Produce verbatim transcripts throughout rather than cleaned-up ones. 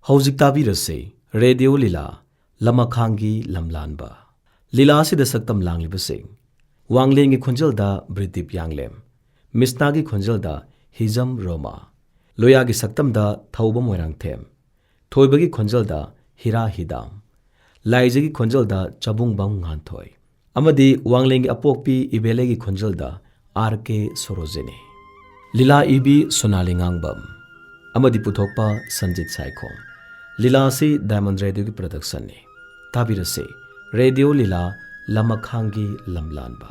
ꯍꯧꯖꯤꯛ ꯇꯥꯕꯤꯔꯁꯦ ꯔꯦꯗꯤꯑꯣ ꯂꯤꯂꯥ, ꯂꯃꯈꯥꯡꯒꯤ ꯂꯝꯂꯥꯟꯕ꯫ ꯂꯤꯂꯥ ꯑꯁꯤꯗ ꯁꯛꯇꯝ ꯂꯥꯡꯂꯤꯕꯁꯤꯡ: ꯋꯥꯡꯂꯦꯟꯒꯤ ꯈꯣꯟꯖꯦꯜꯗ ꯕ꯭ꯔꯤꯗꯤꯞ ꯌꯥꯡꯂꯦꯝ, ꯃꯤꯁꯅꯥꯒꯤ ꯈꯣꯟꯖꯦꯜꯗ ꯍꯤꯖꯝ ꯔꯣꯃꯥ, ꯂꯣꯌꯥꯒꯤ ꯁꯛꯇꯝꯗ ꯊꯧꯕ ꯃꯣꯏꯔꯥꯡꯊꯦꯝ, ꯊꯣꯏꯕꯒꯤ ꯈꯣꯟꯖꯦꯜꯗ ꯍꯤꯔꯥ ꯍꯤꯗꯥꯝ, ꯂꯥꯏꯖꯒꯤ ꯈꯣꯟꯖꯦꯜꯗ ꯆꯕꯨꯡꯕꯝ ꯉꯥꯟꯊꯣꯏ, ꯑꯃꯗꯤ ꯋꯥꯡꯂꯦꯟꯒꯤ ꯑꯄꯣꯛꯄꯤ ꯏꯕꯦꯂꯩꯒꯤ ꯈꯣꯟꯖꯦꯜꯗ ꯑꯥꯔ ꯀꯦ ꯁꯣꯔꯣꯖꯤꯅꯤ꯫ ꯂꯤꯂꯥ ꯏꯕꯤ ꯁꯣꯅꯥꯂꯤ ꯉꯥꯡꯕꯝ ꯑꯃꯗꯤ ꯄꯨꯊꯣꯛꯄ ꯁꯟꯖꯤꯠ ꯁꯥꯏꯈꯣꯝ꯫ ꯂꯤꯂꯥ ꯑꯁꯤ ꯗꯥꯏꯃꯟ ꯔꯦꯗꯤꯑꯣꯒꯤ ꯄ꯭ꯔꯗꯛꯁꯟꯅꯤ꯫ ꯇꯥꯕꯤꯔꯁꯤ ꯔꯦꯗꯤꯑꯣ ꯂꯤꯂꯥ, ꯂꯃꯈꯥꯡꯒꯤ ꯂꯝꯂꯥꯟꯕ꯫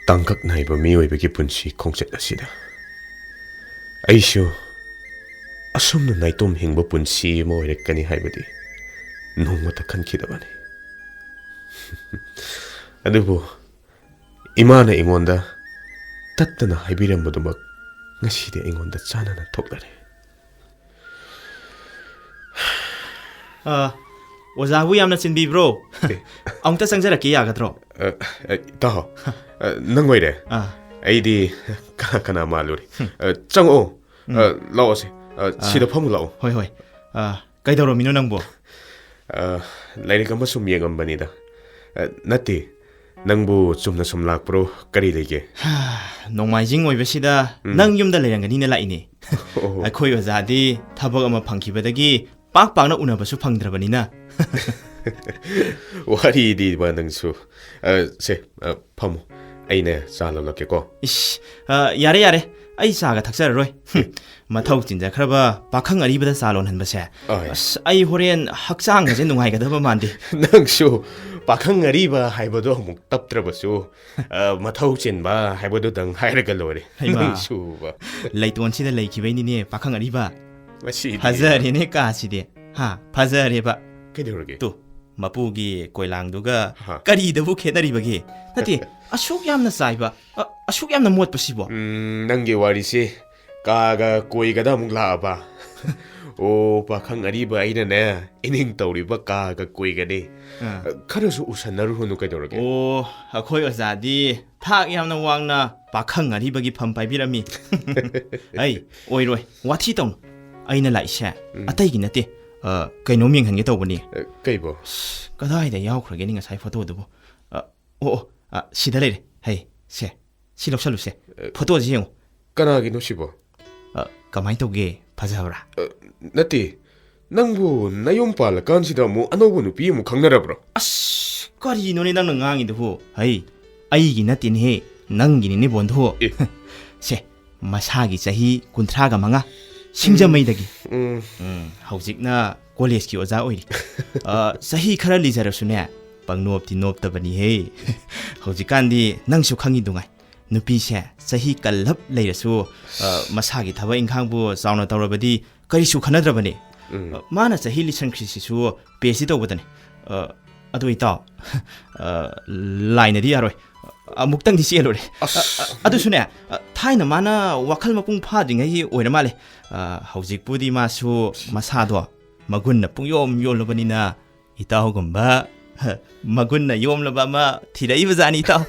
ꯇꯥꯡꯀꯛ ꯅꯥꯏꯕ ꯃꯤꯑꯣꯏꯕꯒꯤ ꯄꯨꯟꯁꯤ ꯈꯣꯡꯆꯠ ꯑꯁꯤꯗ ꯑꯩꯁꯨ ꯑꯁꯨꯝꯅ ꯅꯥꯏꯇꯣꯝ ꯍꯤꯡꯕ ꯄꯨꯟꯁꯤ ꯑꯃ ꯑꯣꯏꯔꯛꯀꯅꯤ ꯍꯥꯏꯕꯗꯤ ꯅꯣꯡꯃꯇ ꯈꯟꯈꯤꯗꯕꯅꯤ꯫ ꯑꯗꯨꯕꯨ ꯏꯃꯥꯅ ꯑꯩꯉꯣꯟꯗ ꯇꯠꯇꯅ ꯍꯥꯏꯕꯤꯔꯝꯕꯗꯨꯃꯛ ꯉꯁꯤꯗꯤ ꯑꯩꯉꯣꯟꯗ ꯆꯥꯅꯅ ꯊꯣꯛꯂꯔꯦ꯫ ꯑ, ꯑꯣꯖꯥꯕꯨ ꯌꯥꯝꯅ ꯆꯤꯟꯕꯤꯕ꯭ꯔꯣ? ꯑꯦ꯫ ꯑꯃꯨꯛꯇ ꯆꯪꯖꯔꯛꯀꯦ ꯌꯥꯒꯗ꯭ꯔꯣ? ꯑ, ꯑ, ꯏꯇꯥꯎ, ꯑ, ꯅꯪ ꯑꯣꯏꯔꯦ? ꯑꯥ꯫ ꯑꯩꯗꯤ ꯀꯅꯥ ꯀꯅꯥ ꯃꯥꯜꯂꯨꯔꯦ꯫ ꯍꯝ꯫ ꯑ, ꯆꯪꯉꯛꯑꯣ꯫ ꯎꯝ꯫ ꯑ, ꯂꯥꯛꯑꯣꯁꯦ꯫ ꯑ, ꯑꯥ꯫ ꯁꯤꯗ ꯐꯝꯃꯨ ꯂꯥꯛꯑꯣ꯫ ꯍꯣꯏ, ꯍꯣꯏ꯫ ꯑ, ꯀꯩꯗꯧꯔꯝꯃꯤꯅꯣ ꯅꯪꯕꯨ? ꯑ, ꯂꯥꯏꯔꯤꯛ ꯑꯃ ꯁꯨꯝ ꯌꯦꯡꯉꯝꯕꯅꯤꯗ꯫ ꯑ, ꯅꯠꯇꯦ, ꯅꯪꯕꯨ ꯆꯨꯝꯅ ꯁꯨꯝ ꯂꯥꯛꯄ꯭ꯔꯣ? ꯀꯔꯤ ꯂꯩꯒꯦ? ꯅꯣꯡꯃꯥꯏꯖꯤꯡ ꯑꯣꯏꯕꯁꯤꯗ ꯎꯝ꯫ ꯅꯪ ꯌꯨꯝꯗ ꯂꯩꯔꯝꯒꯅꯤꯅ ꯂꯥꯛꯏꯅꯦ꯫ ꯑꯣ꯫ ꯑꯩꯈꯣꯏ ꯑꯣꯖꯥꯗꯤ ꯊꯕꯛ ꯑꯃ ꯐꯪꯈꯤꯕꯗꯒꯤ ꯄꯥꯛ ꯄꯥꯛꯅ ꯎꯅꯕꯁꯨ ꯐꯪꯗ꯭ꯔꯕꯅꯤꯅ꯫ ꯋꯥꯔꯤꯗꯤꯕ ꯅꯪꯁꯨ꯫ ꯑ, ꯁꯦ, ꯑ, ꯐꯝꯃꯨ꯫ ꯑꯩꯅ ꯆꯥ ꯂꯣꯜꯂꯛꯀꯦꯀꯣ꯫ ꯏꯁ, ꯑ, ꯌꯥꯔꯦ, ꯌꯥꯔꯦ꯫ ꯑꯩ ꯆꯥꯒ ꯊꯛꯆꯔꯔꯣꯏ꯫ ꯍꯨꯝ, ꯃꯊꯧ ꯆꯤꯟꯖꯈ꯭ꯔꯕ ꯄꯥꯈꯪ ꯑꯔꯤꯕꯗ ꯆꯥ ꯂꯣꯟꯍꯟꯕꯁꯦ꯫ ꯑꯣꯏ꯫ ꯑꯁ, ꯑꯩ ꯍꯣꯔꯦꯟ ꯍꯛꯆꯥꯡꯒꯁꯦ ꯅꯨꯡꯉꯥꯏꯒꯗꯕ ꯃꯥꯟꯗꯦ꯫ ꯅꯪꯁꯨ ꯄꯥꯈꯪ ꯑꯔꯤꯕ ꯍꯥꯏꯕꯗꯣ ꯑꯃꯨꯛ ꯇꯞꯇ꯭ꯔꯕꯁꯨ, ꯑ, ꯃꯊꯧ ꯆꯤꯟꯕ ꯍꯥꯏꯕꯗꯨꯗꯪ ꯍꯥꯏꯔꯒ ꯂꯣꯏꯔꯦ꯫ ꯍꯩꯃꯥ꯫ ꯅꯪꯁꯨꯕ꯫ ꯂꯩꯇꯣꯟꯁꯤꯗ ꯂꯩꯈꯤꯕꯩꯅꯤꯅꯦ, ꯄꯥꯈꯪ ꯑꯔꯤꯕ꯫ ꯃꯁꯤꯗꯤ꯫ ꯐꯖꯔꯦꯅꯦ ꯀꯥꯁꯤꯗꯤ꯫ ꯍꯥ, ꯐꯖꯔꯦꯕ꯫ ꯀꯩꯗꯧꯔꯒꯦ? ꯇꯨ, ꯃꯄꯨꯒꯤ ꯀꯣꯏꯂꯥꯡꯗꯨꯒ ꯍꯥ꯫ ꯀꯔꯤꯗꯕꯨ ꯈꯦꯠꯅꯔꯤꯕꯒꯦ? ꯅꯠꯇꯦ, ꯑꯁꯨꯛ ꯌꯥꯝꯅ ꯆꯥꯏꯕ, ꯑ, ꯑꯁꯨꯛ ꯌꯥꯝꯅ ꯃꯣꯠꯄꯁꯤꯕꯣ? ꯎꯝ, ꯅꯪꯒꯤ ꯋꯥꯔꯤꯁꯤ ꯀꯥꯒ ꯀꯣꯏꯒꯗ ꯑꯃꯨꯛ ꯂꯥꯛꯑꯕ? ꯑꯣ, ꯄꯥꯈꯪ ꯑꯔꯤꯕ ꯑꯩꯅꯅꯦ, ꯏꯅꯤꯡ ꯇꯧꯔꯤꯕ ꯀꯥꯒ ꯀꯨꯏꯒꯅꯤ꯫ ꯑꯥ꯫ ꯈꯔꯁꯨ ꯎꯁꯟꯅꯔꯨꯔꯅꯨ, ꯀꯩꯗꯧꯔꯒꯦ? ꯑꯣ, ꯑꯩꯈꯣꯏ ꯑꯣꯖꯥꯗꯤ ꯊꯥꯛ ꯌꯥꯝꯅ ꯋꯥꯡꯅ ꯄꯥꯈꯪ ꯑꯔꯤꯕꯒꯤ ꯐꯝ ꯄꯥꯏꯕꯤꯔꯝꯃꯤ꯫ ꯑꯩ, ꯑꯣꯏꯔꯣꯏ, ꯋꯥꯊꯤ ꯇꯧꯅꯨ꯫ ꯑꯩꯅ ꯂꯥꯛꯏꯁꯦ ꯎꯝ꯫ ꯑꯇꯩꯒꯤ ꯅꯠꯇꯦ, ꯑ, ꯀꯩꯅꯣꯝ ꯌꯦꯡꯍꯟꯒꯦ ꯇꯧꯕꯅꯤ꯫ ꯑ, ꯀꯩꯕꯣ? ꯀꯗꯥꯏꯗ ꯌꯥꯎꯈ꯭ꯔꯒꯦꯅꯦ ꯉꯁꯥꯏ ꯐꯣꯇꯣꯗꯨꯕꯨ? ꯑ, ꯑꯣ, ꯑꯣ, ꯑ, ꯁꯤꯗ ꯂꯩꯔꯦ꯫ ꯍꯩ, ꯁꯦ, ꯁꯤ ꯂꯧꯁꯜꯂꯨꯁꯦ꯫ ꯑ, ꯐꯣꯇꯣꯁꯤ ꯌꯦꯡꯉꯨ꯫ ꯀꯅꯥꯒꯤꯅꯣ ꯁꯤꯕꯣ? ꯑ, ꯀꯃꯥꯏ ꯇꯧꯒꯦ? ꯐꯖꯕ꯭ꯔꯥ? ꯑ, ꯅꯠꯇꯦ, ꯅꯪꯕꯨ ꯅꯌꯨꯝ ꯄꯥꯜꯂꯀꯥꯟꯁꯤꯗ ꯑꯃꯨꯛ ꯑꯅꯧꯕ ꯅꯨꯄꯤ ꯑꯃꯨꯛ ꯈꯪꯅꯔꯕ꯭ꯔꯣ? ꯑꯁ, ꯀꯔꯤꯅꯣꯅꯦ ꯅꯪꯅ ꯉꯥꯡꯉꯤꯗꯨꯕꯨ? ꯍꯩ, ꯑꯩꯒꯤ ꯅꯠꯇꯦꯅꯦꯍꯦ, ꯅꯪꯒꯤꯅꯤꯅꯦ ꯕꯣꯟꯗꯨ꯫ ꯑꯦ꯫ ꯁꯦ, ꯃꯁꯥꯒꯤ ꯆꯍꯤ ꯀꯨꯟꯊ꯭ꯔꯥꯒ ꯃꯉꯥ, ꯁꯤꯡꯖꯃꯩꯗꯒꯤ꯫ ꯎꯝ꯫ ꯎꯝ, ꯍꯧꯖꯤꯛꯅ ꯀꯣꯂꯦꯖꯀꯤ ꯑꯣꯖꯥ ꯑꯣꯏꯔꯤ꯫ ꯑ, ꯆꯍꯤ ꯈꯔ ꯂꯤꯖꯔꯁꯨꯅꯦ, ꯄꯪꯅꯣꯞꯇꯤ ꯅꯣꯞꯇꯕꯅꯤꯍꯦ꯫ ꯍꯧꯖꯤꯛꯀꯥꯟꯗꯤ ꯅꯪꯁꯨ ꯈꯪꯉꯤꯗꯨꯉꯥꯏ, ꯅꯨꯄꯤꯁꯦ ꯆꯍꯤ ꯀꯜꯂꯞ ꯂꯩꯔꯁꯨ, ꯑ, ꯃꯁꯥꯒꯤ ꯊꯕꯛ ꯏꯪꯈꯥꯡꯕꯨ ꯆꯥꯎꯅ ꯇꯧꯔꯕꯗꯤ ꯀꯔꯤꯁꯨ ꯈꯟꯅꯗ꯭ꯔꯕꯅꯤ꯫ ꯎꯝ꯫ ꯑ, ꯃꯥꯅ ꯆꯍꯤ ꯂꯤꯁꯟꯈ꯭ꯔꯤꯁꯤꯁꯨ ꯄꯤ ꯑꯩꯆ ꯗꯤ ꯇꯧꯕꯗꯅꯤ꯫ ꯑ, ꯑꯗꯨ ꯏꯇꯥꯎ, ꯑ, ꯂꯥꯏꯅꯗꯤ ꯌꯥꯔꯣꯏ꯫ ꯑꯃꯨꯛꯇꯪꯗꯤ ꯆꯦꯜꯂꯨꯔꯦ꯫ ꯑꯁ꯫ ꯑ, ꯑ, ꯑꯗꯨꯁꯨꯅꯦ, ꯑ, ꯊꯥꯏꯅ ꯃꯥꯅ ꯋꯥꯈꯜ ꯃꯄꯨꯡ ꯐꯥꯗ꯭ꯔꯤꯉꯩꯒꯤ ꯑꯣꯏꯔ ꯃꯥꯜꯂꯦ꯫ ꯑ, ꯍꯧꯖꯤꯛꯄꯨꯗꯤ ꯃꯥꯁꯨ ꯃꯁꯥꯗꯣ ꯃꯒꯨꯟꯅ ꯄꯨꯡꯌꯣꯝ ꯌꯣꯜꯂꯕꯅꯤꯅ ꯏꯇꯥꯎꯒꯨꯝꯕ ꯃꯒꯨꯟꯅ ꯌꯣꯝꯂꯕ ꯑꯃ ꯊꯤꯔꯛꯏꯕ ꯖꯥꯠꯅꯤ, ꯏꯇꯥꯎ꯫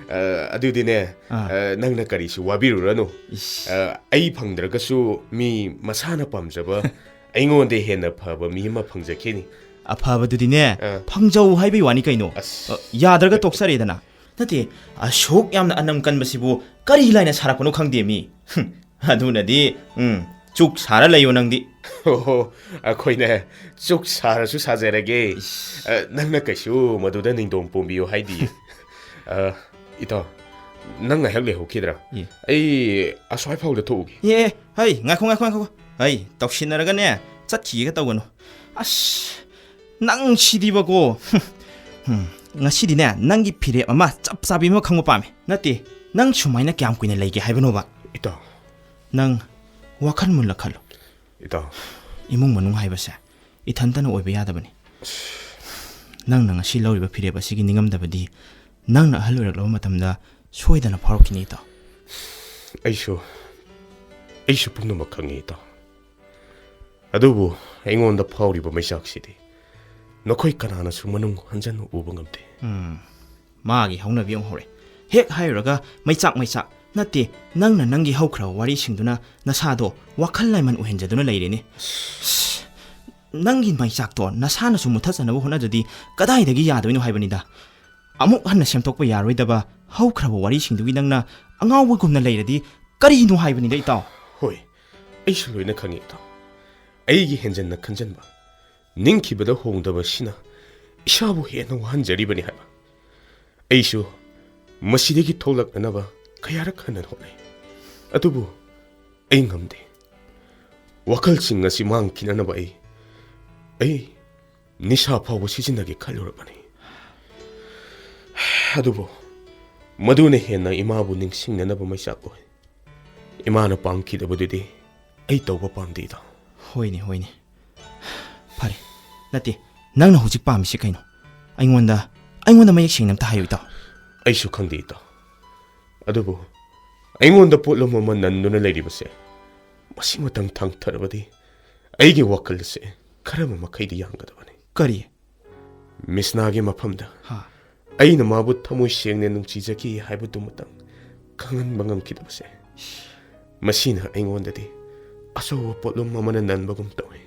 ꯑ, ꯑꯗꯨꯗꯤꯅꯦ, ꯑꯥ꯫ ꯑ, ꯅꯪꯅ ꯀꯔꯤꯁꯨ ꯋꯥꯕꯤꯔꯨꯔꯅꯨ꯫ ꯏꯁ꯫ ꯑ, ꯑꯩ ꯐꯪꯗ꯭ꯔꯒꯁꯨ ꯃꯤ ꯃꯁꯥꯅ ꯄꯥꯝꯖꯕ, ꯑꯩꯉꯣꯟꯗ ꯍꯦꯟꯅ ꯐꯕ ꯃꯤ ꯑꯃ ꯐꯪꯖꯈꯤꯅꯤ꯫ ꯑꯐꯕꯗꯨꯗꯤꯅꯦ, ꯑꯥ꯫ ꯐꯪꯖꯧ ꯍꯥꯏꯕꯩ ꯋꯥꯅꯤ ꯀꯩꯅꯣ꯫ ꯑꯁ꯫ ꯑ, ꯌꯥꯗ꯭ꯔꯒ ꯇꯣꯛꯆꯔꯦꯗꯅ꯫ ꯅꯠꯇꯦ, ꯑꯁꯨꯛ ꯌꯥꯝꯅ ꯑꯅꯝ ꯀꯟꯕꯁꯤꯕꯨ ꯀꯔꯤ ꯂꯥꯏꯅ ꯁꯥꯔꯛꯄꯅꯣ ꯈꯪꯗꯦ ꯃꯤ꯫ ꯍꯨꯝ, ꯑꯗꯨꯅꯗꯤ, ꯎꯝ, ꯆꯨꯛ ꯁꯥꯔ ꯂꯩꯌꯣ ꯅꯪꯗꯤ꯫ ꯑꯣꯍꯣ, ꯑꯩꯈꯣꯏꯅꯦ ꯆꯨꯛ ꯁꯥꯔꯁꯨ ꯁꯥꯖꯔꯒꯦ꯫ ꯏꯁ꯫ ꯑ, ꯅꯪꯅ ꯀꯩꯁꯨ ꯃꯗꯨꯗ ꯅꯤꯡꯗꯣꯡ ꯄꯣꯝꯕꯤꯌꯨ ꯍꯥꯏꯗꯤꯌꯦ꯫ ꯑ, ꯏꯇꯥꯎ, ꯅꯪ ꯉꯥꯏꯍꯥꯛ ꯂꯩꯍꯧꯈꯤꯗ꯭ꯔꯥ? ꯏ꯫ ꯑꯩ ꯑꯁ꯭ꯋꯥꯏ ꯐꯥꯎꯗ ꯊꯣꯛꯎꯒꯦ꯫ ꯑꯦ, ꯑꯦ, ꯍꯩ, ꯉꯥꯏꯈꯣ, ꯉꯥꯏꯈꯣ, ꯉꯥꯏꯈꯣ꯫ ꯍꯩ, ꯇꯧꯁꯤꯟꯅꯔꯒꯅꯦ, ꯆꯠꯈꯤꯒꯦꯒ ꯇꯧꯒꯅꯨ꯫ ꯑꯁ, ꯅꯪ ꯁꯤꯗꯤꯕꯀꯣ꯫ ꯍꯨꯝ, ꯉꯁꯤꯗꯤꯅꯦ, ꯅꯪꯒꯤ ꯐꯤꯔꯦꯞ ꯑꯃ ꯆꯞ ꯆꯥꯕꯤ ꯑꯃ ꯈꯪꯕ ꯄꯥꯝꯃꯦ꯫ ꯅꯠꯇꯦ, ꯅꯪ ꯁꯨꯃꯥꯏꯅ ꯀꯌꯥꯝ ꯀꯨꯏꯅ ꯂꯩꯒꯦ ꯍꯥꯏꯕꯅꯣꯕ? ꯏꯇꯥꯎ꯫ ꯅꯪ ꯋꯥꯈꯜ ꯃꯨꯜꯂ ꯈꯜꯂꯣ꯫ ꯏꯇꯥꯎ꯫ ꯏꯃꯨꯡ ꯃꯅꯨꯡ ꯍꯥꯏꯕꯁꯦ ꯏꯊꯟꯇꯅ ꯑꯣꯏꯕ ꯌꯥꯗꯕꯅꯤ꯫ ꯅꯪꯅ ꯉꯁꯤ ꯂꯧꯔꯤꯕ ꯐꯤꯔꯦꯞ ꯑꯁꯤꯒꯤ ꯅꯤꯡꯉꯝꯗꯕꯗꯤ ꯅꯪꯅ ꯑꯍꯜ ꯑꯣꯏꯔꯛꯂꯕ ꯃꯇꯝꯗ ꯁꯣꯏꯗꯅ ꯐꯥꯎꯔꯛꯈꯤꯅꯤ, ꯏꯇꯥꯎ꯫ ꯑꯩꯁꯨ, ꯑꯩꯁꯨ ꯄꯨꯝꯅꯃꯛ ꯈꯪꯉꯤ, ꯏꯇꯥꯎ꯫ ꯑꯗꯨꯕꯨ ꯑꯩꯉꯣꯟꯗ ꯐꯥꯎꯔꯤꯕ ꯃꯩꯆꯥꯛꯁꯤꯗꯤ ꯅꯈꯣꯏ ꯀꯅꯥꯅꯁꯨ ꯃꯅꯨꯡ ꯍꯟꯖꯟꯅ ꯎꯕ ꯉꯝꯗꯦ꯫ ꯎꯝ, ꯃꯥꯒꯤ ꯍꯧꯅꯕꯤ ꯑꯃ ꯍꯧꯔꯦ꯫ ꯍꯦꯛ ꯍꯥꯏꯔꯨꯔꯒ ꯃꯩꯆꯥꯛ ꯃꯩꯆꯥꯛ꯫ ꯅꯠꯇꯦ, ꯅꯪꯅ ꯅꯪꯒꯤ ꯍꯧꯈ꯭ꯔꯕ ꯋꯥꯔꯤꯁꯤꯡꯗꯨꯅ ꯅꯁꯥꯗꯣ ꯋꯥꯈꯜ ꯂꯥꯏꯃꯟ ꯑꯣꯏꯍꯟꯖꯗꯨꯅ ꯂꯩꯔꯦꯅꯦ꯫ ꯅꯪꯒꯤ ꯃꯩꯆꯥꯛꯇꯣ ꯅꯁꯥꯅꯁꯨ ꯃꯨꯠꯊꯠꯆꯅꯕ ꯍꯣꯠꯅꯗ꯭ꯔꯗꯤ ꯀꯗꯥꯏꯗꯒꯤ ꯌꯥꯗꯣꯏꯅꯣ ꯍꯥꯏꯕꯅꯤꯗ꯫ ꯑꯃꯨꯛ ꯍꯟꯅ ꯁꯦꯝꯗꯣꯛꯄ ꯌꯥꯔꯣꯏꯗꯕ ꯍꯧꯈ꯭ꯔꯕ ꯋꯥꯔꯤꯁꯤꯡꯗꯨꯒꯤ ꯅꯪꯅ ꯑꯉꯥꯎꯕꯒꯨꯝꯅ ꯂꯩꯔꯗꯤ ꯀꯔꯤꯅꯣ ꯍꯥꯏꯕꯅꯤꯗ, ꯏꯇꯥꯎ? ꯍꯣꯏ, ꯑꯩꯁꯨ ꯂꯣꯏꯅ ꯈꯪꯉꯤ, ꯏꯇꯥꯎ꯫ ꯑꯩꯒꯤ ꯍꯦꯟꯖꯟꯅ ꯈꯟꯖꯟꯕ, ꯅꯤꯡꯈꯤꯕꯗ ꯍꯣꯡꯗꯕ ꯑꯁꯤꯅ ꯏꯁꯥꯕꯨ ꯍꯦꯟꯅ ꯋꯥꯍꯟꯖꯔꯤꯕꯅꯤ ꯍꯥꯏꯕ꯫ ꯑꯩꯁꯨ ꯃꯁꯤꯗꯒꯤ ꯊꯣꯛꯂꯛꯅꯅꯕ ꯀꯌꯥꯔꯛ ꯍꯟꯅ ꯍꯣꯠꯅꯩ, ꯑꯗꯨꯕꯨ ꯑꯩ ꯉꯝꯗꯦ꯫ ꯋꯥꯈꯜꯁꯤꯡ ꯑꯁꯤ ꯃꯥꯡꯈꯤꯅꯅꯕ ꯑꯩ, ꯑꯩ ꯅꯤꯁꯥ ꯐꯥꯎꯕ ꯁꯤꯖꯤꯟꯅꯒꯦ ꯈꯜꯂꯨꯔꯕꯅꯤ꯫ ꯑꯗꯨꯕꯨ ꯃꯗꯨꯅ ꯍꯦꯟꯅ ꯏꯃꯥꯕꯨ ꯅꯤꯡꯁꯤꯡꯅꯅꯕ ꯃꯩꯆꯥꯛ ꯑꯣꯏ꯫ ꯏꯃꯥꯅ ꯄꯥꯝꯈꯤꯗꯕꯗꯨꯗꯤ ꯑꯩ ꯇꯧꯕ ꯄꯥꯝꯗꯦꯗ꯫ ꯍꯣꯏꯅꯦ, ꯍꯣꯏꯅꯦ꯫ ꯐꯔꯦ꯫ ꯅꯠꯇꯦ, ꯅꯪꯅ ꯍꯧꯖꯤꯛ ꯄꯥꯝꯃꯤꯁꯤ ꯀꯩꯅꯣ? ꯑꯩꯉꯣꯟꯗ, ꯑꯩꯉꯣꯟꯗ ꯃꯌꯦꯛ ꯁꯦꯡꯅ ꯑꯝꯇ ꯍꯥꯏꯌꯨ, ꯏꯇꯥꯎ꯫ ꯑꯩꯁꯨ ꯈꯪꯗꯦ, ꯏꯇꯥꯎ꯫ ꯑꯗꯨꯕꯨ ꯑꯩꯉꯣꯟꯗ ꯄꯣꯠꯂꯨꯝ ꯑꯃ ꯅꯟꯗꯨꯅ ꯂꯩꯔꯤꯕꯁꯦ, ꯃꯁꯤꯃꯇꯪ ꯊꯥꯡꯊꯔꯕꯗꯤ ꯑꯩꯒꯤ ꯋꯥꯈꯜ ꯑꯁꯦ ꯈꯔ ꯃꯈꯩꯗꯤ ꯌꯥꯡꯒꯗꯕꯅꯤ꯫ ꯀꯔꯤ? ꯃꯤꯁꯅꯥꯒꯤ ꯃꯐꯝꯗ ꯍꯥ? ꯑꯩꯅ ꯃꯥꯕꯨ ꯊꯃꯣꯏ ꯁꯦꯡꯅ ꯅꯨꯡꯁꯤꯖꯈꯤ ꯍꯥꯏꯕꯗꯨꯃꯇꯪ ꯈꯪꯍꯟꯕ ꯉꯝꯈꯤꯗꯕꯁꯦ, ꯃꯁꯤꯅ ꯑꯩꯉꯣꯟꯗꯗꯤ ꯑꯆꯧꯕ ꯄꯣꯠꯂꯨꯝ ꯑꯃꯅ ꯅꯟꯕꯒꯨꯝ ꯇꯧꯏ꯫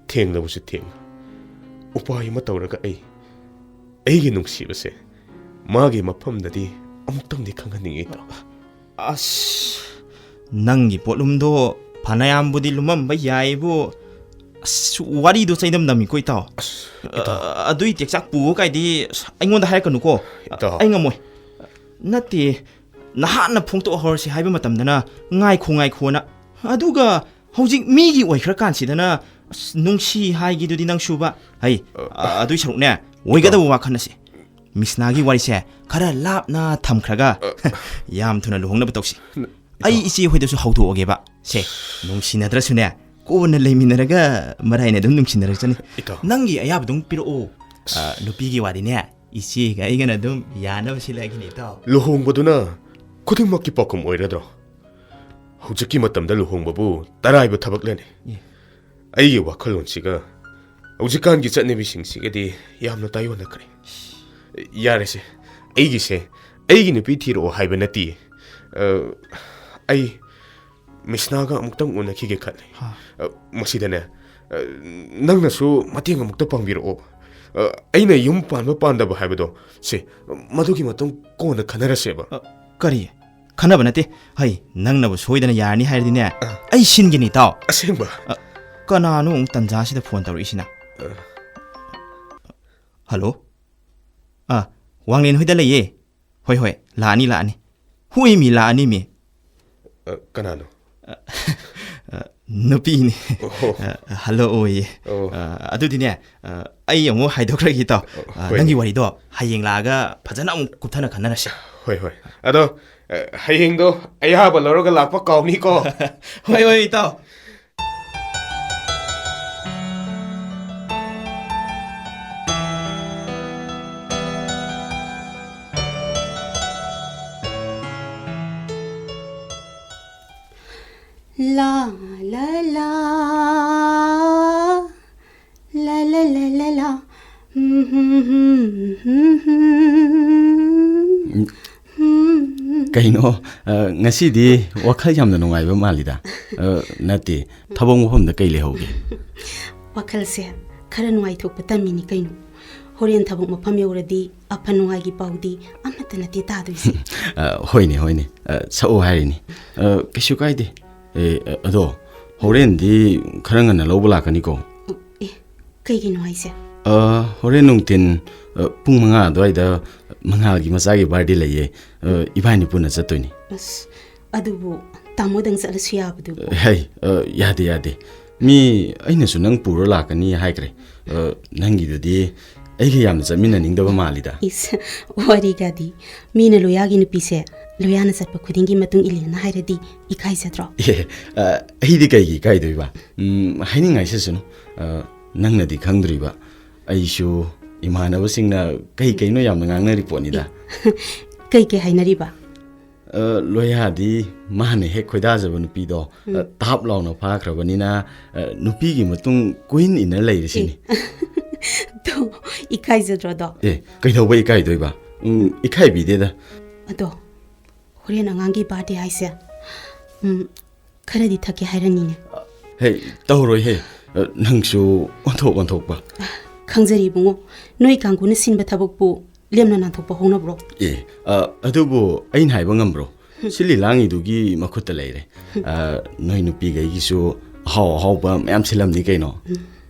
ꯊꯦꯡꯂꯕꯁꯨ ꯊꯦꯡꯅ ꯎꯄꯥꯏ ꯑꯃ ꯇꯧꯔꯒ ꯑꯩ, ꯑꯩꯒꯤ ꯅꯨꯡꯁꯤꯕꯁꯦ ꯃꯥꯒꯤ ꯃꯐꯝꯗꯗꯤ ꯑꯃꯨꯛꯇꯪꯗꯤ ꯈꯪꯍꯟꯅꯤꯡꯉꯤ, ꯏꯇꯥꯎ꯫ ꯑꯁ, ꯅꯪꯒꯤ ꯄꯣꯠꯂꯨꯝꯗꯣ ꯐꯅꯌꯥꯝꯕꯨꯗꯤ ꯂꯨꯝꯃꯝꯕ ꯌꯥꯏꯕꯨ, ꯑꯁ, ꯋꯥꯔꯤꯗꯣ ꯆꯩꯗꯝꯗꯝꯃꯤꯀꯣ, ꯏꯇꯥꯎ꯫ ꯑꯁ, ꯏꯇꯥꯎ꯫ ꯑ, ꯑꯗꯨꯏ ꯇꯦꯛꯆꯥꯛ ꯄꯨꯕ ꯀꯥꯏꯗꯤ, ꯑꯁ, ꯑꯩꯉꯣꯟꯗ ꯍꯥꯏꯔꯛꯀꯅꯨꯀꯣ꯫ ꯏꯇꯥꯎ꯫ ꯑꯩ ꯉꯝꯃꯣꯏ꯫ ꯅꯠꯇꯦ, ꯅꯍꯥꯟꯅ ꯐꯣꯡꯗꯣꯛꯍꯧꯔꯁꯤ ꯍꯥꯏꯕ ꯃꯇꯝꯗꯅ ꯉꯥꯏꯈꯣ, ꯉꯥꯏꯈꯣꯅ꯫ ꯑꯗꯨꯒ ꯍꯧꯖꯤꯛ ꯃꯤꯒꯤ ꯑꯣꯏꯈ꯭ꯔꯀꯥꯟꯁꯤꯗꯅ, ꯑꯁ, ꯅꯨꯡꯁꯤ ꯍꯥꯏꯒꯤꯗꯨꯗꯤ ꯅꯪꯁꯨꯕ꯫ ꯍꯩ, ꯑ, ꯑꯗꯨꯏ ꯁꯔꯨꯛꯅꯦ, ꯑꯣꯏꯒꯗꯕ ꯋꯥꯈꯜ ꯑꯁꯤ, ꯃꯤꯁꯅꯥꯒꯤ ꯋꯥꯔꯤꯁꯦ ꯈꯔ ꯂꯥꯞꯅ ꯊꯝꯈ꯭ꯔꯒ, ꯌꯥꯝ ꯊꯨꯅ ꯂꯨꯍꯣꯡꯅꯕ ꯇꯧꯁꯤ꯫ ꯏꯇꯥꯎ꯫ ꯑꯩ ꯏꯆꯦ ꯍꯣꯏꯗꯁꯨ ꯍꯧꯗꯣꯛꯑꯒꯦꯕ꯫ ꯁꯦ, ꯅꯨꯡꯁꯤꯅꯗ꯭ꯔꯁꯨꯅꯦ, ꯀꯣꯟꯅ ꯂꯩꯃꯤꯟꯅꯔꯒ ꯃꯔꯥꯏꯅ ꯑꯗꯨꯝ ꯅꯨꯡꯁꯤꯅꯔꯛꯆꯅꯤ꯫ ꯏꯇꯥꯎ꯫ ꯅꯪꯒꯤ ꯑꯌꯥꯕꯗꯨꯝ ꯄꯤꯔꯛꯑꯣ꯫ ꯑ, ꯅꯨꯄꯤꯒꯤ ꯋꯥꯗꯤꯅꯦ, ꯏꯆꯦꯒ ꯑꯩꯒꯅ ꯑꯗꯨꯝ ꯌꯥꯅꯕ ꯁꯤꯜꯂꯛꯑꯒꯦꯅꯦ, ꯏꯇꯥꯎ꯫ ꯂꯨꯍꯣꯡꯕꯗꯨꯅ ꯈꯨꯗꯤꯡꯃꯛꯀꯤ ꯄꯥꯎꯈꯨꯝ ꯑꯣꯏꯔꯗ꯭ꯔꯣ? ꯍꯧꯖꯤꯛꯀꯤ ꯃꯇꯝꯗ ꯂꯨꯍꯣꯡꯕꯕꯨ ꯇꯔꯥꯏꯕ ꯊꯕꯛꯂꯅꯦ? ꯑꯦ꯫ ꯑꯩꯒꯤ ꯋꯥꯈꯜꯂꯣꯟꯁꯤꯒ ꯍꯧꯖꯤꯛꯀꯥꯟꯒꯤ ꯆꯠꯅꯕꯤꯁꯤꯡꯁꯤꯒꯗꯤ ꯌꯥꯝꯅ ꯇꯥꯏꯑꯣꯟꯅꯈ꯭ꯔꯦ꯫ ꯌꯥꯔꯦꯁꯦ, ꯑꯩꯒꯤꯁꯦ ꯑꯩꯒꯤ ꯅꯨꯄꯤ ꯊꯤꯔꯛꯑꯣ ꯍꯥꯏꯕ ꯅꯠꯇꯦ꯫ ꯑ, ꯑꯩ ꯃꯤꯁꯅꯥꯒ ꯑꯃꯨꯛꯇꯪ ꯎꯅꯈꯤꯒꯦ ꯈꯜꯂꯤ꯫ ꯍꯥ꯫ ꯑ, ꯃꯁꯤꯗꯅꯦ, ꯑ, ꯅꯪꯅꯁꯨ ꯃꯇꯦꯡ ꯑꯃꯨꯛꯇ ꯄꯥꯡꯕꯤꯔꯛꯑꯣ꯫ ꯑ, ꯑꯩꯅ ꯌꯨꯝ ꯄꯥꯟꯕ ꯄꯥꯟꯗꯕ ꯍꯥꯏꯕꯗꯣ, ꯁꯦ, ꯃꯗꯨꯒꯤ ꯃꯇꯨꯡ ꯀꯣꯟꯅ ꯈꯟꯅꯔꯁꯦꯕ꯫ ꯑ, ꯀꯔꯤ? ꯈꯟꯅꯕ ꯅꯠꯇꯦ꯫ ꯍꯩ, ꯅꯪꯅꯕꯨ ꯁꯣꯏꯗꯅ ꯌꯥꯔꯅꯤ ꯍꯥꯏꯔꯗꯤꯅꯦ, ꯑ꯫ ꯑꯩ ꯁꯤꯟꯒꯅꯤ, ꯏꯇꯥꯎ꯫ ꯑꯁꯦꯡꯕ? ꯑ, ꯀꯅꯥꯅꯣ ꯑꯃꯨꯛ ꯇꯟꯖꯥꯁꯤꯗ ꯐꯣꯟ ꯇꯧꯔꯛꯏꯁꯤꯅ? ꯑ꯫ ꯍꯜꯂꯣ? ꯑ, ꯋꯥꯡꯂꯦꯟ ꯍꯣꯏꯗ ꯂꯩꯌꯦ꯫ ꯍꯣꯏ, ꯍꯣꯏ, ꯂꯥꯛꯑꯅꯤ, ꯂꯥꯛꯑꯅꯤ꯫ ꯍꯣꯏ, ꯃꯤ ꯂꯥꯛꯑꯅꯤ, ꯃꯤ꯫ ꯑ, ꯀꯅꯥꯅꯣ? ꯑ, ꯑ, ꯅꯨꯄꯤꯅꯤ꯫ ꯑꯣ꯫ ꯑ, ꯍꯜꯂꯣ ꯑꯣꯏꯌꯦ꯫ ꯑꯣ꯫ ꯑ, ꯑꯗꯨꯗꯤꯅꯦ, ꯑ, ꯑꯩ ꯑꯃꯨꯛ ꯍꯥꯏꯗꯣꯛꯈ꯭ꯔꯒꯦ, ꯏꯇꯥꯎ꯫ ꯑ, ꯑ, ꯍꯣꯏꯅꯦ꯫ ꯅꯪꯒꯤ ꯋꯥꯔꯤꯗꯣ ꯍꯌꯦꯡ ꯂꯥꯛꯑꯒ ꯐꯖꯅ ꯑꯃꯨꯛ ꯀꯨꯞꯊꯅ ꯈꯟꯅꯔꯁꯦ꯫ ꯍꯣꯏ, ꯍꯣꯏ꯫ ꯑꯗꯣ, ꯑ, ꯍꯌꯦꯡꯗꯣ ꯑꯌꯥꯕ ꯂꯧꯔꯒ ꯂꯥꯛꯄ ꯀꯥꯎꯅꯤꯀꯣ꯫ ꯍꯣꯏ, ꯍꯣꯏ, ꯏꯇꯥꯎ꯫ ꯂꯥ, ꯂꯥ, ꯂꯥ꯫ ꯂꯥ, ꯂꯥ, ꯂꯥ, ꯂꯥ, ꯂꯥ꯫ ꯎꯝ, ꯍꯨꯝ, ꯍꯨꯝ, ꯍꯨꯝ, ꯍꯨꯝ꯫ ꯎꯝ꯫ ꯀꯩꯅꯣ, ꯑ, ꯉꯁꯤꯗꯤ ꯋꯥꯈꯜ ꯌꯥꯝꯅ ꯅꯨꯡꯉꯥꯏꯕ ꯃꯥꯜꯂꯤꯗ꯫ ꯑ, ꯅꯠꯇꯦ, ꯊꯕꯛ ꯃꯐꯝꯗ ꯀꯩ ꯂꯩꯍꯧꯒꯦ? ꯋꯥꯈꯜꯁꯦ ꯈꯔ ꯅꯨꯡꯉꯥꯏꯊꯣꯛꯄ ꯇꯝꯃꯤꯅꯤ ꯀꯩꯅꯣ꯫ ꯍꯣꯔꯦꯟ ꯊꯕꯛ ꯃꯐꯝ ꯌꯧꯔꯗꯤ ꯑꯐ ꯅꯨꯡꯉꯥꯏꯒꯤ ꯄꯥꯎꯗꯤ ꯑꯃꯠꯇ ꯅꯠꯇꯦ ꯇꯥꯗꯣꯏꯁꯦ꯫ ꯑ, ꯍꯣꯏꯅꯦ, ꯍꯣꯏꯅꯦ꯫ ꯑ, ꯁꯛꯑꯣ ꯍꯥꯏꯔꯤꯅꯤ꯫ ꯑ, ꯀꯩꯁꯨ ꯀꯥꯏꯗꯦ꯫ ꯑꯦ, ꯑ, ꯑꯗꯣ ꯍꯣꯔꯦꯟꯗꯤ ꯈꯔ ꯉꯟꯅ ꯂꯧꯕ ꯂꯥꯛꯀꯅꯤꯀꯣ? ꯑꯦ, ꯀꯩꯒꯤꯅꯣ ꯍꯥꯏꯁꯦ? ꯑ, ꯍꯣꯔꯦꯟ ꯅꯨꯡꯊꯤꯟ, ꯑ, ꯄꯨꯡ ꯃꯉꯥ ꯑꯗꯨꯋꯥꯏꯗ ꯃꯉꯥꯜꯒꯤ ꯃꯆꯥꯒꯤ birthday ꯂꯩꯌꯦ꯫ ꯑ, ꯏꯕꯥꯅꯤ ꯄꯨꯟꯅ ꯆꯠꯇꯣꯏꯅꯤ꯫ ꯑꯁ, ꯑꯗꯨꯕꯨ ꯇꯥꯃꯣꯗꯪ ꯆꯠꯂꯁꯨ ꯌꯥꯕꯗꯨꯕꯨ? ꯍꯩ, ꯑ, ꯌꯥꯗꯦ, ꯌꯥꯗꯦ꯫ ꯃꯤ ꯑꯩꯅꯁꯨ ꯅꯪ ꯄꯨꯔ ꯂꯥꯛꯀꯅꯤ ꯍꯥꯏꯈ꯭ꯔꯦ꯫ ꯑ, ꯅꯪꯒꯤꯗꯨꯗꯤ ꯑꯩꯒ ꯌꯥꯝꯅ ꯆꯠꯃꯤꯟꯅꯅꯤꯡꯗꯕ ꯃꯥꯜꯂꯤꯗ꯫ ꯏꯁ, ꯋꯥꯔꯤꯒꯗꯤ꯫ ꯃꯤꯅ ꯂꯣꯌꯥꯒꯤ ꯅꯨꯄꯤꯁꯦ ꯂꯣꯌꯥꯅ ꯆꯠꯄ ꯈꯨꯗꯤꯡꯒꯤ ꯃꯇꯨꯡ ꯏꯜꯂꯦꯅ ꯍꯥꯏꯔꯗꯤ ꯏꯀꯥꯏꯖꯗ꯭ꯔꯣ? ꯑꯦ, ꯑ, ꯑꯩꯗꯤ ꯀꯩꯒꯤ ꯏꯀꯥꯏꯗꯣꯏꯕ? ꯎꯝ, ꯍꯥꯏꯅꯤꯡꯉꯥꯏ ꯁꯤꯁꯅꯨ꯫ ꯑ, ꯅꯪꯅꯗꯤ ꯈꯪꯗ꯭ꯔꯤꯕ, ꯑꯩꯁꯨ ꯏꯃꯥꯟꯅꯕꯁꯤꯡꯅ ꯀꯩ ꯀꯩꯅꯣ ꯌꯥꯝꯅ ꯉꯥꯡꯅꯔꯤ ꯄꯣꯠꯅꯤꯗ꯫ ꯀꯩ ꯀꯩ ꯍꯥꯏꯅꯔꯤꯕ? ꯑ, ꯂꯣꯌꯥꯗꯤ ꯃꯥꯅ ꯍꯦꯛ ꯈꯣꯏꯗꯥꯖꯕ ꯅꯨꯄꯤꯗꯣ, ꯑ, ꯎꯝ꯫ ꯇꯥꯞ ꯂꯥꯎꯅ ꯐꯥꯈ꯭ꯔꯕꯅꯤꯅ, ꯑ, ꯅꯨꯄꯤꯒꯤ ꯃꯇꯨꯡ ꯀꯨꯏꯟ ꯏꯟꯅ ꯂꯩꯔꯤꯁꯤꯅꯤ꯫ ꯑꯦ꯫ ꯇꯣ, ꯏꯀꯥꯏꯖꯗ꯭ꯔꯣ ꯑꯗꯣ? ꯑꯦ, ꯀꯩꯗꯧꯕ ꯏꯀꯥꯏꯗꯣꯏꯕ? ꯎꯝ, ꯏꯀꯥꯏꯕꯤꯗꯦꯗ꯫ ꯑꯗꯣ, ꯍꯣꯔꯦꯟ ꯑꯉꯥꯡꯒꯤ ꯕꯥꯔꯗꯦ ꯍꯥꯏꯁꯦ, ꯎꯝ, ꯈꯔꯗꯤ ꯊꯛꯀꯦ ꯍꯥꯏꯔꯅꯤꯅꯦ꯫ ꯍꯦ, ꯇꯧꯔꯣꯏꯍꯦ꯫ ꯑ, ꯅꯪꯁꯨ ꯑꯣꯟꯊꯣꯛ ꯑꯣꯟꯊꯣꯛꯄ꯫ ꯈꯪꯖꯔꯤ ꯏꯕꯨꯡꯉꯣ, ꯅꯣꯏ ꯀꯥꯡꯕꯨꯅ ꯁꯤꯟꯕ ꯊꯕꯛꯄꯨ ꯂꯦꯝꯅ ꯅꯥꯟꯊꯣꯛꯄ ꯍꯧꯅꯕ꯭ꯔꯣ? ꯑꯦ, ꯑ, ꯑꯗꯨꯕꯨ ꯑꯩꯅ ꯍꯥꯏꯕ ꯉꯝꯕ꯭ꯔꯣ? ꯍꯨꯝ꯫ ꯁꯤꯜꯂꯤ ꯂꯥꯡꯉꯤꯗꯨꯒꯤ ꯃꯈꯨꯠꯇ ꯂꯩꯔꯦ꯫ ꯍꯨꯝ꯫ ꯑ, ꯅꯣꯏ ꯅꯨꯄꯤꯈꯩꯒꯤꯁꯨ ꯑꯍꯥꯎ ꯑꯍꯥꯎꯕ ꯃꯌꯥꯝ ꯁꯤꯜꯂꯝꯅꯤ ꯀꯩꯅꯣ꯫ ꯎꯝ꯫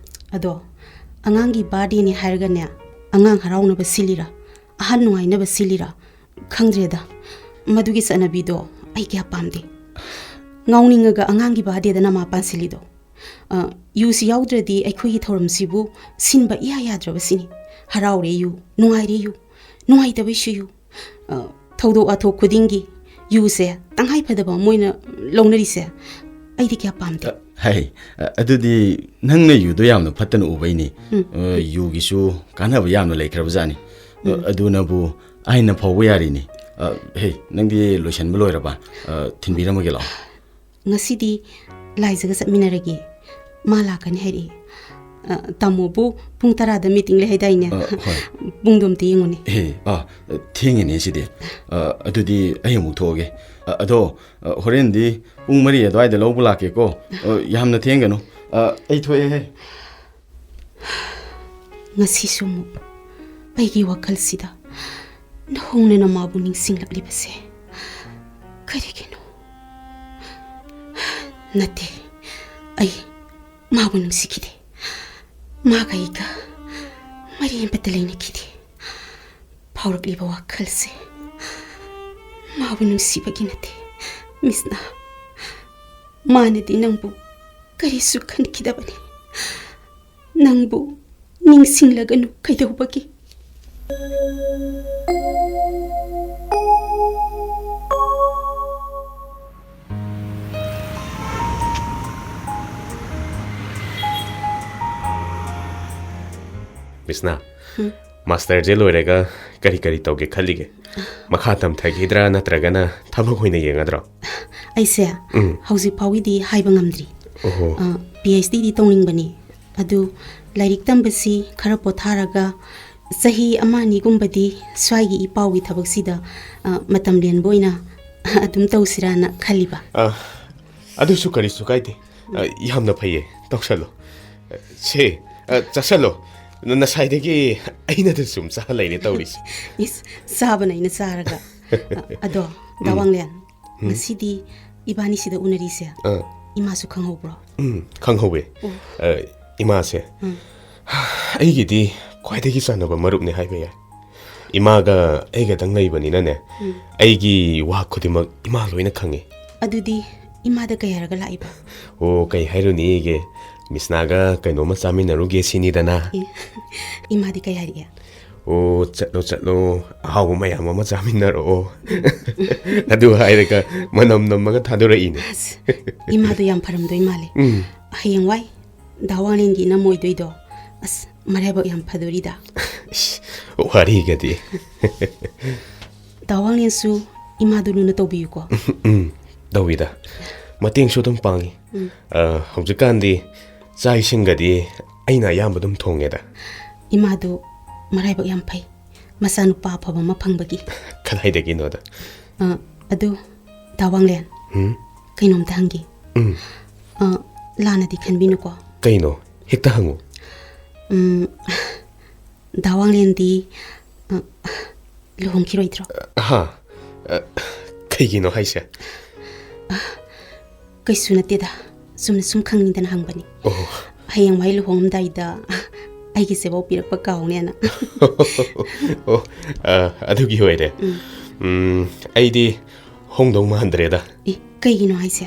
ꯑꯗꯣ, ꯑꯉꯥꯡꯒꯤ ꯕꯥꯔꯗꯦꯅꯤ ꯍꯥꯏꯔꯒꯅꯦ, ꯑꯉꯥꯡ ꯍꯔꯥꯎꯅꯕ ꯁꯤꯜꯂꯤꯔꯥ, ꯑꯍꯜ ꯅꯨꯡꯉꯥꯏꯅꯕ ꯁꯤꯜꯂꯤꯔꯥ, ꯈꯪꯗ꯭ꯔꯦꯗ꯫ ꯃꯗꯨꯒꯤ ꯆꯠꯅꯕꯤꯗꯣ ꯑꯩ ꯀꯌꯥ ꯄꯥꯝꯗꯦ꯫ ꯉꯥꯎꯅꯤꯡꯉꯒ ꯑꯉꯥꯡꯒꯤ ꯕꯥꯔꯗꯦꯗ ꯅꯃꯥ ꯄꯥꯟꯁꯤꯜꯂꯤꯗꯣ꯫ ꯑ, ꯌꯨꯁꯤ ꯌꯥꯎꯗ꯭ꯔꯗꯤ ꯑꯩꯈꯣꯏꯒꯤ ꯊꯧꯔꯝꯁꯤꯕꯨ ꯁꯤꯟꯕ ꯏꯌꯥ ꯌꯥꯗ꯭ꯔꯕꯁꯤꯅꯤ꯫ ꯍꯔꯥꯎꯔꯦ ꯌꯨ, ꯅꯨꯡꯉꯥꯏꯔꯦ ꯌꯨ, ꯅꯨꯡꯉꯥꯏꯇꯕꯩꯁꯨ ꯌꯨ꯫ ꯑ, ꯊꯧꯗꯣꯛ ꯋꯥꯊꯣꯛ ꯈꯨꯗꯤꯡꯒꯤ ꯌꯨꯁꯦ ꯇꯉꯥꯏ ꯐꯗꯕ ꯑꯃ ꯑꯣꯏꯅ ꯂꯧꯅꯔꯤꯁꯦ ꯑꯩꯗꯤ ꯀꯌꯥ ꯄꯥꯝꯗꯦ꯫ ꯑ, ꯍꯥꯏ, ꯑ, ꯑꯗꯨꯗꯤ ꯅꯪꯅ ꯌꯨꯗꯣ ꯌꯥꯝꯅ ꯐꯠꯇꯅ ꯎꯕꯩꯅꯤ꯫ ꯎꯝ꯫ ꯑ, ꯌꯨꯒꯤꯁꯨ ꯀꯥꯟꯅꯕ ꯌꯥꯝꯅ ꯂꯩꯈ꯭ꯔꯕꯖꯥꯠꯅꯤ꯫ ꯑ, ꯎꯝ꯫ ꯑꯗꯨꯅꯕꯨ ꯑꯩꯅ ꯐꯥꯎꯕ ꯌꯥꯔꯤꯅꯤ꯫ ꯑ, ꯍꯦ, ꯅꯪꯗꯤ ꯂꯣꯏꯁꯟꯕ ꯂꯣꯏꯔꯕ? ꯑ, ꯊꯤꯟꯕꯤꯔꯝꯃꯒꯦ ꯂꯥꯛꯑꯣ꯫ ꯉꯁꯤꯗꯤ ꯂꯥꯏꯖꯒ ꯆꯠꯃꯤꯟꯅꯔꯒꯦ꯫ ꯃꯥ ꯂꯥꯛꯀꯅꯤ ꯍꯥꯏꯔꯛꯏ꯫ ꯑ, ꯇꯥꯃꯣꯕꯨ ꯄꯨꯡ ꯇꯔꯥꯗ ꯃꯤꯇꯤꯡ ꯂꯩ ꯍꯥꯏꯗꯥꯏꯅꯦ? ꯑ, ꯍꯣꯏ꯫ ꯄꯨꯡꯗꯣ ꯑꯝꯇ ꯌꯦꯡꯉꯨꯅꯦ꯫ ꯑꯦ, ꯑ, ꯊꯦꯡꯉꯦꯅꯦ ꯁꯤꯗꯤ꯫ ꯑ, ꯑꯗꯨꯗꯤ ꯑꯩ ꯑꯃꯨꯛ ꯊꯣꯛꯑꯒꯦ꯫ ꯑ, ꯑꯗꯣ, ꯑ, ꯍꯣꯔꯦꯟꯗꯤ ꯄꯨꯡ ꯃꯔꯤ ꯑꯗꯨꯋꯥꯏꯗ ꯂꯧꯕ ꯂꯥꯛꯀꯦꯀꯣ꯫ ꯑ, ꯌꯥꯝꯅ ꯊꯦꯡꯒꯅꯨ꯫ ꯑ, ꯑꯩ ꯊꯣꯛꯑꯦꯍꯦ꯫ ꯉꯁꯤꯁꯨ ꯑꯃꯨꯛ ꯑꯩꯒꯤ ꯋꯥꯈꯜꯁꯤꯗ ꯅꯧꯍꯧꯅꯅ ꯃꯥꯕꯨ ꯅꯤꯡꯁꯤꯡꯂꯛꯂꯤꯕꯁꯦ ꯀꯔꯤꯒꯤꯅꯣ? ꯅꯠꯇꯦ, ꯑꯩ ꯃꯥꯕꯨ ꯅꯨꯡꯁꯤꯈꯤꯗꯦ꯫ ꯃꯥꯒ ꯑꯩꯒ ꯃꯔꯤ ꯑꯃꯠꯇ ꯂꯩꯅꯈꯤꯗꯦ꯫ ꯐꯥꯎꯔꯛꯂꯤꯕ ꯋꯥꯈꯜꯁꯦ ꯃꯥꯕꯨ ꯅꯨꯡꯁꯤꯕꯒꯤ ꯅꯠꯇꯦ, ꯃꯤꯁꯅꯥ꯫ ꯃꯥꯅꯗꯤ ꯅꯪꯕꯨ ꯀꯔꯤꯁꯨ ꯈꯟꯈꯤꯗꯕꯅꯤ꯫ ꯅꯪꯕꯨ ꯅꯤꯡꯁꯤꯡꯂꯒꯅꯨ ꯀꯩꯗꯧꯕꯒꯤ? ꯃꯤꯁꯅꯥ, ꯍꯨꯝ꯫ ꯃꯥꯁꯇꯔꯁꯦ ꯂꯣꯏꯔꯒ ꯀꯔꯤ ꯀꯔꯤ ꯇꯧꯒꯦ ꯈꯜꯂꯤꯒꯦ? ꯃꯈꯥ ꯇꯝꯊꯈꯤꯗ꯭ꯔꯥ ꯅꯠꯇ꯭ꯔꯒꯅ ꯊꯕꯛ ꯑꯣꯏꯅ ꯌꯦꯡꯒꯗ꯭ꯔꯣ? ꯑꯩꯁꯦ ꯎꯝ꯫ ꯍꯧꯖꯤꯛ ꯐꯥꯎꯒꯤꯗꯤ ꯍꯥꯏꯕ ꯉꯝꯗ꯭ꯔꯤ꯫ ꯑꯣꯍꯣ꯫ ꯑ, ꯄꯤ ꯑꯩꯆ ꯗꯤꯗꯤ ꯇꯧꯅꯤꯡꯕꯅꯤ꯫ ꯑꯗꯨ ꯂꯥꯏꯔꯤꯛ ꯇꯝꯕꯁꯤ ꯈꯔ ꯄꯣꯊꯥꯔꯒ ꯆꯍꯤ ꯑꯃ ꯑꯅꯤꯒꯨꯝꯕꯗꯤ ꯁ꯭ꯋꯥꯏꯒꯤ ꯏ ꯄꯥꯎꯒꯤ ꯊꯕꯛꯁꯤꯗ, ꯑ, ꯃꯇꯝ ꯂꯦꯟꯕ ꯑꯣꯏꯅ ꯑꯗꯨꯝ ꯇꯧꯁꯤꯔꯥꯅ ꯈꯜꯂꯤꯕ꯫ ꯑ, ꯑꯗꯨꯁꯨ ꯀꯔꯤꯁꯨ ꯀꯥꯏꯗꯦ꯫ ꯑ, ꯌꯥꯝꯅ ꯐꯩꯌꯦ꯫ ꯇꯧꯁꯜꯂꯣ꯫ ꯁꯦ, ꯑ, ꯆꯥꯁꯜꯂꯣ꯫ ꯅ-, ꯉꯁꯥꯏꯗꯒꯤ ꯑꯩꯅꯗ ꯁꯨꯝ ꯆꯥ ꯂꯩꯔꯦ ꯇꯧꯔꯤꯁꯦ꯫ ꯏꯁ, ꯆꯥꯕꯅ ꯑꯩꯅ ꯆꯥꯔꯒ꯫ ꯑ, ꯑꯗꯣ, ꯗꯥ ꯎꯝ꯫ ꯋꯥꯡꯂꯦꯟ, ꯎꯝ꯫ ꯉꯁꯤꯗꯤ ꯏꯕꯥꯅꯤ ꯁꯤꯗ ꯎꯅꯔꯤꯁꯦ, ꯑ꯫ ꯏꯃꯥꯁꯨ ꯈꯪꯍꯧꯕ꯭ꯔꯣ? ꯎꯝ, ꯈꯪꯍꯧꯋꯦ꯫ ꯑꯣ꯫ ꯑ, ꯏꯃꯥꯁꯦ ꯎꯝ꯫ ꯑꯩꯒꯤꯗꯤ ꯈ꯭ꯋꯥꯏꯗꯒꯤ ꯆꯥꯟꯅꯕ ꯃꯔꯨꯞꯅꯦ ꯍꯥꯏꯕ ꯌꯥꯏ꯫ ꯏꯃꯥꯒ ꯑꯩꯒꯗꯪ ꯂꯩꯕꯅꯤꯅꯅꯦ, ꯎꯝ꯫ ꯑꯩꯒꯤ ꯋꯥ ꯈꯨꯗꯤꯡꯃꯛ ꯏꯃꯥ ꯂꯣꯏꯅ ꯈꯪꯉꯤ꯫ ꯑꯗꯨꯗꯤ ꯏꯃꯥꯗ ꯀꯩ ꯍꯥꯏꯔꯒ ꯂꯥꯛꯏꯕ? ꯑꯣ, ꯀꯩ ꯍꯥꯏꯔꯨꯅꯤꯒꯦ, ꯃꯤꯁꯅꯥꯒ ꯀꯩꯅꯣꯝꯃ ꯆꯥꯃꯤꯟꯅꯔꯨꯒꯦ ꯁꯤꯅꯤꯗꯅ꯫ ꯑꯦ, ꯏꯃꯥꯗꯤ ꯀꯩ ꯍꯥꯏꯔꯛꯑꯦ? "ꯑꯣ, ꯆꯠꯂꯣ, ꯆꯠꯂꯣ, ꯑꯍꯥꯎꯕ ꯃꯌꯥꯝ ꯑꯃ ꯆꯥꯃꯤꯟꯅꯔꯛꯑꯣ꯫" ꯑꯗꯨ ꯍꯥꯏꯔꯒ ꯃꯅꯝ ꯅꯝꯃꯒ ꯊꯥꯗꯣꯔꯛꯏꯅꯦ꯫ ꯑꯁ, ꯏꯃꯥꯗꯣ ꯌꯥꯝ ꯐꯔꯝꯗꯣꯏ ꯃꯥꯜꯂꯦ꯫ ꯎꯝ꯫ ꯍꯌꯦꯡꯋꯥꯏ ꯗꯥ ꯋꯥꯡꯂꯦꯟꯒꯤ ꯏꯅꯝ ꯑꯣꯏꯗꯣꯏꯗꯣ, ꯑꯁ, ꯃꯔꯥꯏꯕꯛ ꯌꯥꯝ ꯐꯗꯣꯔꯤꯗ꯫ ꯏꯁ, ꯋꯥꯔꯤꯒꯗꯤ꯫ ꯗꯥ ꯋꯥꯡꯂꯦꯟꯁꯨ ꯏꯃꯥꯗꯨ ꯂꯨꯅ ꯇꯧꯕꯤꯌꯨꯀꯣ꯫ ꯎꯝ, ꯇꯧꯏꯗ꯫ ꯃꯇꯦꯡꯁꯨ ꯑꯗꯨꯝ ꯄꯥꯡꯉꯤ꯫ ꯎꯝ꯫ ꯑ, ꯍꯧꯖꯤꯛꯀꯥꯟꯗꯤ ꯆꯥꯛ ꯏꯁꯤꯡꯒꯗꯤ ꯑꯩꯅ ꯑꯌꯥꯝꯕ ꯑꯗꯨꯝ ꯊꯣꯡꯉꯦꯗ꯫ ꯏꯃꯥꯗꯨ ꯃꯔꯥꯏꯕꯛ ꯌꯥꯝ ꯐꯩ, ꯃꯆꯥꯅꯨꯄꯥ ꯑꯐꯕ ꯑꯃ ꯐꯪꯕꯒꯤ꯫ ꯀꯗꯥꯏꯗꯒꯤꯅꯣꯗ? ꯑ, ꯑꯗꯨ, ꯗꯥ ꯋꯥꯡꯂꯦꯟ, ꯎꯝ? ꯀꯩꯅꯣꯝꯇ ꯍꯪꯒꯦ꯫ ꯎꯝ꯫ ꯑ, ꯂꯥꯟꯅꯗꯤ ꯈꯟꯕꯤꯅꯨꯀꯣ꯫ ꯀꯩꯅꯣ? ꯍꯦꯛꯇ ꯍꯪꯉꯨ꯫ ꯎꯝ, ꯗꯥ ꯋꯥꯡꯂꯦꯟꯗꯤ, ꯑ, ꯂꯨꯍꯣꯡꯈꯤꯔꯣꯏꯗ꯭ꯔꯣ? ꯍꯥ? ꯑ, ꯀꯩꯒꯤꯅꯣ ꯍꯥꯏꯁꯦ? ꯑ, ꯀꯩꯁꯨ ꯅꯠꯇꯦꯗ, ꯆꯨꯝꯅ ꯁꯨꯝ ꯈꯪꯅꯤꯡꯗꯅ ꯍꯪꯕꯅꯤ꯫ ꯑꯣ꯫ ꯍꯌꯦꯡꯋꯥꯏ ꯂꯨꯍꯣꯡꯉꯝꯗꯥꯏꯗ ꯑꯩꯒꯤꯁꯦꯐꯥꯎ ꯄꯤꯔꯛꯄ ꯀꯥꯎꯅꯦꯅ꯫ ꯑꯣ, ꯑ, ꯑꯗꯨꯒꯤ ꯑꯣꯏꯔꯦ꯫ ꯎꯝ꯫ ꯎꯝ, ꯑꯩꯗꯤ ꯍꯣꯡꯗꯧ ꯃꯥꯟꯗ꯭ꯔꯦꯗ꯫ ꯑꯦ, ꯀꯩꯒꯤꯅꯣ ꯍꯥꯏꯁꯦ?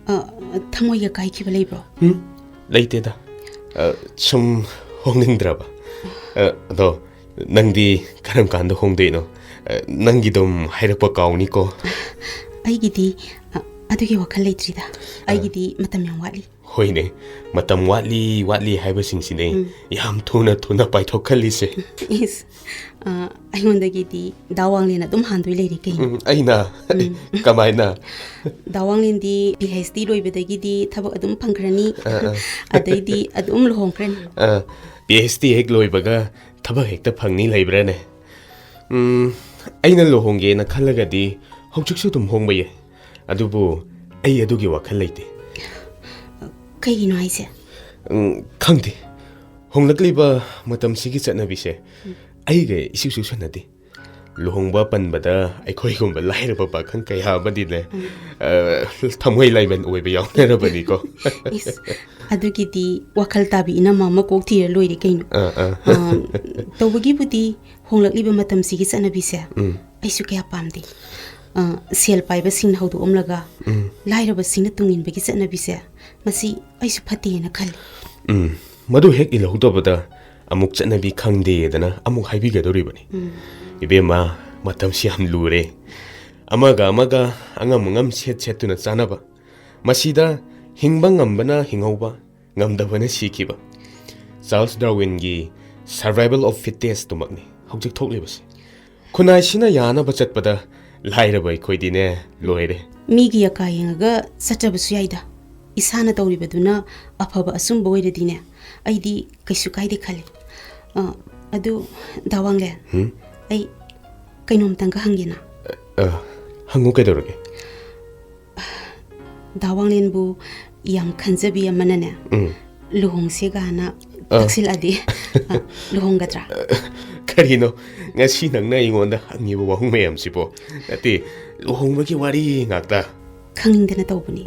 ꯑ, ꯊꯃꯣꯏꯒ ꯀꯥꯏꯈꯤꯕ ꯂꯩꯕ꯭ꯔꯣ? ꯎꯝ, ꯂꯩꯇꯦꯗ꯫ ꯑ, ꯁꯨꯝ ꯍꯣꯡꯅꯤꯡꯗ꯭ꯔꯕ꯫ ꯑ, ꯑꯗꯣ ꯅꯪꯗꯤ ꯀꯔꯝ ꯀꯥꯟꯗ ꯍꯣꯡꯗꯣꯏꯅꯣ? ꯑ, ꯅꯪꯒꯤꯗꯨꯝ ꯍꯥꯏꯔꯛꯄ ꯀꯥꯎꯅꯤꯀꯣ꯫ ꯑꯩꯒꯤꯗꯤ, ꯑ, ꯑꯗꯨꯒꯤ ꯋꯥꯈꯜ ꯂꯩꯇ꯭ꯔꯤꯗ꯫ ꯑꯩꯒꯤꯗꯤ ꯃꯇꯝ ꯌꯥꯝ ꯋꯥꯠꯂꯤ꯫ ꯍꯣꯏꯅꯦ, ꯃꯇꯝ ꯋꯥꯠꯂꯤ ꯋꯥꯠꯂꯤ ꯍꯥꯏꯕꯁꯤꯡꯁꯤꯅꯦ ꯎꯝ꯫ ꯌꯥꯝ ꯊꯨꯅ ꯊꯨꯅ ꯄꯥꯏꯊꯣꯛꯍꯜꯂꯤꯁꯦ꯫ ꯏꯁ, ꯑ, ꯑꯩꯉꯣꯟꯗꯒꯤꯗꯤ ꯗꯥ ꯋꯥꯡꯂꯦꯟ ꯑꯗꯨꯝ ꯍꯥꯟꯗꯣꯏ ꯂꯩꯔꯤ ꯀꯩꯅꯣ꯫ ꯎꯝ, ꯑꯩꯅ? ꯎꯝ꯫ ꯀꯃꯥꯏꯅ? ꯗꯥ ꯋꯥꯡꯂꯦꯟꯗꯤ ꯄꯤ ꯑꯩꯆ ꯗꯤ ꯂꯣꯏꯕꯗꯒꯤꯗꯤ ꯊꯕꯛ ꯑꯗꯨꯝ ꯐꯪꯈ꯭ꯔꯅꯤ꯫ ꯑ, ꯑ꯫ ꯑꯗꯩꯗꯤ ꯑꯗꯨꯝ ꯂꯨꯍꯣꯡꯈ꯭ꯔꯅꯤ꯫ ꯑ, ꯄꯤ ꯑꯩꯆ ꯗꯤ ꯍꯦꯛ ꯂꯣꯏꯕꯒ ꯊꯕꯛ ꯍꯦꯛꯇ ꯐꯪꯅꯤ ꯂꯩꯕ꯭ꯔꯥꯅꯦ? ꯎꯝ, ꯑꯩꯅ ꯂꯨꯍꯣꯡꯒꯦꯅ ꯈꯜꯂꯒꯗꯤ ꯍꯧꯖꯤꯛꯁꯨ ꯑꯗꯨꯝ ꯍꯣꯡꯕ ꯌꯥꯏ꯫ ꯑꯗꯨꯕꯨ ꯑꯩ ꯑꯗꯨꯒꯤ ꯋꯥꯈꯜ ꯂꯩꯇꯦ꯫ ꯀꯩꯒꯤꯅꯣ ꯍꯥꯏꯁꯦ? ꯎꯝ, ꯈꯪꯗꯦ꯫ ꯍꯣꯡꯂꯛꯂꯤꯕ ꯃꯇꯝꯁꯤꯒꯤ ꯆꯠꯅꯕꯤꯁꯦ ꯎꯝ꯫ ꯑꯩꯒ ꯏꯁꯨ ꯆꯨꯁꯟꯅꯗꯦ꯫ ꯂꯨꯍꯣꯡꯕ ꯄꯟꯕꯗ ꯑꯩꯈꯣꯏꯒꯨꯝꯕ ꯂꯥꯏꯔꯕ ꯄꯥꯈꯪ ꯀꯌꯥ ꯑꯃꯗꯤꯅꯦ, ꯎꯝ꯫ ꯑ, ꯊꯃꯣꯏ ꯂꯥꯏꯃꯟ ꯑꯣꯏꯕ ꯌꯥꯎꯅꯔꯕꯅꯤꯀꯣ꯫ ꯏꯁ, ꯑꯗꯨꯒꯤꯗꯤ ꯋꯥꯈꯜ ꯇꯥꯕꯤ ꯏꯅꯝꯃ ꯑꯃ ꯀꯣꯛ ꯊꯤꯔ ꯂꯣꯏꯔꯦ ꯀꯩꯅꯣ꯫ ꯑ, ꯑ꯫ ꯑ, ꯇꯧꯕꯒꯤꯕꯨꯗꯤ ꯍꯣꯡꯂꯛꯂꯤꯕ ꯃꯇꯝꯁꯤꯒꯤ ꯆꯠꯅꯕꯤꯁꯦ ꯎꯝ꯫ ꯑꯩꯁꯨ ꯀꯌꯥ ꯄꯥꯝꯗꯦ꯫ ꯑ, ꯁꯦꯜ ꯄꯥꯏꯕꯁꯤꯡꯅ ꯍꯧꯗꯣꯛꯑꯝꯂꯒ ꯎꯝ꯫ ꯂꯥꯏꯔꯕꯁꯤꯡꯅ ꯇꯨꯡꯏꯟꯕꯒꯤ ꯆꯠꯅꯕꯤꯁꯦ, ꯃꯁꯤ ꯑꯩꯁꯨ ꯐꯠꯇꯦꯅ ꯈꯜꯂꯤ꯫ ꯎꯝ, ꯃꯗꯨ ꯍꯦꯛ ꯏꯜꯍꯧꯗꯕꯗ ꯑꯃꯨꯛ ꯆꯠꯅꯕꯤ ꯈꯪꯗꯦꯗꯅ ꯑꯃꯨꯛ ꯍꯥꯏꯕꯤꯒꯗꯧꯔꯤꯕꯅꯤ꯫ ꯎꯝ꯫ ꯏꯕꯦꯝꯃ, ꯃꯇꯝꯁꯤ ꯌꯥꯝ ꯂꯨꯔꯦ꯫ ꯑꯃꯒ ꯑꯃꯒ ꯑꯉꯝ ꯑꯉꯝ ꯁꯦꯠ ꯁꯦꯠꯇꯨꯅ ꯆꯥꯅꯕ, ꯃꯁꯤꯗ ꯍꯤꯡꯕ ꯉꯝꯕꯅ ꯍꯤꯡꯍꯧꯕ, ꯉꯝꯗꯕꯅ ꯁꯤꯈꯤꯕ꯫ ꯆꯥꯔꯜꯁ ꯗꯥꯔꯋꯤꯟꯒꯤ Survival of Fittest ꯇꯨꯃꯛꯅꯤ ꯍꯧꯖꯤꯛ ꯊꯣꯛꯂꯤꯕꯁꯦ꯫ ꯈꯨꯟꯅꯥꯏꯁꯤꯅ ꯌꯥꯅꯕ ꯆꯠꯄꯗ ꯂꯥꯏꯔꯕ ꯑꯩꯈꯣꯏꯗꯤꯅꯦ, ꯂꯣꯏꯔꯦ꯫ ꯃꯤꯒꯤ ꯑꯀꯥ ꯌꯦꯡꯉꯒ ꯆꯠꯆꯕꯁꯨ ꯌꯥꯏꯗ꯫ ꯏꯁꯥꯅ ꯇꯧꯔꯤꯕꯗꯨꯅ ꯑꯐꯕ ꯑꯆꯨꯝꯕ ꯑꯣꯏꯔꯗꯤꯅꯦ, ꯑꯩꯗꯤ ꯀꯩꯁꯨ ꯀꯥꯏꯗꯦ ꯈꯜꯂꯤ꯫ ꯑ, ꯑꯗꯨ, ꯗꯥ ꯋꯥꯡꯂꯦꯟ, ꯍꯨꯝ? ꯑꯩ ꯀꯩꯅꯣꯝꯇꯪꯒ ꯍꯪꯒꯦꯅ꯫ ꯑ, ꯍꯪꯉꯨ, ꯀꯩꯗꯧꯔꯒꯦ? ꯗꯥ ꯋꯥꯡꯂꯦꯟꯕꯨ ꯌꯥꯝ ꯈꯟꯖꯕꯤ ꯑꯃꯅꯅꯦ, ꯎꯝ꯫ ꯂꯨꯍꯣꯡꯁꯦꯒꯥꯅ ꯑ꯫ ꯇꯛꯁꯤꯜꯂꯛꯑꯗꯤ, ꯑ, ꯂꯨꯍꯣꯡꯒꯗ꯭ꯔꯥ? ꯀꯔꯤꯅꯣ? ꯉꯁꯤ ꯅꯪꯅ ꯑꯩꯉꯣꯟꯗ ꯍꯪꯉꯤꯕ ꯋꯥꯍꯪ ꯃꯌꯥꯝꯁꯤꯕꯣ? ꯅꯠꯇꯦ, ꯂꯨꯍꯣꯡꯕꯒꯤ ꯋꯥꯔꯤ ꯉꯥꯛꯇ꯫ ꯈꯪꯅꯤꯡꯗꯅ ꯇꯧꯕꯅꯤ꯫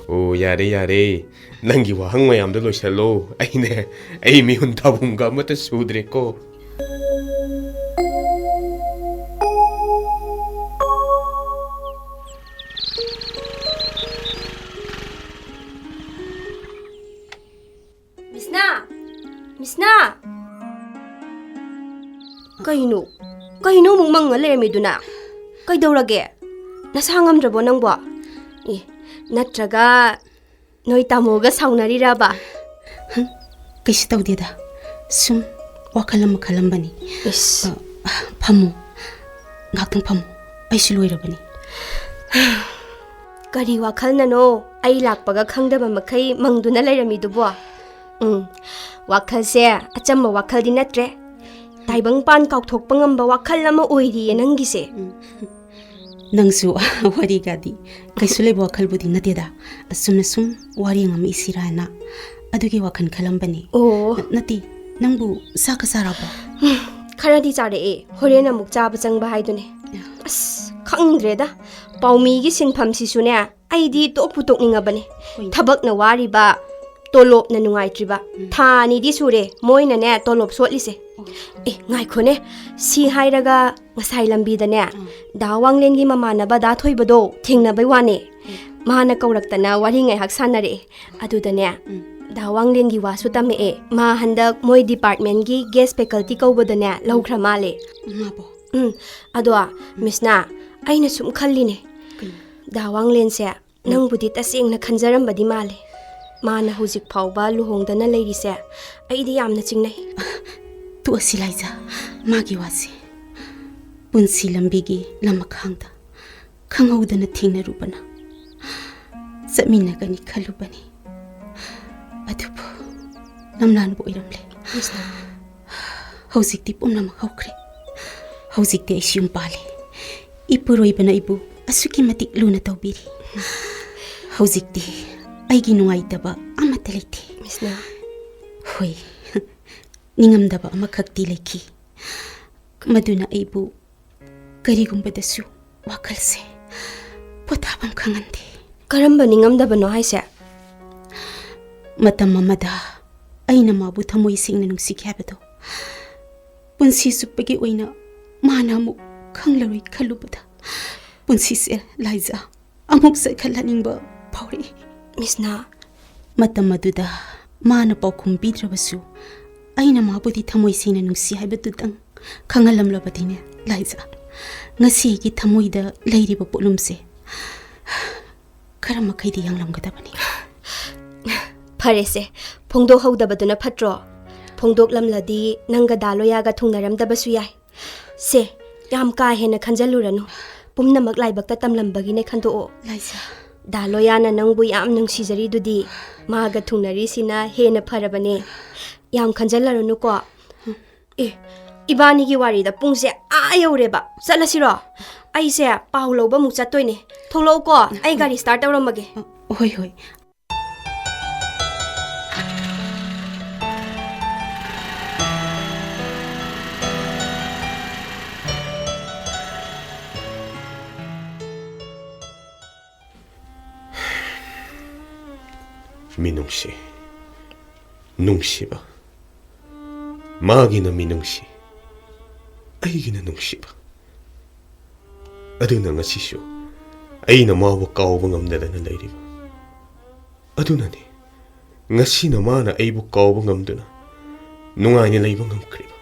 ꯑꯣ, ꯌꯥꯔꯦ, ꯌꯥꯔꯦ꯫ ꯅꯪꯒꯤ ꯋꯥꯍꯪ ꯃꯌꯥꯝꯗꯣ ꯂꯣꯏꯁꯜꯂꯣ꯫ ꯑꯩꯅꯦ, ꯑꯩ ꯃꯤꯍꯨꯟ ꯊꯥꯕꯨꯡꯒ ꯑꯃꯠꯇ ꯁꯨꯗ꯭ꯔꯦꯀꯣ꯫ ꯃꯤꯁꯅꯥ! ꯃꯤꯁꯅꯥ! ꯀꯩꯅꯣ? ꯀꯩꯅꯣ ꯑꯃꯨꯛ ꯃꯪꯉ ꯂꯩꯔꯝꯃꯤꯗꯨꯅ? ꯀꯩꯗꯧꯔꯒꯦ? ꯅꯁꯥ ꯉꯝꯗ꯭ꯔꯕꯣ ꯅꯪꯕꯣ? ꯑꯦ, ꯅꯠꯇ꯭ꯔꯒ ꯅꯣꯏ ꯇꯥꯃꯣꯒ ꯁꯥꯎꯅꯔꯤꯔꯕ? ꯀꯩꯁꯨ ꯇꯧꯗꯦꯗ, ꯁꯨꯝ ꯋꯥꯈꯜ ꯑꯃ ꯈꯜꯂꯝꯕꯅꯤ꯫ ꯏꯁ, ꯑ, ꯐꯝꯃꯨ, ꯉꯥꯛꯇꯪ ꯐꯝꯃꯨ, ꯑꯩꯁꯨ ꯂꯣꯏꯔꯕꯅꯤ꯫ ꯀꯔꯤ ꯋꯥꯈꯜꯅꯅꯣ ꯑꯩ ꯂꯥꯛꯄꯒ ꯈꯪꯗꯕ ꯃꯈꯩ ꯃꯪꯗꯨꯅ ꯂꯩꯔꯝꯃꯤꯗꯨꯕꯣ? ꯎꯝ, ꯋꯥꯈꯜꯁꯦ ꯑꯆꯝꯕ ꯋꯥꯈꯜꯗꯤ ꯅꯠꯇ꯭ꯔꯦ꯫ ꯇꯥꯏꯕꯪꯄꯥꯟ ꯀꯥꯎꯊꯣꯛꯄ ꯉꯝꯕ ꯋꯥꯈꯜ ꯑꯃ ꯑꯣꯏꯔꯤꯌꯦ ꯅꯪꯒꯤꯁꯦ꯫ ꯅꯪꯁꯨ ꯋꯥꯔꯤꯒꯗꯤ ꯀꯩꯁꯨ ꯂꯩꯕ ꯋꯥꯈꯜꯕꯨꯗꯤ ꯅꯠꯇꯦꯗ, ꯑꯁꯨꯝꯅ ꯁꯨꯝ ꯋꯥꯔꯤ ꯑꯃ ꯏꯁꯤꯔꯥꯅ ꯑꯗꯨꯒꯤ ꯋꯥꯈꯜ ꯈꯜꯂꯝꯕꯅꯤ꯫ ꯑꯣ, ꯅꯠꯇꯦ, ꯅꯪꯕꯨ ꯆꯥꯛꯀ ꯆꯥꯔꯕꯣ? ꯈꯔꯗꯤ ꯆꯥꯔꯛꯑꯦ, ꯍꯣꯔꯦꯟ ꯑꯃꯨꯛ ꯆꯥꯕ ꯆꯪꯕ ꯍꯥꯏꯗꯨꯅꯦ꯫ ꯑꯁ, ꯈꯪꯗ꯭ꯔꯦꯗ, ꯄꯥꯎꯃꯤꯒꯤ ꯁꯤꯟꯐꯝꯁꯤꯁꯨꯅꯦ, ꯑꯩꯗꯤ ꯇꯣꯛꯄꯨ ꯇꯣꯛꯅꯤꯡꯉꯕꯅꯦ꯫ ꯍꯣꯏ꯫ ꯊꯕꯛꯅ ꯋꯥꯔꯤꯕ, ꯇꯣꯂꯣꯞꯅ ꯅꯨꯡꯉꯥꯏꯇ꯭ꯔꯤꯕ꯫ ꯎꯝ꯫ ꯊꯥ ꯑꯅꯤꯗꯤ ꯁꯨꯔꯦ ꯃꯣꯏꯅꯅꯦ ꯇꯣꯂꯣꯞ ꯁꯣꯠꯂꯤꯁꯦ꯫ ꯑꯣ꯫ ꯑꯦ, ꯉꯥꯏꯈꯣꯅꯦ, ꯁꯤ ꯍꯥꯏꯔꯒ ꯉꯁꯥꯏ ꯂꯝꯕꯤꯗꯅꯦ, ꯎꯝ꯫ ꯗꯥ ꯋꯥꯡꯂꯦꯟꯒꯤ ꯃꯃꯥꯟꯅꯕ ꯗꯥ ꯊꯣꯏꯕꯗꯣ ꯊꯦꯡꯅꯕꯩ ꯋꯥꯅꯦ꯫ ꯃꯥꯅ ꯀꯧꯔꯛꯇꯅ ꯋꯥꯔꯤ ꯉꯥꯏꯍꯥꯛ ꯁꯥꯟꯅꯔꯛꯑꯦ꯫ ꯑꯗꯨꯗꯅꯦ, ꯎꯝ꯫ ꯗꯥ ꯋꯥꯡꯂꯦꯟꯒꯤ ꯋꯥꯁꯨ ꯇꯝꯃꯛꯑꯦ꯫ ꯃꯥ ꯍꯟꯗꯛ ꯃꯣꯏ ꯗꯤꯄꯥꯔꯠꯃꯦꯟꯒꯤ ꯒꯦꯁ ꯐꯦꯀꯜꯇꯤ ꯀꯧꯕꯗꯅꯦ ꯂꯧꯈ꯭ꯔ ꯃꯥꯜꯂꯦ꯫ ꯃꯥꯕꯣ? ꯎꯝ, ꯑꯗꯣ, ꯃꯤꯁꯅꯥ, ꯑꯩꯅ ꯁꯨꯝ ꯈꯜꯂꯤꯅꯦ, ꯀꯩꯅꯣ? ꯗꯥ ꯋꯥꯡꯂꯦꯟꯁꯦ ꯅꯪꯕꯨꯗꯤ ꯇꯁꯦꯡꯅ ꯈꯟꯖꯔꯝꯕꯗꯤ ꯃꯥꯜꯂꯦ꯫ ꯃꯥꯅ ꯍꯧꯖꯤꯛ ꯐꯥꯎꯕ ꯂꯨꯍꯣꯡꯗꯅ ꯂꯩꯔꯤꯁꯦ ꯑꯩꯗꯤ ꯌꯥꯝꯅ ꯆꯤꯡꯅꯩ꯫ ꯇꯣꯛꯑꯁꯤ ꯂꯥꯏꯖꯥ, ꯃꯥꯒꯤ ꯋꯥꯁꯦ꯫ ꯄꯨꯟꯁꯤ ꯂꯝꯕꯤꯒꯤ ꯂꯃꯈꯥꯡꯗ ꯈꯪꯍꯧꯗꯅ ꯊꯦꯡꯅꯔꯨꯕꯅ ꯆꯠꯃꯤꯟꯅꯒꯅꯤ ꯈꯜꯂꯨꯕꯅꯤ, ꯑꯗꯨꯕꯨ ꯂꯝꯂꯥꯟꯕ ꯑꯣꯏꯔꯝꯂꯦ꯫ ꯍꯧꯖꯤꯛꯇꯤ ꯄꯨꯝꯅꯃꯛ ꯍꯧꯈ꯭ꯔꯦ꯫ ꯍꯧꯖꯤꯛꯇꯤ ꯑꯩꯁꯨ ꯌꯨꯝ ꯄꯥꯜꯂꯦ꯫ ꯏꯄꯨꯔꯣꯏꯕꯅ ꯑꯩꯕꯨ ꯑꯁꯨꯛꯀꯤ ꯃꯇꯤꯛ ꯂꯨꯅ ꯇꯧꯕꯤꯔꯤ꯫ ꯍꯧꯖꯤꯛꯇꯤ ꯑꯩꯒꯤ ꯅꯨꯡꯉꯥꯏꯇꯕ ꯑꯃꯠꯇ ꯂꯩꯇꯦ꯫ ꯃꯤꯁꯅꯥ꯫ ꯍꯣꯏ, ꯅꯤꯡꯉꯝꯗꯕ ꯑꯃꯈꯛꯇꯤ ꯂꯩꯈꯤ, ꯃꯗꯨꯅ ꯑꯩꯕꯨ ꯀꯔꯤꯒꯨꯝꯕꯗꯁꯨ ꯋꯥꯈꯜꯁꯦ ꯄꯣꯊꯥꯐꯝ ꯈꯪꯍꯟꯗꯦ꯫ ꯀꯔꯝꯕ ꯅꯤꯡꯉꯝꯗꯕꯅꯣ ꯍꯥꯏꯁꯦ? ꯃꯇꯝ ꯑꯃꯗ ꯑꯩꯅ ꯃꯥꯕꯨ ꯊꯃꯣꯏ ꯁꯦꯡꯅ ꯅꯨꯡꯁꯤꯈꯤ ꯍꯥꯏꯕꯗꯣ ꯄꯨꯟꯁꯤ ꯆꯨꯞꯄꯒꯤ ꯑꯣꯏꯅ ꯃꯥꯅ ꯑꯃꯨꯛ ꯈꯪꯂꯔꯣꯏ ꯈꯜꯂꯨꯕꯗ ꯄꯨꯟꯁꯤꯁꯦ ꯂꯥꯏꯖꯥ ꯑꯃꯨꯛ ꯆꯠꯈꯠꯍꯟꯅꯤꯡꯕ ꯐꯥꯎꯔꯛꯏ꯫ ꯃꯤꯁꯅꯥ꯫ ꯃꯇꯝ ꯑꯗꯨꯗ ꯃꯥꯅ ꯄꯥꯎꯈꯨꯝ ꯄꯤꯗ꯭ꯔꯕꯁꯨ ꯑꯩꯅ ꯃꯥꯕꯨꯗꯤ ꯊꯃꯣꯏ ꯁꯦꯡꯅ ꯅꯨꯡꯁꯤ ꯍꯥꯏꯕꯗꯨꯇꯪ ꯈꯪꯍꯜꯂꯝꯂꯕꯗꯤꯅꯦ ꯂꯥꯏꯖꯥ, ꯉꯁꯤ ꯑꯩꯒꯤ ꯊꯃꯣꯏꯗ ꯂꯩꯔꯤꯕ ꯄꯣꯠꯂꯨꯝꯁꯦ ꯀꯔꯝ ꯃꯈꯩꯗꯤ ꯌꯥꯡꯂꯝꯒꯗꯕꯅꯤ? ꯐꯔꯦꯁꯦ, ꯐꯣꯡꯗꯣꯛꯍꯧꯗꯕꯗꯨꯅ ꯐꯠꯇ꯭ꯔꯣ? ꯐꯣꯡꯗꯣꯛꯂꯝꯂꯗꯤ ꯅꯪꯒ ꯗꯥ ꯂꯣꯌꯥꯒ ꯊꯨꯡꯅꯔꯝꯗꯕꯁꯨ ꯌꯥꯏ꯫ ꯁꯦ, ꯌꯥꯝ ꯀꯥ ꯍꯦꯟꯅ ꯈꯟꯖꯜꯂꯨꯔꯅꯨ꯫ ꯄꯨꯝꯅꯃꯛ ꯂꯥꯏꯕꯛꯇ ꯇꯝꯂꯝꯕꯒꯤꯅꯦ ꯈꯟꯗꯣꯛꯑꯣ꯫ ꯂꯥꯏꯖꯥ꯫ ꯗꯥ ꯂꯣꯌꯥꯅ ꯅꯪꯕꯨ ꯌꯥꯝ ꯅꯨꯡꯁꯤꯖꯔꯤꯗꯨꯗꯤ ꯃꯥꯒ ꯊꯨꯡꯅꯔꯤꯁꯤꯅ ꯍꯦꯟꯅ ꯐꯔꯕꯅꯦ꯫ ꯌꯥꯝ ꯈꯟꯖꯜꯂꯔꯨꯅꯨꯀꯣ꯫ ꯑꯦ, ꯏꯕꯥꯅꯤꯒꯤ ꯋꯥꯔꯤꯗ ꯄꯨꯡꯁꯦ ꯑꯥ ꯌꯧꯔꯦꯕ꯫ ꯆꯠꯂꯁꯤꯔꯣ? ꯑꯩꯁꯦ ꯄꯥꯎ ꯂꯧꯕ ꯑꯃꯨꯛ ꯆꯠꯇꯣꯏꯅꯦ꯫ ꯊꯣꯛꯂꯛꯎꯀꯣ, ꯑꯩ ꯒꯥꯔꯤ ꯁ꯭ꯇꯥꯔꯠ ꯇꯧꯔꯝꯃꯒꯦ꯫ ꯍꯣꯏ, ꯍꯣꯏ꯫ ꯃꯤꯅꯨꯡꯁꯤ, ꯅꯨꯡꯁꯤꯕ꯫ ꯃꯥꯒꯤꯅ ꯃꯤꯅꯨꯡꯁꯤ, ꯑꯩꯒꯤꯅ ꯅꯨꯡꯁꯤꯕ꯫ ꯑꯗꯨꯅ ꯉꯁꯤꯁꯨ ꯑꯩꯅ ꯃꯥꯕꯨ ꯀꯥꯎꯕ ꯉꯝꯗꯗꯅ ꯂꯩꯔꯤꯕ꯫ ꯑꯗꯨꯅꯅꯤ ꯉꯁꯤꯅ ꯃꯥꯅ ꯑꯩꯕꯨ ꯀꯥꯎꯕ ꯉꯝꯗꯨꯅ ꯅꯨꯡꯉꯥꯏꯅ ꯂꯩꯕ ꯉꯝꯈ꯭ꯔꯤꯕ꯫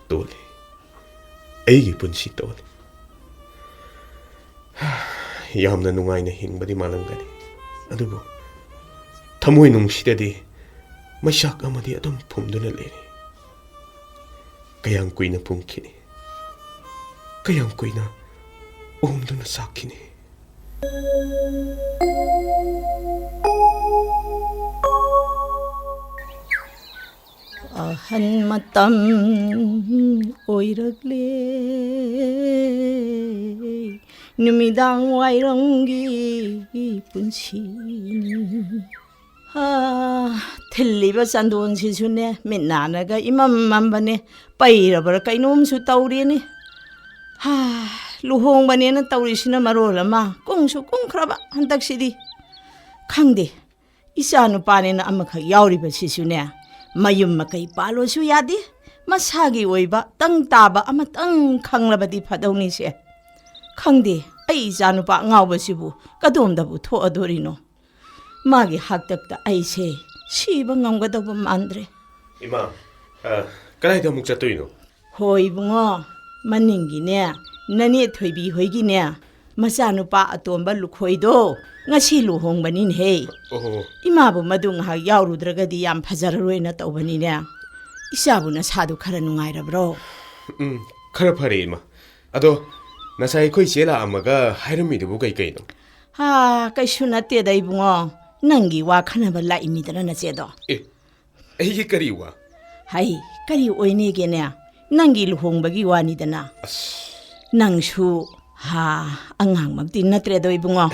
ꯇꯣꯜꯂꯤ, ꯑꯩꯒꯤ ꯄꯨꯟꯁꯤ ꯇꯣꯜꯂꯤ꯫ ꯌꯥꯝꯅ ꯅꯨꯡꯉꯥꯏꯅ ꯍꯤꯡꯕꯗꯤ ꯃꯥꯜꯂꯝꯒꯅꯤ, ꯑꯗꯨꯕꯨ ꯊꯃꯣꯏ ꯅꯨꯡꯁꯤꯗꯗꯤ ꯃꯩꯁꯥꯛ ꯑꯃꯗꯤ ꯑꯗꯨꯝ ꯐꯨꯝꯗꯨꯅ ꯂꯩꯔꯤ꯫ ꯀꯌꯥꯝ ꯀꯨꯏꯅ ꯐꯨꯝꯈꯤꯅꯤ? ꯀꯌꯥꯝ ꯀꯨꯏꯅ ꯎꯝꯗꯨꯅ ꯆꯥꯛꯈꯤꯅꯤ? ꯑꯍꯟ ꯃꯇꯝ ꯑꯣꯏꯔꯛꯂꯦ, ꯅꯨꯃꯤꯗꯥꯡ ꯋꯥꯏꯔꯝꯒꯤ ꯄꯨꯟꯁꯤꯅꯤ꯫ ꯍꯥ, ꯊꯤꯜꯂꯤꯕ ꯆꯟꯗꯣꯟꯁꯤꯁꯨꯅꯦ, ꯃꯤꯠ ꯅꯥꯅꯒ ꯏꯃꯝ ꯃꯝꯕꯅꯦ, ꯄꯩꯔꯕ꯭ꯔꯥ ꯀꯩꯅꯣꯝꯁꯨ ꯇꯧꯔꯦꯅꯦ꯫ ꯍꯥ, ꯂꯨꯍꯣꯡꯕꯅꯦꯅ ꯇꯧꯔꯤꯁꯤꯅ ꯃꯔꯣꯜ ꯑꯃ ꯀꯨꯡꯁꯨ ꯀꯨꯡꯈ꯭ꯔꯕ ꯍꯟꯗꯛꯁꯤꯗꯤ꯫ ꯈꯪꯗꯦ, ꯏꯆꯥ ꯅꯨꯄꯥꯅꯦꯅ ꯑꯃꯈꯛ ꯌꯥꯎꯔꯤꯕꯁꯤꯁꯨꯅꯦ, ꯃꯌꯨꯝ ꯃꯀꯩ ꯄꯥꯜꯂꯣꯁꯨ ꯌꯥꯗꯦ, ꯃꯁꯥꯒꯤ ꯑꯣꯏꯕ ꯇꯪ ꯇꯥꯕ ꯑꯃꯇꯪ ꯈꯪꯂꯕꯗꯤ ꯐꯗꯧꯅꯤꯁꯦ꯫ ꯈꯪꯗꯦ, ꯑꯩ ꯏꯆꯥ ꯅꯨꯄꯥ ꯑꯉꯥꯎꯕꯁꯤꯕꯨ ꯀꯗꯣꯝꯗꯕꯨ ꯊꯣꯛꯑꯗꯣꯔꯤꯅꯣ? ꯃꯥꯒꯤ ꯍꯥꯛꯇꯛꯇ ꯑꯩꯁꯦ ꯁꯤꯕ ꯉꯝꯒꯗꯧꯕ ꯃꯥꯟꯗ꯭ꯔꯦ꯫ ꯏꯃꯥ, ꯑ, ꯀꯗꯥꯏꯗ ꯑꯃꯨꯛ ꯆꯠꯇꯣꯏꯅꯣ? ꯍꯣꯏ ꯏꯕꯨꯡꯉꯣ, ꯃꯅꯤꯡꯒꯤꯅꯦ, ꯅꯅꯦ ꯊꯣꯏꯕꯤ ꯍꯣꯏꯒꯤꯅꯦ, ꯃꯆꯥꯅꯨꯄꯥ ꯑꯇꯣꯝꯕ ꯂꯨꯈꯣꯏꯗꯣ ꯉꯁꯤ ꯂꯨꯍꯣꯡꯕꯅꯤꯅꯦꯍꯦ꯫ ꯑꯣ꯫ ꯏꯃꯥꯕꯨ ꯃꯗꯨ ꯉꯥꯏꯍꯥꯛ ꯌꯥꯎꯔꯨꯗ꯭ꯔꯒꯗꯤ ꯌꯥꯝ ꯐꯖꯔꯔꯣꯏꯅ ꯇꯧꯕꯅꯤꯅꯦ꯫ ꯏꯆꯥꯕꯨ ꯅꯁꯥꯗꯨ ꯈꯔ ꯅꯨꯡꯉꯥꯏꯔꯕ꯭ꯔꯣ? ꯎꯝ, ꯈꯔ ꯐꯔꯦ, ꯏꯃꯥ꯫ ꯑꯗꯣ ꯉꯁꯥꯏ ꯑꯩꯈꯣꯏ ꯆꯦ ꯂꯥꯛꯑꯝꯃꯒ ꯍꯥꯏꯔꯝꯃꯤꯗꯨꯕꯨ ꯀꯩ ꯀꯩꯅꯣ? ꯍꯥ, ꯀꯩꯁꯨ ꯅꯠꯇꯦꯗ ꯏꯕꯨꯡꯉꯣ, ꯅꯪꯒꯤ ꯋꯥ ꯈꯟꯅꯕ ꯂꯥꯛꯏꯃꯤꯗꯅ ꯅꯆꯦꯗꯣ꯫ ꯑꯦ, ꯑꯩꯒꯤ ꯀꯔꯤ ꯋꯥ? ꯍꯩ, ꯀꯔꯤ ꯑꯣꯏꯅꯦꯒꯦꯅꯦ? ꯅꯪꯒꯤ ꯂꯨꯍꯣꯡꯕꯒꯤ ꯋꯥꯅꯤꯗꯅ꯫ ꯑꯁ꯫ ꯅꯪꯁꯨ, ꯍꯥ, ꯑꯉꯥꯡꯃꯛꯇꯤ ꯅꯠꯇ꯭ꯔꯦꯗꯣ ꯏꯕꯨꯡꯉꯣ꯫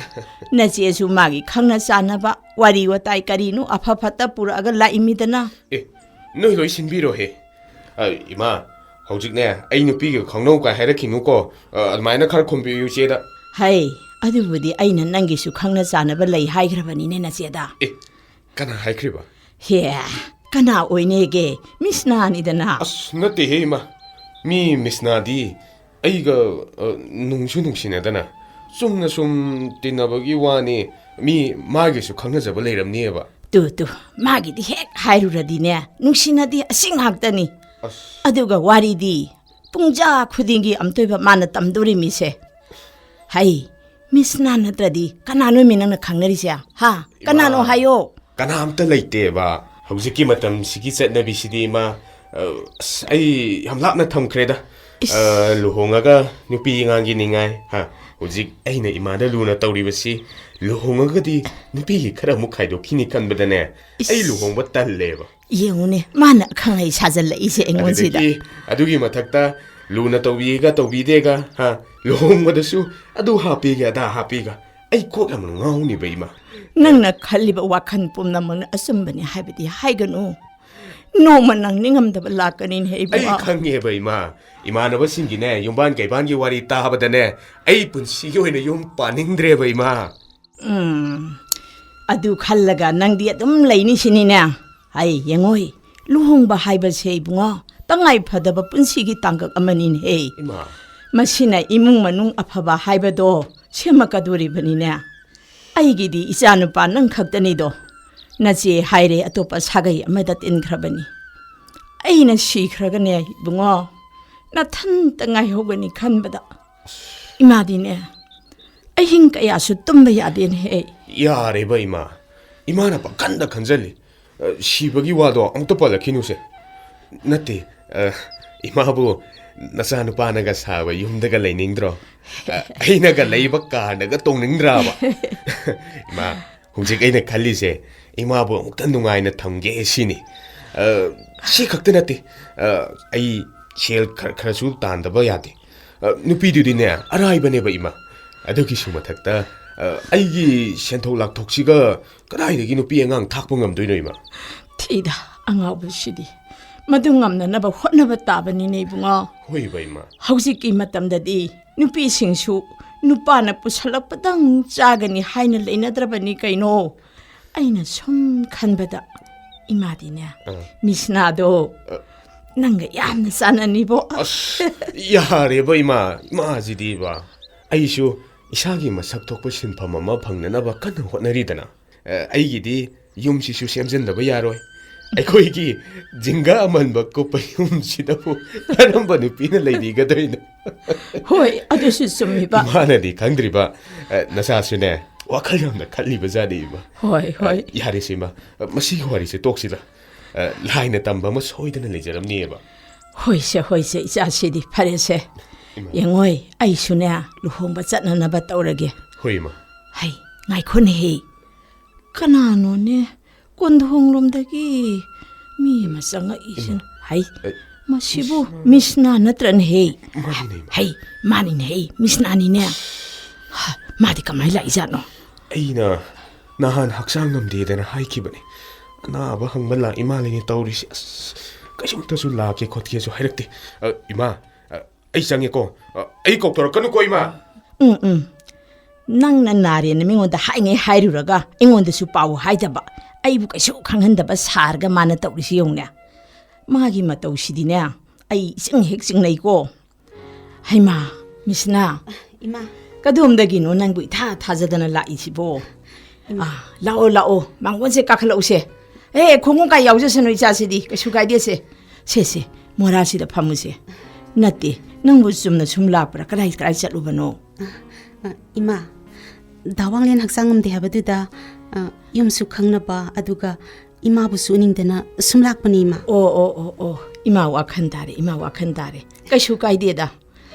ꯅꯆꯦꯁꯨ ꯃꯥꯒꯤ ꯈꯪꯅ ꯆꯥꯟꯅꯕ ꯋꯥꯔꯤ ꯋꯥꯇꯥꯏ ꯀꯔꯤꯅꯣ ꯑꯐ ꯐꯠꯇ ꯄꯨꯔꯛꯑꯒ ꯂꯥꯛꯏꯃꯤꯗꯅ꯫ ꯑꯦ, ꯅꯣꯏ ꯂꯣꯏ ꯁꯤꯟꯕꯤꯔꯣꯍꯦ꯫ ꯑ, ꯏꯃꯥ, ꯍꯧꯖꯤꯛꯅꯦ ꯑꯩ ꯅꯨꯄꯤꯒ ꯈꯪꯅꯧ ꯀꯥꯏ ꯍꯥꯏꯔꯛꯈꯤꯅꯨꯀꯣ꯫ ꯑ, ꯑꯗꯨꯃꯥꯏꯅ ꯈꯔ ꯈꯨꯝꯕꯤꯌꯨ ꯏꯆꯦꯗ꯫ ꯍꯩ, ꯑꯗꯨꯕꯨꯗꯤ ꯑꯩꯅ ꯅꯪꯒꯤꯁꯨ ꯈꯪꯅ ꯆꯥꯟꯅꯕ ꯂꯩ ꯍꯥꯏꯈ꯭ꯔꯕꯅꯤꯅꯦ ꯅꯆꯦꯗ꯫ ꯑꯦ, ꯀꯅꯥ ꯍꯥꯏꯈ꯭ꯔꯤꯕ? ꯍꯦ, ꯀꯅꯥ ꯑꯣꯏꯅꯦꯒꯦ? ꯃꯤꯁꯅꯥꯅꯤꯗꯅ꯫ ꯑꯁ, ꯅꯠꯇꯦꯍꯦ ꯏꯃꯥ, ꯃꯤ ꯃꯤꯁꯅꯥꯗꯤ ꯑꯩꯒ, ꯑ, ꯅꯨꯡꯁꯨ ꯅꯨꯡꯁꯤꯅꯗꯅ ꯆꯨꯝꯅ ꯁꯨꯝ ꯇꯤꯟꯅꯕꯒꯤ ꯋꯥꯅꯤ꯫ ꯃꯤ ꯃꯥꯒꯤꯁꯨ ꯈꯪꯅꯖꯕ ꯂꯩꯔꯝꯅꯤꯕ꯫ ꯇꯨ ꯇꯨ, ꯃꯥꯒꯤꯗꯤ ꯍꯦꯛ ꯍꯥꯏꯔꯨꯔꯗꯤꯅꯦ, ꯅꯨꯡꯁꯤꯅꯗꯤ ꯑꯁꯤ ꯉꯥꯛꯇꯅꯤ꯫ ꯑꯁ꯫ ꯑꯗꯨꯒ ꯋꯥꯔꯤꯗꯤ ꯄꯨꯡꯖꯥ ꯈꯨꯗꯤꯡꯒꯤ ꯑꯝꯇꯣꯏꯕ ꯃꯥꯅ ꯇꯝꯗꯣꯔꯤꯃꯤꯁꯦ꯫ ꯍꯩ, ꯃꯤꯁꯅꯥ ꯅꯠꯇ꯭ꯔꯗꯤ ꯀꯅꯥꯅꯣ ꯃꯤ ꯅꯪꯅ ꯈꯪꯅꯔꯤꯁꯦ? ꯍꯥ? ꯀꯅꯥꯅꯣ ꯏꯃꯥ, ꯍꯥꯏꯌꯣ? ꯀꯅꯥꯝꯇ ꯂꯩꯇꯦꯕ꯫ ꯍꯧꯖꯤꯛꯀꯤ ꯃꯇꯝꯁꯤꯒꯤ ꯆꯠꯅꯕꯤꯁꯤꯗꯤ ꯏꯃꯥ, ꯑ, ꯑꯁ, ꯑꯩ ꯌꯥꯝ ꯂꯥꯞꯅ ꯊꯝꯈ꯭ꯔꯦꯗ꯫ ꯏꯁ꯫ ꯑ, ꯂꯨꯍꯣꯡꯉꯒ ꯅꯨꯄꯤ ꯑꯉꯥꯡꯒꯤ ꯅꯤꯡꯉꯥꯏ, ꯍꯥ, ꯍꯧꯖꯤꯛ ꯑꯩꯅ ꯏꯃꯥꯗ ꯂꯨꯅ ꯇꯧꯔꯤꯕꯁꯤ, ꯂꯨꯍꯣꯡꯉꯒꯗꯤ ꯅꯨꯄꯤꯒꯤ ꯈꯔ ꯑꯃꯨꯛ ꯈꯥꯏꯗꯣꯛꯈꯤꯅꯤ ꯈꯟꯕꯗꯅꯦ, ꯏꯁ꯫ ꯑꯩ ꯂꯨꯍꯣꯡꯕ ꯇꯜꯂꯦꯕ꯫ ꯌꯦꯡꯉꯨꯅꯦ, ꯃꯥꯅ ꯑꯈꯪ ꯑꯍꯩ ꯁꯥꯖꯜꯂꯛꯏꯁꯦ ꯑꯩꯉꯣꯟꯁꯤꯗ꯫ ꯑꯗꯨꯗꯒꯤ ꯑꯗꯨꯒꯤ ꯃꯊꯛꯇ ꯂꯨꯅ ꯇꯧꯕꯤꯒ ꯇꯧꯕꯤꯗꯦꯒ, ꯍꯥ, ꯂꯨꯍꯣꯡꯕꯗꯁꯨ ꯑꯗꯨ ꯍꯥꯞꯄꯤꯒ ꯑꯗꯥ ꯍꯥꯞꯄꯤꯒ, ꯑꯩ ꯀꯣꯛ ꯌꯥꯝꯅ ꯉꯥꯎꯅꯤꯕ ꯏꯃꯥ꯫ ꯅꯪꯅ ꯈꯜꯂꯤꯕ ꯋꯥꯈꯜ ꯄꯨꯝꯅꯃꯛꯅ ꯑꯆꯨꯝꯕꯅꯤ ꯍꯥꯏꯕꯗꯤ ꯍꯥꯏꯒꯅꯨ꯫ ꯅꯣꯡꯃ ꯅꯪ ꯅꯤꯡꯉꯝꯗꯕ ꯂꯥꯛꯀꯅꯤꯅꯦ ꯑꯩ ꯏꯕꯨꯡꯉꯣ꯫ ꯈꯪꯉꯦꯕ ꯏꯃꯥ, ꯏꯃꯥꯟꯅꯕꯁꯤꯡꯒꯤꯅꯦ ꯌꯨꯝꯕꯥꯟ ꯀꯩꯕꯥꯟꯒꯤ ꯋꯥꯔꯤ ꯇꯥꯕꯗꯅꯦ ꯑꯩ ꯄꯨꯟꯁꯤꯒꯤ ꯑꯣꯏꯅ ꯌꯨꯝ ꯄꯥꯅꯤꯡꯗ꯭ꯔꯦꯕ ꯏꯃꯥ꯫ ꯎꯝ, ꯑꯗꯨ ꯈꯜꯂꯒ ꯅꯪꯗꯤ ꯑꯗꯨꯝ ꯂꯩꯅꯤ ꯁꯤꯅꯤꯅꯦ꯫ ꯑꯩ ꯌꯦꯡꯉꯣꯏ, ꯂꯨꯍꯣꯡꯕ ꯍꯥꯏꯕꯁꯦ ꯏꯕꯨꯡꯉꯣ, ꯇꯉꯥꯏ ꯐꯗꯕ ꯄꯨꯟꯁꯤꯒꯤ ꯇꯥꯡꯀꯛ ꯑꯃꯅꯤꯅꯦꯍꯦ꯫ ꯏꯃꯥ꯫ ꯃꯁꯤꯅ ꯏꯃꯨꯡ ꯃꯅꯨꯡ ꯑꯐꯕ ꯍꯥꯏꯕꯗꯣ ꯁꯦꯝꯃꯛꯀꯗꯣꯔꯤꯕꯅꯤꯅꯦ꯫ ꯑꯩꯒꯤꯗꯤ ꯏꯆꯥꯅꯨꯄꯥ ꯅꯪ ꯈꯛꯇꯅꯤꯗꯣ꯫ ꯅꯆꯦ ꯍꯥꯏꯔꯦ ꯑꯇꯣꯞꯄ ꯁꯥꯒꯩ ꯑꯃꯗ ꯇꯤꯟꯈ꯭ꯔꯕꯅꯤ꯫ ꯑꯩꯅ ꯁꯤꯈ꯭ꯔꯒꯅꯦ ꯏꯕꯨꯡꯉꯣ, ꯅꯊꯟꯇ ꯉꯥꯏꯍꯧꯒꯅꯤ ꯈꯟꯕꯗ ꯏꯃꯥꯗꯤꯅꯦ ꯑꯍꯤꯡ ꯀꯌꯥꯁꯨ ꯇꯨꯝꯕ ꯌꯥꯗꯦꯅꯦꯍꯦ ꯑꯩ꯫ ꯌꯥꯔꯦꯕ ꯏꯃꯥ, ꯏꯃꯥꯅ ꯄꯪꯈꯟꯗ ꯈꯟꯖꯜꯂꯤ꯫ ꯑ, ꯁꯤꯕꯒꯤ ꯋꯥꯗꯣ ꯑꯃꯨꯛꯇ ꯄꯜꯂꯛꯈꯤꯅꯨꯁꯦ꯫ ꯅꯠꯇꯦ, ꯑ, ꯏꯃꯥꯕꯨ ꯅꯆꯥꯅꯨꯄꯥꯅꯒ ꯁꯥꯕ ꯌꯨꯝꯗꯒ ꯂꯩꯅꯤꯡꯗ꯭ꯔꯣ? ꯑ, ꯑꯩꯅꯒ ꯂꯩꯕ ꯀꯥꯔꯗꯒ ꯇꯣꯡꯅꯤꯡꯗ꯭ꯔꯕ? ꯏꯃꯥ, ꯍꯧꯖꯤꯛ ꯑꯩꯅ ꯈꯜꯂꯤꯁꯦ, ꯏꯃꯥꯕꯨ ꯑꯃꯨꯛꯇ ꯅꯨꯡꯉꯥꯏꯅ ꯊꯝꯒꯦ ꯁꯤꯅꯤ꯫ ꯑ, ꯁꯤ ꯈꯛꯇ ꯅꯠꯇꯦ, ꯑ, ꯑꯩ ꯁꯦꯜ ꯈꯔ ꯈꯔꯁꯨ ꯇꯥꯟꯗꯕ ꯌꯥꯗꯦ꯫ ꯑ, ꯅꯨꯄꯤꯗꯨꯗꯤꯅꯦ, ꯑꯔꯥꯏꯕꯅꯦꯕ ꯏꯃꯥ꯫ ꯑꯗꯨꯒꯤꯁꯨ ꯃꯊꯛꯇ, ꯑ, ꯑꯩꯒꯤ ꯁꯦꯟꯊꯣꯛ ꯂꯥꯛꯊꯣꯛꯁꯤꯒ ꯀꯗꯥꯏꯗꯒꯤ ꯅꯨꯄꯤ ꯑꯉꯥꯡ ꯊꯥꯛꯄ ꯉꯝꯗꯣꯏꯅꯣ ꯏꯃꯥ? ꯊꯤꯗ, ꯑꯉꯥꯎꯕꯁꯤꯗꯤ꯫ ꯃꯗꯨ ꯉꯝꯅꯅꯕ ꯍꯣꯠꯅꯕ ꯇꯥꯕꯅꯤꯅꯦ ꯏꯕꯨꯡꯉꯣ꯫ ꯍꯣꯏꯕ ꯏꯃꯥ꯫ ꯍꯧꯖꯤꯛꯀꯤ ꯃꯇꯝꯗꯗꯤ ꯅꯨꯄꯤꯁꯤꯡꯁꯨ ꯅꯨꯄꯥꯅ ꯄꯨꯁꯜꯂꯛꯄꯗꯪ ꯆꯥꯒꯅꯤ ꯍꯥꯏꯅ ꯂꯩꯅꯗ꯭ꯔꯕꯅꯤ ꯀꯩꯅꯣ꯫ ꯑꯩꯅ ꯁꯨꯝ ꯈꯟꯕꯗ ꯏꯃꯥꯗꯤꯅꯦ, ꯑꯥ꯫ ꯃꯤꯁꯅꯥꯗꯣ ꯑ꯫ ꯅꯪꯒ ꯌꯥꯝꯅ ꯆꯥꯟꯅꯅꯤꯕꯣ꯫ ꯑꯁ, ꯌꯥꯔꯦꯕ ꯏꯃꯥ, ꯏꯃꯥꯁꯤꯗꯤꯕ꯫ ꯑꯩꯁꯨ ꯏꯁꯥꯒꯤ ꯃꯁꯛ ꯊꯣꯛꯄ ꯁꯤꯟꯐꯝ ꯑꯃ ꯐꯪꯅꯅꯕ ꯀꯟꯅ ꯍꯣꯠꯅꯔꯤꯗꯅ꯫ ꯑ, ꯑꯩꯒꯤꯗꯤ ꯌꯨꯝꯁꯤꯁꯨ ꯁꯦꯝꯖꯤꯟꯗꯕ ꯌꯥꯔꯣꯏ꯫ ꯑꯩꯈꯣꯏꯒꯤ ꯖꯤꯡꯒ ꯑꯃꯟꯕ ꯀꯨꯞꯄ ꯌꯨꯝꯁꯤꯗꯕꯨ ꯀꯔꯝꯕ ꯅꯨꯄꯤꯅ ꯂꯩꯕꯤꯒꯗꯣꯏꯅꯣ? ꯍꯣꯏ, ꯑꯗꯨꯁꯨ ꯆꯨꯝꯃꯤꯕ꯫ ꯏꯃꯥꯅꯗꯤ ꯈꯪꯗ꯭ꯔꯤꯕ, ꯑ, ꯅꯆꯥꯁꯨꯅꯦ, ꯋꯥꯈꯜ ꯌꯥꯝꯅ ꯈꯜꯂꯤꯕ ꯖꯥꯠꯅꯤ ꯏꯃꯥ꯫ ꯍꯣꯏ, ꯍꯣꯏ꯫ ꯑ, ꯌꯥꯔꯦꯁꯦ ꯏꯃꯥ, ꯑ, ꯃꯁꯤꯒꯤ ꯋꯥꯔꯤꯁꯦ ꯇꯣꯛꯁꯤꯗ꯫ ꯑ, ꯂꯥꯏꯅ ꯇꯝꯕ ꯑꯃ ꯁꯣꯏꯗꯅ ꯂꯩꯖꯔꯝꯅꯤꯕ꯫ ꯍꯣꯏꯁꯦ, ꯍꯣꯏꯁꯦ, ꯏꯆꯥꯁꯤꯗꯤ ꯐꯔꯦꯁꯦ꯫ ꯏꯃꯥ꯫ ꯌꯦꯡꯉꯣꯏ, ꯑꯩꯁꯨꯅꯦ ꯂꯨꯍꯣꯡꯕ ꯆꯠꯅꯅꯕ ꯇꯧꯔꯒꯦ꯫ ꯍꯣꯏ ꯏꯃꯥ꯫ ꯍꯩ, ꯉꯥꯏꯈꯣꯅꯦꯍꯦ, ꯀꯅꯥꯅꯣꯅꯦ ꯀꯣꯟꯊꯣꯡꯂꯣꯝꯗꯒꯤ ꯃꯤ ꯑꯃ ꯆꯪꯉꯛꯏꯁꯤꯅ? ꯏꯃꯥ꯫ ꯍꯩ, ꯑꯦ, ꯃꯁꯤꯕꯨ ꯃꯤꯁꯅꯥ꯫ ꯃꯤꯁꯅꯥ ꯅꯠꯇ꯭ꯔꯅꯦꯍꯦ? ꯃꯥꯅꯤꯅꯦ, ꯏꯃꯥ꯫ ꯍꯩ, ꯃꯥꯅꯤꯅꯦꯍꯦ, ꯃꯤꯁꯅꯥꯅꯤꯅꯦ꯫ ꯍꯥ, ꯃꯥꯗꯤ ꯀꯃꯥꯏꯅ ꯂꯥꯛꯏꯖꯥꯠꯅꯣ? ꯑꯩꯅ ꯅꯍꯥꯟ ꯍꯛꯆꯥꯡ ꯉꯝꯗꯦꯗꯅ ꯍꯥꯏꯈꯤꯕꯅꯤ꯫ ꯑꯅꯥꯕ ꯍꯪꯕ ꯂꯥꯛꯏ ꯃꯥꯜꯂꯤꯅꯦ ꯇꯧꯔꯤꯁꯤ꯫ ꯑꯁ, ꯀꯩꯁꯨꯝꯇꯁꯨ ꯂꯥꯛꯀꯦ ꯈꯣꯠꯀꯦꯁꯨ ꯍꯥꯏꯔꯛꯇꯦ꯫ ꯑ, ꯏꯃꯥ, ꯑ, ꯑꯩ ꯆꯪꯉꯦꯀꯣ꯫ ꯑ, ꯑꯩ ꯀꯧꯊꯣꯔꯛꯀꯅꯨꯀꯣ, ꯏꯃꯥ꯫ ꯎꯝ, ꯎꯝ꯫ ꯅꯪꯅ ꯅꯥꯔꯦꯅ ꯃꯤꯉꯣꯟꯗ ꯍꯥꯏꯉꯩ ꯍꯥꯏꯔꯨꯔꯒ ꯑꯩꯉꯣꯟꯗꯁꯨ ꯄꯥꯎ ꯍꯥꯏꯗꯕ, ꯑꯩꯕꯨ ꯀꯩꯁꯨ ꯈꯪꯍꯟꯗꯕ ꯁꯥꯔꯒ ꯃꯥꯅ ꯇꯧꯔꯤꯁꯤ ꯌꯦꯡꯉꯨꯅꯦ꯫ ꯃꯥꯒꯤ ꯃꯇꯧꯁꯤꯗꯤꯅꯦ, ꯑꯩ ꯏꯆꯤꯡ ꯍꯦꯛ ꯆꯤꯡꯅꯩꯀꯣ꯫ ꯍꯩꯃꯥ, ꯃꯤꯁꯅꯥ꯫ ꯏꯃꯥ꯫ ꯀꯗꯣꯝꯗꯒꯤꯅꯣ ꯅꯪꯕꯨ ꯏꯊꯥ ꯊꯥꯖꯗꯅ ꯂꯥꯛꯏꯁꯤꯕꯣ? ꯏꯃꯥ꯫ ꯑꯥ, ꯂꯥꯛꯑꯣ, ꯂꯥꯛꯑꯣ, ꯃꯥꯡꯒꯣꯟꯁꯦ ꯀꯥꯈꯠꯂꯛꯎꯁꯦ꯫ ꯑꯦ, ꯈꯣꯡꯎꯞ ꯀꯥꯏ ꯌꯥꯎꯖꯁꯅꯨ ꯏꯆꯥꯁꯤꯗꯤ, ꯀꯩꯁꯨ ꯀꯥꯏꯗꯦꯁꯦ꯫ ꯁꯦ, ꯁꯦ, ꯃꯣꯔꯥꯁꯤꯗ ꯐꯝꯃꯨꯁꯦ꯫ ꯅꯠꯇꯦ, ꯅꯪꯕꯨ ꯆꯨꯝꯅ ꯁꯨꯝ ꯂꯥꯛꯄ꯭ꯔꯥ? ꯀꯗꯥꯏ, ꯀꯗꯥꯏ ꯆꯠꯂꯨꯕꯅꯣ? ꯑ, ꯏꯃꯥ, ꯗꯥ ꯋꯥꯡꯂꯦꯟ ꯍꯛꯆꯥꯡ ꯉꯝꯗꯦ ꯍꯥꯏꯕꯗꯨꯗ, ꯑ, ꯌꯨꯝꯁꯨ ꯈꯪꯅꯕ, ꯑꯗꯨꯒ ꯏꯃꯥꯕꯨꯁꯨ ꯎꯅꯤꯡꯗꯅ ꯁꯨꯝ ꯂꯥꯛꯄꯅꯤ, ꯏꯃꯥ꯫ ꯑꯣ, ꯑꯣ, ꯑꯣ, ꯑꯣ꯫ ꯏꯃꯥ ꯋꯥꯈꯜ ꯇꯥꯔꯦ, ꯏꯃꯥ ꯋꯥꯈꯜ ꯇꯥꯔꯦ꯫ ꯀꯩꯁꯨ ꯀꯥꯏꯗꯦꯗ꯫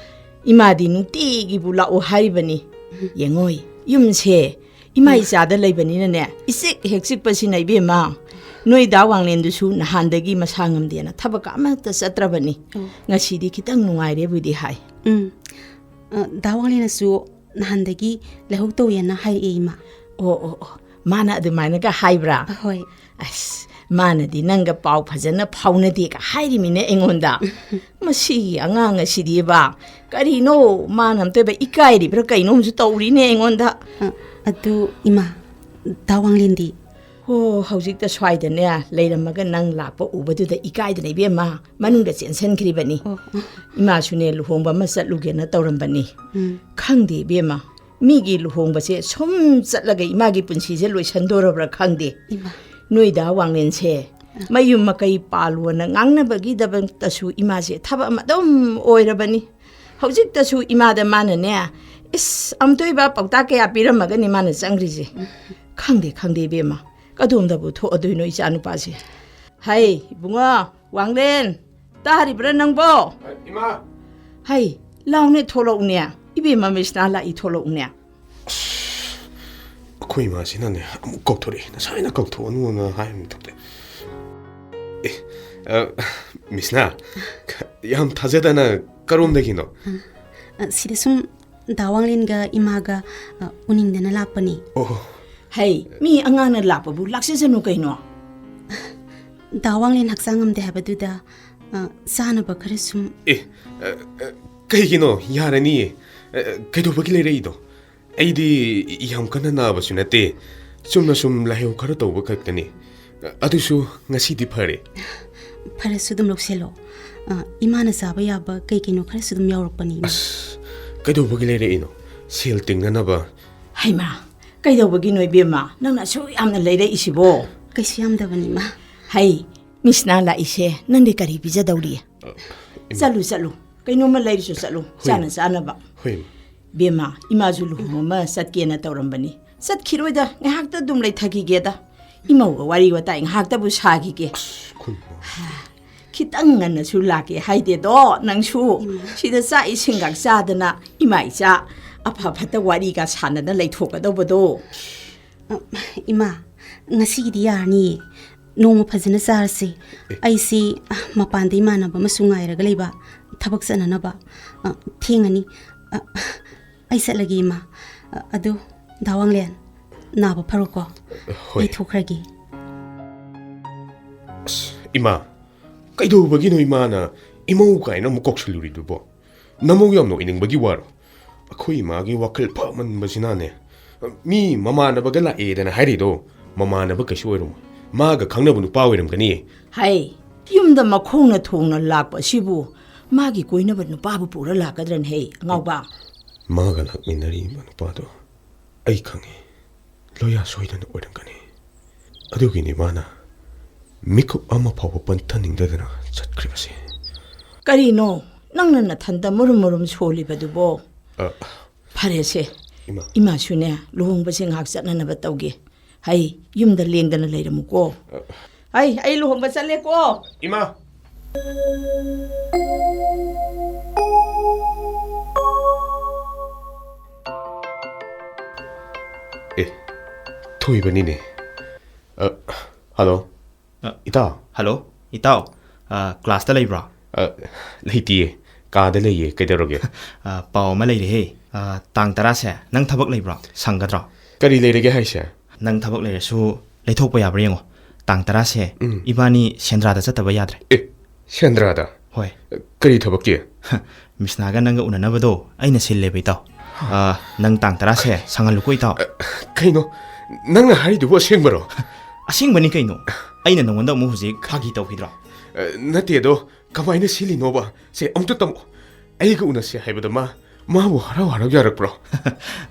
ꯏꯃꯥꯗꯤ ꯅꯨꯡꯇꯤꯒꯤꯕꯨ ꯂꯥꯛꯑꯣ ꯍꯥꯏꯔꯤꯕꯅꯤ꯫ ꯎꯝ꯫ ꯌꯦꯡꯉꯣꯏ, ꯌꯨꯝꯁꯦ ꯏꯃꯥ ꯎꯝ꯫ ꯏꯆꯥꯗ ꯂꯩꯕꯅꯤꯅꯅꯦ, ꯏꯆꯤꯛ ꯍꯦꯛ ꯆꯤꯛꯄꯁꯤꯅ, ꯏꯕꯦꯝꯃ꯫ ꯅꯣꯏ ꯗꯥ ꯋꯥꯡꯂꯦꯟꯗꯨꯁꯨ ꯅꯍꯥꯟꯗꯒꯤ ꯃꯁꯥ ꯉꯝꯗꯦꯅ ꯊꯕꯛ ꯑꯃꯠꯇ ꯆꯠꯇ꯭ꯔꯕꯅꯤ꯫ ꯑꯣ꯫ ꯉꯁꯤꯗꯤ ꯈꯤꯇꯪ ꯅꯨꯡꯉꯥꯏꯔꯦꯕꯨꯗꯤ ꯍꯥꯏ꯫ ꯎꯝ꯫ ꯑ, ꯗꯥ ꯋꯥꯡꯂꯦꯟꯅꯁꯨ ꯅꯍꯥꯟꯗꯒꯤ ꯂꯥꯏꯍꯧ ꯇꯧꯋꯦꯅ ꯍꯥꯏꯔꯛꯑꯦ, ꯏꯃꯥ꯫ ꯑꯣ, ꯑꯣ, ꯑꯣ꯫ ꯃꯥꯅ ꯑꯗꯨꯃꯥꯏꯅꯒ ꯍꯥꯏꯕ꯭ꯔꯥ? ꯍꯣꯏ꯫ ꯑꯁ, ꯃꯥꯅꯗꯤ ꯅꯪꯒ ꯄꯥꯎ ꯐꯖꯅ ꯐꯥꯎꯅꯗꯦꯒ ꯍꯥꯏꯔꯤꯃꯤꯅꯦ ꯑꯩꯉꯣꯟꯗ꯫ ꯃꯁꯤꯒꯤ ꯑꯉꯥꯡ ꯑꯁꯤꯗꯤꯕ, ꯀꯔꯤꯅꯣ ꯃꯥꯅ ꯑꯝꯇꯣꯏꯕ ꯏꯀꯥꯏꯔꯤꯕ꯭ꯔꯥ ꯀꯩꯅꯣꯝꯁꯨ ꯇꯧꯔꯤꯅꯦ ꯑꯩꯉꯣꯟꯗ꯫ ꯑ, ꯑꯗꯨ ꯏꯃꯥ, ꯗꯥ ꯋꯥꯡꯂꯦꯟꯗꯤ? ꯍꯣ, ꯍꯧꯖꯤꯛꯇ ꯁ꯭ꯋꯥꯏꯗꯅꯦ ꯂꯩꯔꯝꯃꯒ ꯅꯪ ꯂꯥꯛꯄ ꯎꯕꯗꯨꯗ ꯏꯀꯥꯏꯗꯅ, ꯏꯕꯦꯝꯃ, ꯃꯅꯨꯡꯗ ꯆꯦꯟꯁꯟꯈ꯭ꯔꯤꯕꯅꯤ꯫ ꯑꯣ, ꯑꯣ꯫ ꯏꯃꯥꯁꯨꯅꯦ ꯂꯨꯍꯣꯡꯕ ꯑꯃ ꯆꯠꯂꯨꯒꯦꯅ ꯇꯧꯔꯝꯕꯅꯤ꯫ ꯎꯝ꯫ ꯈꯪꯗꯦ ꯏꯕꯦꯝꯃ, ꯃꯤꯒꯤ ꯂꯨꯍꯣꯡꯕꯁꯦ ꯁꯨꯝ ꯆꯠꯂꯒ ꯏꯃꯥꯒꯤ ꯄꯨꯟꯁꯤꯁꯦ ꯂꯣꯏꯁꯟꯗꯣꯔꯕ꯭ꯔꯥ ꯈꯪꯗꯦ꯫ ꯏꯃꯥ꯫ ꯅꯣꯏꯗ ꯋꯥꯡꯂꯦꯟꯁꯦ ꯑ꯫ ꯃꯌꯨꯝ ꯃꯀꯩ ꯄꯥꯜꯂꯣꯅ ꯉꯥꯡꯅꯕꯒꯤꯗꯃꯛꯇꯁꯨ ꯏꯃꯥꯁꯦ ꯊꯕꯛ ꯑꯃ ꯑꯗꯨꯝ ꯑꯣꯏꯔꯕꯅꯤ꯫ ꯍꯧꯖꯤꯛꯇꯁꯨ ꯏꯃꯥꯗ ꯃꯥꯅꯅꯦ, ꯏꯁ, ꯑꯝꯇꯣꯏꯕ ꯄꯥꯎꯇꯥꯛ ꯀꯌꯥ ꯄꯤꯔꯝꯃꯒꯅꯤ ꯃꯥꯅ ꯆꯪꯈ꯭ꯔꯤꯁꯦ꯫ ꯎꯝ꯫ ꯈꯪꯗꯦ, ꯈꯪꯗꯦ ꯏꯕꯦꯝꯃ, ꯀꯗꯣꯝꯗꯕꯨ ꯊꯣꯛꯑꯗꯣꯏꯅꯣ ꯏꯆꯥ ꯅꯨꯄꯥꯁꯦ? ꯍꯩ, ꯏꯕꯨꯡꯉꯣ, ꯋꯥꯡꯂꯦꯟ, ꯇꯥꯔꯤꯕ꯭ꯔꯥ ꯅꯪꯕꯣ? ꯏꯃꯥ! ꯍꯩ, ꯂꯥꯎꯅꯦ, ꯊꯣꯛꯂꯛꯎꯅꯦ꯫ ꯏꯕꯦꯝꯃ ꯃꯤꯁꯅꯥ ꯂꯥꯛꯏ, ꯊꯣꯛꯂꯛꯎꯅꯦ꯫ ꯑꯁ, ꯑꯩꯈꯣꯏ ꯏꯃꯥꯁꯤꯅꯅꯦ ꯑꯃꯨꯛ ꯀꯧꯊꯣꯔꯛꯑꯦ꯫ ꯉꯁꯥꯏꯅ ꯀꯧꯊꯣꯛꯑꯅꯨꯅ ꯍꯥꯏꯕ ꯃꯊꯛꯇ꯫ ꯑꯦ, ꯑ, ꯃꯤꯁꯅꯥ, ꯌꯥꯝ ꯊꯥꯖꯗꯅ ꯀꯔꯣꯝꯗꯒꯤꯅꯣ? ꯑ, ꯑ, ꯁꯤꯗ ꯁꯨꯝ ꯗꯥ ꯋꯥꯡꯂꯦꯟꯒ ꯏꯃꯥꯒ, ꯑ, ꯎꯅꯤꯡꯗꯅ ꯂꯥꯛꯄꯅꯤ꯫ ꯑꯣ꯫ ꯍꯩ, ꯃꯤ ꯑꯉꯥꯡꯅ ꯂꯥꯛꯄꯕꯨ ꯂꯥꯛꯆꯁꯅꯨ ꯀꯩꯅꯣ꯫ ꯗꯥ ꯋꯥꯡꯂꯦꯟ ꯍꯛꯆꯥꯡ ꯉꯝꯗꯦ ꯍꯥꯏꯕꯗꯨꯗ, ꯑ, ꯆꯥꯅꯕ ꯈꯔ ꯁꯨꯝ꯫ ꯑꯦ, ꯑ, ꯑ, ꯀꯩꯒꯤꯅꯣ? ꯌꯥꯔꯅꯤꯌꯦ꯫ ꯑ, ꯀꯩꯗꯧꯕꯒꯤ ꯂꯩꯔꯛꯏꯅꯣ? ꯑꯩꯗꯤ ꯌꯥꯝ ꯀꯟꯅ ꯅꯥꯕꯁꯨ ꯅꯠꯇꯦ꯫ ꯆꯨꯝꯅ ꯁꯨꯝ ꯂꯥꯏꯍꯧ ꯈꯔ ꯇꯧꯕ ꯈꯛꯇꯅꯤ꯫ ꯑꯗꯨꯁꯨ ꯉꯁꯤꯗꯤ ꯐꯔꯦ꯫ ꯐꯔꯁꯨ ꯑꯗꯨꯝ ꯂꯧꯁꯤꯜꯂꯣ꯫ ꯑ, ꯏꯃꯥꯅ ꯆꯥꯕ ꯌꯥꯕ ꯀꯩ ꯀꯩꯅꯣ ꯈꯔꯁꯨ ꯑꯗꯨꯝ ꯌꯥꯎꯔꯛꯄꯅꯤ, ꯏꯃꯥ꯫ ꯑꯁ, ꯀꯩꯗꯧꯕꯒꯤ ꯂꯩꯔꯛꯏꯅꯣ? ꯁꯦꯜ ꯇꯤꯡꯅꯅꯕ꯫ ꯍꯩꯃꯥ, ꯀꯩꯗꯧꯕꯒꯤꯅꯣ ꯏꯕꯦꯝꯃ? ꯅꯪꯅ ꯑꯁꯨꯛ ꯌꯥꯝꯅ ꯂꯩꯔꯛꯏꯁꯤꯕꯣ? ꯀꯩꯁꯨ ꯌꯥꯝꯗꯕꯅꯤ, ꯏꯃꯥ꯫ ꯍꯩ, ꯃꯤꯁꯅꯥ ꯂꯥꯛꯏꯁꯦ, ꯅꯪꯗꯤ ꯀꯔꯤ ꯄꯤꯖꯗꯧꯔꯤ? ꯑ, ꯏꯃꯥ꯫ ꯆꯠꯂꯨ, ꯆꯠꯂꯨ꯫ ꯀꯩꯅꯣꯝꯃ ꯂꯩꯔꯨꯁꯨ ꯆꯠꯂꯨ, ꯍꯣꯏ, ꯆꯥꯅ ꯏꯃꯥ꯫ ꯆꯥꯅꯕ꯫ ꯍꯣꯏ, ꯏꯃꯥ꯫ ꯕꯦꯝꯃ, ꯏꯃꯥꯁꯨ ꯂꯨꯍꯣꯡ ꯑꯃ ꯆꯠꯀꯦꯅ ꯇꯧꯔꯝꯕꯅꯤ꯫ ꯆꯠꯈꯤꯔꯣꯏꯗ, ꯉꯥꯏꯍꯥꯛꯇ ꯑꯗꯨꯝ ꯂꯩꯊꯈꯤꯒꯦꯗ꯫ ꯏꯃꯧꯒ ꯋꯥꯔꯤ ꯋꯥꯇꯥꯏ ꯉꯥꯏꯍꯥꯛꯇꯕꯨ ꯁꯥꯈꯤꯒꯦ꯫ ꯑꯩꯈꯣꯏ ꯃꯥ꯫ ꯈꯤꯇꯪ ꯉꯟꯅꯁꯨ ꯂꯥꯛꯀꯦ ꯍꯥꯏꯗꯦꯗꯣ ꯅꯪꯁꯨ꯫ ꯏꯃꯥ꯫ ꯁꯤꯗ ꯆꯥꯛ ꯏꯁꯤꯡꯒ ꯆꯥꯗꯅ ꯏꯃꯥ ꯏꯆꯥ ꯑꯐ ꯐꯠꯇ ꯋꯥꯔꯤꯒ ꯁꯥꯟꯅꯗꯅ ꯂꯩꯊꯣꯛꯀꯗꯧꯕꯗꯣ꯫ ꯑ, ꯏꯃꯥ, ꯉꯁꯤꯒꯤꯗꯤ ꯌꯥꯔꯅꯤꯌꯦ꯫ ꯅꯣꯡꯃ ꯐꯖꯅ ꯆꯥꯔꯁꯤ꯫ ꯑꯦ꯫ ꯑꯩꯁꯤ, ꯑ, ꯃꯄꯥꯟꯗ ꯏꯃꯥꯟꯅꯕ ꯑꯃꯁꯨ ꯉꯥꯏꯔꯒ ꯂꯩꯕ, ꯊꯕꯛ ꯆꯠꯅꯅꯕ꯫ ꯑ, ꯊꯦꯡꯉꯅꯤ꯫ ꯑ, ꯑꯩ ꯆꯠꯂꯒꯦ, ꯏꯃꯥ꯫ ꯑ, ꯑꯗꯨ, ꯗꯥ ꯋꯥꯡꯂꯦꯟ, ꯅꯥꯕ ꯐꯔꯣꯀꯣ꯫ ꯍꯣꯏ꯫ ꯑꯩ ꯊꯣꯛꯈ꯭ꯔꯒꯦ꯫ ꯑꯁ, ꯏꯃꯥ, ꯀꯩꯗꯧꯕꯒꯤꯅꯣ ꯏꯃꯥꯅ ꯏꯃꯧ ꯀꯥꯏꯅ ꯑꯃꯨꯛ ꯀꯧꯁꯜꯂꯨꯔꯤꯗꯨꯕꯣ? ꯅꯃꯧ ꯌꯥꯝ ꯅꯣꯛꯅꯤꯡꯕꯒꯤ ꯋꯥꯔꯣ? ꯑꯩꯈꯣꯏ ꯏꯃꯥꯒꯤ ꯋꯥꯈꯜ ꯐꯃꯟꯕꯁꯤꯅꯅꯦ, ꯃꯤ ꯃꯃꯥꯟꯅꯕꯒ ꯂꯥꯛꯑꯦꯗꯅ ꯍꯥꯏꯔꯤꯗꯣ, ꯃꯃꯥꯟꯅꯕ ꯀꯩꯁꯨ ꯑꯣꯏꯔꯝꯃꯣꯏ꯫ ꯃꯥꯒ ꯈꯪꯅꯕ ꯅꯨꯄꯥ ꯑꯣꯏꯔꯝꯒꯅꯤ꯫ ꯍꯩ, ꯌꯨꯝꯗ ꯃꯈꯣꯡꯅ ꯊꯣꯡꯅ ꯂꯥꯛꯄ ꯑꯁꯤꯕꯨ ꯃꯥꯒꯤ ꯀꯣꯏꯅꯕ ꯅꯨꯄꯥꯕꯨ ꯄꯨꯔ ꯂꯥꯛꯀꯗ꯭ꯔꯅꯦ, ꯍꯩ, ꯑꯉꯥꯎꯕ? ꯃꯥꯒ ꯂꯥꯛꯃꯤꯟꯅꯔꯤꯕ ꯅꯨꯄꯥꯗꯣ ꯑꯩ ꯈꯪꯉꯤ꯫ ꯂꯣꯌꯥ ꯁꯣꯏꯗꯅ ꯑꯣꯏꯔꯝꯒꯅꯤ꯫ ꯑꯗꯨꯒꯤꯅꯤ ꯃꯥꯅ ꯃꯤꯀꯨꯞ ꯑꯃ ꯐꯥꯎꯕ ꯄꯟꯊꯅꯤꯡꯗꯗꯅ ꯆꯠꯈ꯭ꯔꯤꯕꯁꯦ꯫ ꯀꯔꯤꯅꯣ ꯅꯪꯅ ꯅꯊꯟꯗ ꯃꯨꯔꯨꯝ ꯃꯨꯔꯨꯝ ꯁꯣꯜꯂꯤꯕꯗꯨꯕꯣ? ꯑ, ꯐꯔꯦꯁꯦ, ꯏꯃꯥ꯫ ꯏꯃꯥꯁꯨꯅꯦ ꯂꯨꯍꯣꯡꯕꯁꯦ ꯉꯥꯏꯍꯥꯛ ꯆꯠꯅꯅꯕ ꯇꯧꯒꯦ꯫ ꯍꯩ, ꯌꯨꯝꯗ ꯂꯦꯡꯗꯅ ꯂꯩꯔꯝꯃꯨꯀꯣ꯫ ꯑ꯫ ꯍꯩ, ꯑꯩ ꯂꯨꯍꯣꯡꯕ ꯆꯠꯂꯦꯀꯣ꯫ ꯏꯃꯥ! ꯑꯦ, ꯊꯣꯏꯕꯅꯤꯅꯦ꯫ ꯑ, ꯍꯜꯂꯣ꯫ ꯑ, ꯏꯇꯥꯎ꯫ ꯍꯜꯂꯣ, ꯏꯇꯥꯎ꯫ ꯑ, ꯀ꯭ꯂꯥꯁꯇ ꯂꯩꯕ꯭ꯔꯣ? ꯑ, ꯂꯩꯇꯤꯌꯦ꯫ ꯀꯥꯗ ꯂꯩꯌꯦ꯫ ꯀꯩꯗꯧꯔꯒꯦ? ꯑ, ꯄꯥꯎ ꯑꯃ ꯂꯩꯔꯦꯍꯦ꯫ ꯑ, ꯇꯥꯡ ꯇꯔꯥꯁꯦ ꯅꯪ ꯊꯕꯛ ꯂꯩꯕ꯭ꯔꯣ? ꯁꯪꯒꯗ꯭ꯔꯣ? ꯀꯔꯤ ꯂꯩꯔꯒꯦ ꯍꯥꯏꯁꯦ? ꯅꯪ ꯊꯕꯛ ꯂꯩꯔꯁꯨ ꯂꯩꯊꯣꯛꯄ ꯌꯥꯕ꯭ꯔꯥ ꯌꯦꯡꯉꯣ꯫ ꯇꯥꯡ ꯇꯔꯥꯁꯦ ꯎꯝ꯫ ꯏꯕꯥꯅꯤ ꯁꯦꯟꯗ꯭ꯔꯥꯗ ꯆꯠꯇꯕ ꯌꯥꯗ꯭ꯔꯦ꯫ ꯑꯦ, ꯁꯦꯟꯗ꯭ꯔꯥꯗ? ꯍꯣꯏ꯫ ꯀꯔꯤ ꯊꯕꯛꯀꯤ? ꯃꯤꯁꯅꯥꯒ ꯅꯪꯒ ꯎꯅꯅꯕꯗꯣ ꯑꯩꯅ ꯁꯤꯜꯂꯦꯕ, ꯏꯇꯥꯎ꯫ ꯑ, ꯅꯪ ꯇꯥꯡ ꯇꯔꯥꯁꯦ ꯁꯪꯍꯜꯂꯨꯀꯣ, ꯏꯇꯥꯎ꯫ ꯑ, ꯀꯩꯅꯣ? ꯅꯪꯅ ꯍꯥꯏꯔꯤꯗꯨꯕꯨ ꯑꯁꯦꯡꯕꯔꯣ? ꯑꯁꯦꯡꯕꯅꯤ ꯀꯩꯅꯣ꯫ ꯑꯩꯅ ꯅꯉꯣꯟꯗ ꯑꯃꯨꯛ ꯍꯧꯖꯤꯛ ꯐꯥꯒꯤ ꯇꯧꯈꯤꯗ꯭ꯔꯣ? ꯑ, ꯅꯠꯇꯦ ꯑꯗꯣ, ꯀꯃꯥꯏꯅ ꯁꯤꯜꯂꯤꯅꯣꯕ? ꯁꯦ, ꯑꯃꯨꯛꯇ ꯇꯝꯃꯛꯑꯣ꯫ ꯑꯩꯒ ꯎꯅꯁꯦ ꯍꯥꯏꯕꯗ ꯃꯥ, ꯃꯥꯕꯨ ꯍꯔꯥꯎ ꯍꯔꯥꯎ ꯌꯥꯔꯛꯄ꯭ꯔꯣ?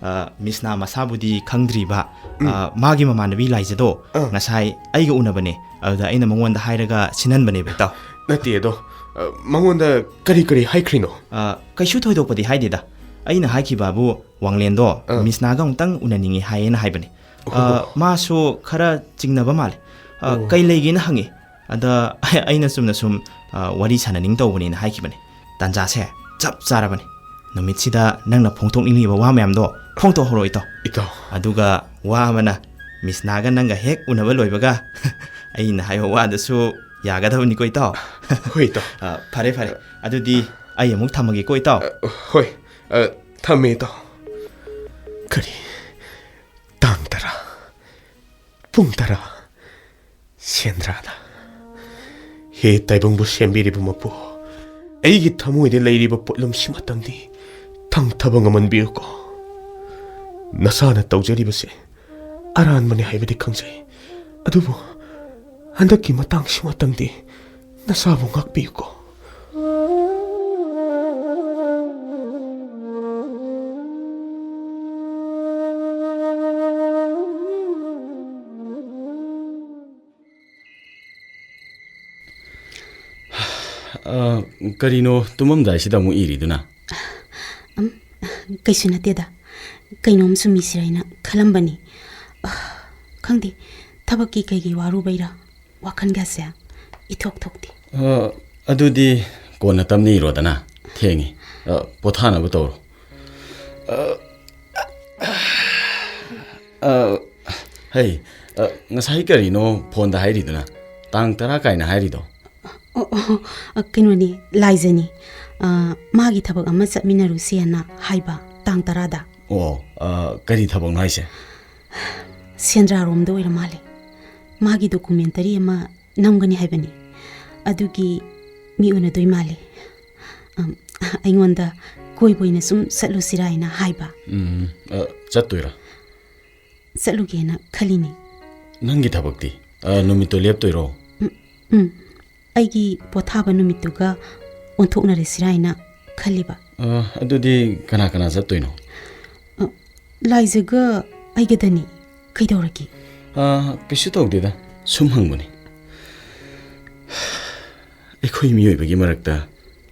ꯑ, ꯃꯤꯁꯅꯥ ꯃꯁꯥꯕꯨꯗꯤ ꯈꯪꯗ꯭ꯔꯤꯕ, ꯎꯝ꯫ ꯑ, ꯃꯥꯒꯤ ꯃꯃꯥꯟꯅꯕꯤ ꯂꯥꯏꯖꯗꯣ ꯑꯥ꯫ ꯉꯁꯥꯏ ꯑꯩꯒ ꯎꯅꯕꯅꯦ꯫ ꯑꯗꯨꯗ ꯑꯩꯅ ꯃꯉꯣꯟꯗ ꯍꯥꯏꯔꯒ ꯁꯤꯟꯍꯟꯕꯅꯦꯕ, ꯏꯇꯥꯎ꯫ ꯅꯠꯇꯦ ꯑꯗꯣ, ꯑ, ꯃꯉꯣꯟꯗ ꯀꯔꯤ ꯀꯔꯤ ꯍꯥꯏꯈ꯭ꯔꯤꯅꯣ? ꯑ, ꯀꯩꯁꯨ ꯊꯣꯏꯗꯣꯛꯄꯗꯤ ꯍꯥꯏꯗꯦꯗ꯫ ꯑꯩꯅ ꯍꯥꯏꯈꯤꯕꯕꯨ ꯋꯥꯡꯂꯦꯟꯗꯣ ꯑꯥ꯫ ꯃꯤꯁꯅꯥꯒ ꯑꯃꯨꯛꯇꯪ ꯎꯅꯅꯤꯡꯉꯤ ꯍꯥꯏꯌꯦꯅ ꯍꯥꯏꯕꯅꯤ꯫ ꯑ, ꯑꯣ꯫ ꯃꯥꯁꯨ ꯈꯔ ꯆꯤꯡꯅꯕ ꯃꯥꯜꯂꯦ꯫ ꯑ, ꯑꯣ꯫ ꯀꯩ ꯂꯩꯒꯦꯅ ꯍꯪꯉꯤ꯫ ꯑꯗ ꯑꯩꯅ ꯆꯨꯝꯅ ꯁꯨꯝ, ꯑ, ꯋꯥꯔꯤ ꯁꯥꯟꯅꯅꯤꯡ ꯇꯧꯕꯅꯦꯅ ꯍꯥꯏꯈꯤꯕꯅꯤ꯫ ꯇꯥꯟꯖꯥꯁꯦ ꯆꯞ ꯆꯥꯔꯕꯅꯤ꯫ ꯅꯨꯃꯤꯠꯁꯤꯗ ꯅꯪꯅ ꯐꯣꯡꯗꯣꯛꯅꯤꯡꯂꯤꯕ ꯋꯥ ꯃꯌꯥꯝꯗꯣ ꯐꯣꯡꯗꯣꯛꯍꯧꯔꯣ, ꯏꯇꯥꯎ꯫ ꯏꯇꯥꯎ꯫ ꯑꯗꯨꯒ ꯋꯥ ꯑꯃꯅ, ꯃꯤꯁꯅꯥꯒ ꯅꯪꯒ ꯍꯦꯛ ꯎꯅꯕ ꯂꯣꯏꯕꯒ ꯑꯩꯅ ꯍꯥꯏꯕ ꯋꯥꯗꯨꯁꯨ ꯌꯥꯒꯗꯕꯅꯤꯀꯣ, ꯏꯇꯥꯎ? ꯍꯣꯏ, ꯏꯇꯥꯎ꯫ ꯑ, ꯐꯔꯦ, ꯐꯔꯦ꯫ ꯑꯗꯨꯗꯤ ꯑꯩ ꯑꯃꯨꯛ ꯊꯝꯃꯒꯦꯀꯣ, ꯏꯇꯥꯎ꯫ ꯑ, ꯍꯣꯏ꯫ ꯑ, ꯊꯝꯃꯦ, ꯏꯇꯥꯎ꯫ ꯀꯔꯤ? ꯇꯥꯡ ꯇꯔꯥ, ꯄꯨꯡ ꯇꯔꯥ, ꯁꯦꯟꯗ꯭ꯔꯥꯗ꯫ ꯍꯦ ꯇꯥꯏꯕꯪꯕꯨ ꯁꯦꯝꯕꯤꯔꯤꯕ ꯃꯄꯨ, ꯑꯩꯒꯤ ꯊꯃꯣꯏꯗ ꯂꯩꯔꯤꯕ ꯄꯣꯠꯂꯨꯝꯁꯤꯃꯇꯪꯗꯤ ꯊꯪꯊꯕ ꯉꯝꯍꯟꯕꯤꯌꯨꯀꯣ꯫ ꯅꯁꯥꯅ ꯇꯧꯖꯔꯤꯕꯁꯦ ꯑꯔꯥꯟꯕꯅꯤ ꯍꯥꯏꯕꯗꯤ ꯈꯪꯖꯩ, ꯑꯗꯨꯕꯨ ꯍꯟꯗꯛꯀꯤ ꯃꯇꯥꯡꯁꯤꯃꯇꯪꯗꯤ ꯅꯁꯥꯕꯨ ꯉꯥꯛꯄꯤꯌꯨꯀꯣ꯫ ꯑ, ꯀꯔꯤꯅꯣ ꯇꯨꯝꯃꯝꯗꯥꯏꯁꯤꯗ ꯑꯃꯨꯛ ꯏꯔꯤꯗꯨꯅ? ꯎꯝ, ꯀꯩꯁꯨ ꯅꯠꯇꯦꯗ꯫ ꯀꯩꯅꯣꯝ ꯁꯨꯝ ꯏꯁꯤꯔ ꯍꯥꯏꯅ ꯈꯜꯂꯝꯕꯅꯤ꯫ ꯑ, ꯈꯪꯗꯦ, ꯊꯕꯛꯀꯤ ꯀꯩꯒꯤ ꯋꯥꯔꯨꯕꯩꯔꯥ ꯋꯥꯈꯜꯒꯁꯦ ꯏꯊꯣꯛ ꯊꯣꯛꯇꯦ꯫ ꯑ, ꯑꯗꯨꯗꯤ ꯀꯣꯟꯅ ꯇꯞꯅ ꯏꯔꯣꯗꯅ, ꯊꯦꯡꯉꯤ꯫ ꯑ, ꯄꯣꯊꯥꯅꯕ ꯇꯧꯔꯣ꯫ ꯑ, ꯑ, ꯍꯩ, ꯑ, ꯉꯁꯥꯏ ꯀꯔꯤꯅꯣ ꯐꯣꯟꯗ ꯍꯥꯏꯔꯤꯗꯨꯅ? ꯇꯥꯡ ꯇꯔꯥ ꯀꯥꯏꯅ ꯍꯥꯏꯔꯤꯗꯣ? ꯑꯣ, ꯑꯣ, ꯑ, ꯀꯩꯅꯣꯅꯤ, ꯂꯥꯏꯖꯅꯤ꯫ ꯑ, ꯃꯥꯒꯤ ꯊꯕꯛ ꯑꯃ ꯆꯠꯃꯤꯟꯅꯔꯨꯁꯦꯅ ꯍꯥꯏꯕ, ꯇꯥꯡ ꯇꯔꯥꯗ꯫ ꯑꯣ, ꯑ, ꯀꯔꯤ ꯊꯕꯛꯅꯣ ꯍꯥꯏꯁꯦ? ꯁꯦꯟꯗ꯭ꯔꯥꯔꯣꯝꯗ ꯑꯣꯏꯔ ꯃꯥꯜꯂꯦ꯫ ꯃꯥꯒꯤ documentary ꯑꯃ ꯅꯝꯒꯅꯤ ꯍꯥꯏꯕꯅꯤ꯫ ꯑꯗꯨꯒꯤ ꯃꯤ ꯎꯅꯗꯣꯏ ꯃꯥꯜꯂꯦ꯫ ꯑꯝ, ꯑꯩꯉꯣꯟꯗ ꯀꯣꯏꯕ ꯑꯣꯏꯅ ꯁꯨꯝ ꯆꯠꯂꯨꯁꯤꯔꯥ ꯍꯥꯏꯅ ꯍꯥꯏꯕ꯫ ꯎꯝ, ꯑ, ꯆꯠꯇꯣꯏꯔꯥ? ꯆꯠꯂꯨꯒꯦꯅ ꯈꯜꯂꯤꯅꯦ꯫ ꯅꯪꯒꯤ ꯊꯕꯛꯇꯤ? ꯑ, ꯅꯨꯃꯤꯠꯇꯣ ꯂꯦꯞꯇꯣꯏꯔꯣ? ꯎꯝ, ꯎꯝ꯫ ꯑꯩꯒꯤ ꯄꯣꯊꯥꯕ ꯅꯨꯃꯤꯠꯇꯨꯒ ꯑꯣꯟꯊꯣꯛꯅꯔꯁꯤꯔꯥ ꯍꯥꯏꯅ ꯈꯜꯂꯤꯕ꯫ ꯑ, ꯑꯗꯨꯗꯤ ꯀꯅꯥ ꯀꯅꯥ ꯆꯠꯇꯣꯏꯅꯣ? ꯑ, ꯂꯥꯏꯖꯒ ꯑꯩꯒꯗꯅꯤ꯫ ꯀꯩꯗꯧꯔꯒꯦ? ꯑ, ꯀꯩꯁꯨ ꯇꯧꯗꯦꯗ, ꯁꯨꯝ ꯍꯪꯕꯅꯤ꯫ ꯑꯩꯈꯣꯏ ꯃꯤꯑꯣꯏꯕꯒꯤ ꯃꯔꯛꯇ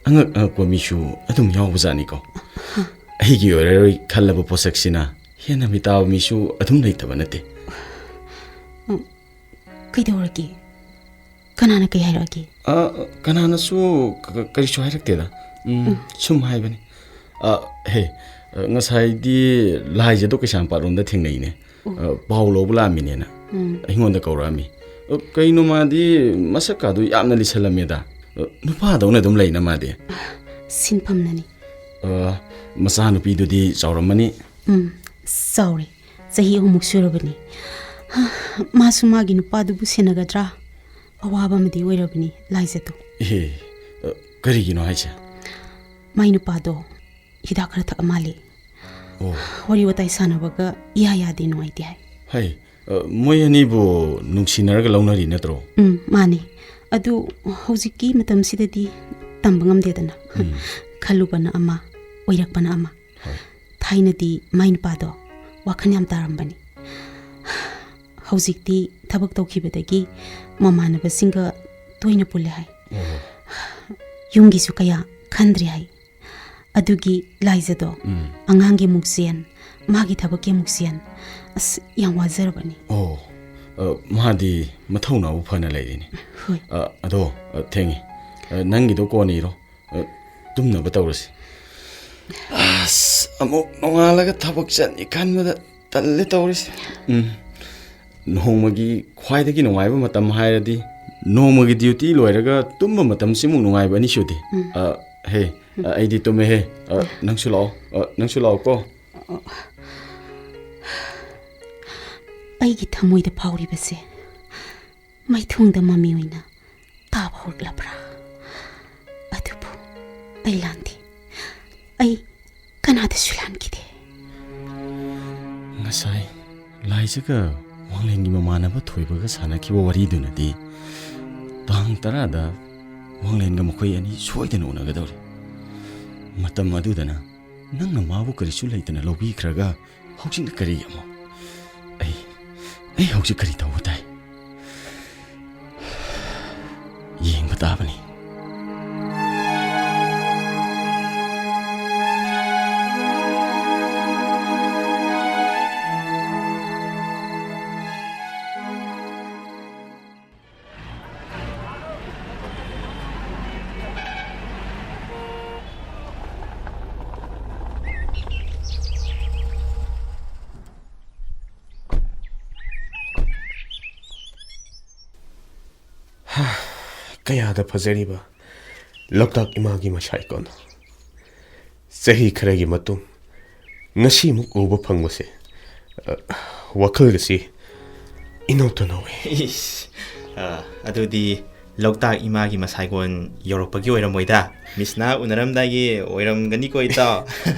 ꯑꯉꯛ ꯑꯉꯛꯄ ꯃꯤꯁꯨ ꯑꯗꯨꯝ ꯌꯥꯎꯕꯖꯥꯠꯅꯤꯀꯣ꯫ ꯍ, ꯑꯩꯒꯤ ꯑꯣꯏꯔꯔꯣꯏ ꯈꯜꯂꯕ ꯄꯣꯠꯁꯛꯁꯤꯅ ꯍꯦꯟꯅ ꯃꯤꯇꯥꯕ ꯃꯤꯁꯨ ꯑꯗꯨꯝ ꯂꯩꯇꯕ ꯅꯠꯇꯦ꯫ ꯎꯝ, ꯀꯩꯗꯧꯔꯒꯦ? ꯀꯅꯥꯅ ꯀꯩ ꯍꯥꯏꯔꯛꯑꯒꯦ? ꯑ, ꯀꯅꯥꯅꯁꯨ ꯀ-, ꯀ-, ꯀꯔꯤꯁꯨ ꯍꯥꯏꯔꯛꯇꯦꯗ꯫ ꯎꯝ, ꯎꯝ꯫ ꯁꯨꯝ ꯍꯥꯏꯕꯅꯤ꯫ ꯑ, ꯍꯦ, ꯑ, ꯉꯁꯥꯏꯗꯤ ꯂꯥꯏꯖꯗꯣ ꯀꯩꯁꯥꯝꯄꯥꯠꯔꯣꯝꯗ ꯊꯦꯡꯅꯩꯅꯦ꯫ ꯑꯣ꯫ ꯑ, ꯄꯥꯎ ꯂꯧꯕ ꯂꯥꯛꯑꯝꯃꯤꯅꯦꯅ ꯎꯝ꯫ ꯑꯩꯉꯣꯟꯗ ꯀꯧꯔꯛꯑꯝꯃꯤ꯫ ꯑ, ꯀꯩꯅꯣ ꯃꯥꯗꯤ ꯃꯁꯛꯀꯥꯗꯣ ꯌꯥꯝꯅ ꯂꯤꯁꯜꯂꯝꯃꯦꯗ꯫ ꯑ, ꯅꯨꯄꯥꯗꯧꯅ ꯑꯗꯨꯝ ꯂꯩꯅ ꯃꯥꯗꯤ꯫ ꯁꯤꯟꯐꯝꯅꯅꯤ꯫ ꯑ, ꯃꯆꯥꯅꯨꯄꯤꯗꯨꯗꯤ ꯆꯥꯎꯔꯝꯃꯅꯤ꯫ ꯎꯝ, ꯆꯥꯎꯔꯦ꯫ ꯆꯍꯤ ꯑꯍꯨꯝꯃꯨꯛ ꯁꯨꯔꯕꯅꯤ꯫ ꯃꯥꯁꯨ ꯃꯥꯒꯤ ꯅꯨꯄꯥꯗꯨꯕꯨ ꯁꯦꯟꯅꯒꯗ꯭ꯔꯥ? ꯑꯋꯥꯕ ꯑꯃꯗꯤ ꯑꯣꯏꯔꯕꯅꯤ ꯂꯥꯏꯖꯗꯣ꯫ ꯑꯦ, ꯑ, ꯀꯔꯤꯒꯤꯅꯣ ꯍꯥꯏꯁꯦ? ꯃꯥꯏ ꯅꯨꯄꯥꯗꯣ ꯍꯤꯗꯥꯛ ꯈꯔ ꯊꯛꯑ ꯃꯥꯜꯂꯦ꯫ ꯑꯣ꯫ ꯋꯥꯔꯤ ꯋꯥꯇꯥꯏ ꯁꯥꯟꯅꯕꯒ ꯏꯌꯥ ꯌꯥꯗꯦ, ꯅꯨꯡꯉꯥꯏꯇꯦ ꯍꯥꯏ꯫ ꯍꯩ, ꯑ, ꯃꯣꯏ ꯑꯅꯤꯕꯨ ꯅꯨꯡꯁꯤꯅꯔꯒ ꯂꯧꯅꯔꯤ ꯅꯠꯇ꯭ꯔꯣ? ꯎꯝ, ꯃꯥꯅꯦ꯫ ꯑꯗꯨ ꯍꯧꯖꯤꯛꯀꯤ ꯃꯇꯝꯁꯤꯗꯗꯤ ꯇꯝꯕ ꯉꯝꯗꯦꯗꯅ꯫ ꯎꯝ꯫ ꯈꯜꯂꯨꯕꯅ ꯑꯃ, ꯑꯣꯏꯔꯛꯄꯅ ꯑꯃ꯫ ꯍꯣꯏ꯫ ꯊꯥꯏꯅꯗꯤ ꯃꯥꯏ ꯅꯨꯄꯥꯗꯣ ꯋꯥꯈꯜ ꯌꯥꯝ ꯇꯥꯔꯝꯕꯅꯤ꯫ ꯍꯧꯖꯤꯛꯇꯤ ꯊꯕꯛ ꯇꯧꯈꯤꯕꯗꯒꯤ ꯃꯃꯥꯟꯅꯕꯁꯤꯡꯒ ꯇꯣꯏꯅ ꯄꯨꯜꯂꯦ ꯍꯥꯏ꯫ ꯑꯣ꯫ ꯌꯨꯝꯒꯤꯁꯨ ꯀꯌꯥ ꯈꯟꯗ꯭ꯔꯦ ꯍꯥꯏ꯫ ꯑꯗꯨꯒꯤ ꯂꯥꯏꯖꯗꯣ ꯎꯝ꯫ ꯑꯉꯥꯡꯒꯤ ꯑꯃꯨꯛ ꯆꯦꯟ, ꯃꯥꯒꯤ ꯊꯕꯛꯀꯤ ꯑꯃꯨꯛ ꯆꯦꯟ꯫ ꯑꯁ, ꯌꯥꯝ ꯋꯥꯖꯔꯕꯅꯤ꯫ ꯑꯣ, ꯑ, ꯃꯥꯗꯤ ꯃꯊꯧꯅꯥꯕꯨ ꯐꯅ ꯂꯩꯔꯤꯅꯦ꯫ ꯍꯣꯏ꯫ ꯑ, ꯑꯗꯣ, ꯑ, ꯊꯦꯡꯉꯦ꯫ ꯑ, ꯅꯪꯒꯤꯗꯣ ꯀꯣꯟꯅ ꯏꯔꯣ꯫ ꯑ, ꯇꯨꯝꯅꯕ ꯇꯧꯔꯁꯤ꯫ ꯑꯁ, ꯑꯃꯨꯛ ꯅꯣꯡꯉꯥꯜꯂꯒ ꯊꯕꯛ ꯆꯠꯅꯤ ꯈꯟꯕꯗ ꯇꯜꯂꯦ ꯇꯧꯔꯤꯁꯦ꯫ ꯎꯝ꯫ ꯅꯣꯡꯃꯒꯤ ꯈ꯭ꯋꯥꯏꯗꯒꯤ ꯅꯨꯡꯉꯥꯏꯕ ꯃꯇꯝ ꯍꯥꯏꯔꯗꯤ ꯅꯣꯡꯃꯒꯤ ꯗ꯭ꯌꯨꯇꯤ ꯂꯣꯏꯔꯒ ꯇꯨꯝꯕ ꯃꯇꯝꯁꯤꯃꯨꯛ ꯅꯨꯡꯉꯥꯏꯕ ꯑꯅꯤ ꯁꯨꯗꯦ꯫ ꯎꯝ꯫ ꯑ, ꯍꯦ, ꯑ, ꯑꯩꯗꯤ ꯇꯨꯝꯃꯦꯍꯦ꯫ ꯑ, ꯅꯪꯁꯨ ꯂꯥꯛꯑꯣ꯫ ꯑ, ꯅꯪꯁꯨ ꯂꯥꯛꯑꯣꯀꯣ꯫ ꯑꯩꯒꯤ ꯊꯃꯣꯏꯗ ꯐꯥꯎꯔꯤꯕꯁꯦ ꯃꯩꯊꯣꯡꯗ ꯃꯃꯤ ꯑꯣꯏꯅ ꯇꯥꯕ ꯍꯧꯔꯛꯂꯕ꯭ꯔꯥ? ꯑꯗꯨꯕꯨ ꯑꯩ ꯂꯥꯟꯗꯦ꯫ ꯑꯩ ꯀꯅꯥꯗꯁꯨ ꯂꯥꯟꯈꯤꯗꯦ꯫ ꯉꯁꯥꯏ ꯂꯥꯏꯖꯒ ꯋꯥꯡꯂꯦꯟꯒꯤ ꯃꯃꯥꯟꯅꯕ ꯊꯣꯏꯕꯒ ꯁꯥꯟꯅꯈꯤꯕ ꯋꯥꯔꯤꯗꯨꯅꯗꯤ ꯇꯥꯡ ꯇꯔꯥꯗ ꯋꯥꯡꯂꯦꯟꯒ ꯃꯈꯣꯏ ꯑꯅꯤ ꯁꯣꯏꯗꯅ ꯎꯅꯒꯗꯧꯔꯤ꯫ ꯃꯇꯝ ꯑꯗꯨꯗꯅ ꯅꯪꯅ ꯃꯥꯕꯨ ꯀꯔꯤꯁꯨ ꯂꯩꯇꯅ ꯂꯧꯕꯤꯈ꯭ꯔꯒ ꯍꯧꯖꯤꯛꯅ ꯀꯔꯤꯒꯤ ꯑꯃꯨꯛ? ꯑꯩ, ꯑꯩ ꯍꯧꯖꯤꯛ ꯀꯔꯤ ꯇꯧꯕ ꯇꯥꯏ? ꯌꯦꯡꯕ ꯇꯥꯕꯅꯤ꯫ ꯀꯌꯥꯗ ꯐꯖꯔꯤꯕ ꯂꯣꯛꯇꯥꯛ ꯏꯃꯥꯒꯤ ꯃꯁꯥꯏꯀꯣꯟ꯫ ꯆꯍꯤ ꯈꯔꯒꯤ ꯃꯇꯨꯡ ꯉꯁꯤꯃꯨꯛ ꯎꯕ ꯐꯪꯕꯁꯦ, ꯑ, ꯋꯥꯈꯜꯒꯁꯤ ꯏꯅꯧꯇ ꯅꯧꯏ꯫ ꯏꯁ, ꯑ, ꯑꯗꯨꯗꯤ ꯂꯣꯛꯇꯥꯛ ꯏꯃꯥꯒꯤ ꯃꯁꯥꯏꯀꯣꯟ ꯌꯧꯔꯛꯄꯒꯤ ꯑꯣꯏꯔꯝꯃꯣꯏꯗ꯫ ꯃꯤꯁꯅ ꯎꯅꯔꯝꯗꯥꯏꯒꯤ ꯑꯣꯏꯔꯝꯒꯅꯤꯀꯣ, ꯏꯇꯥꯎ꯫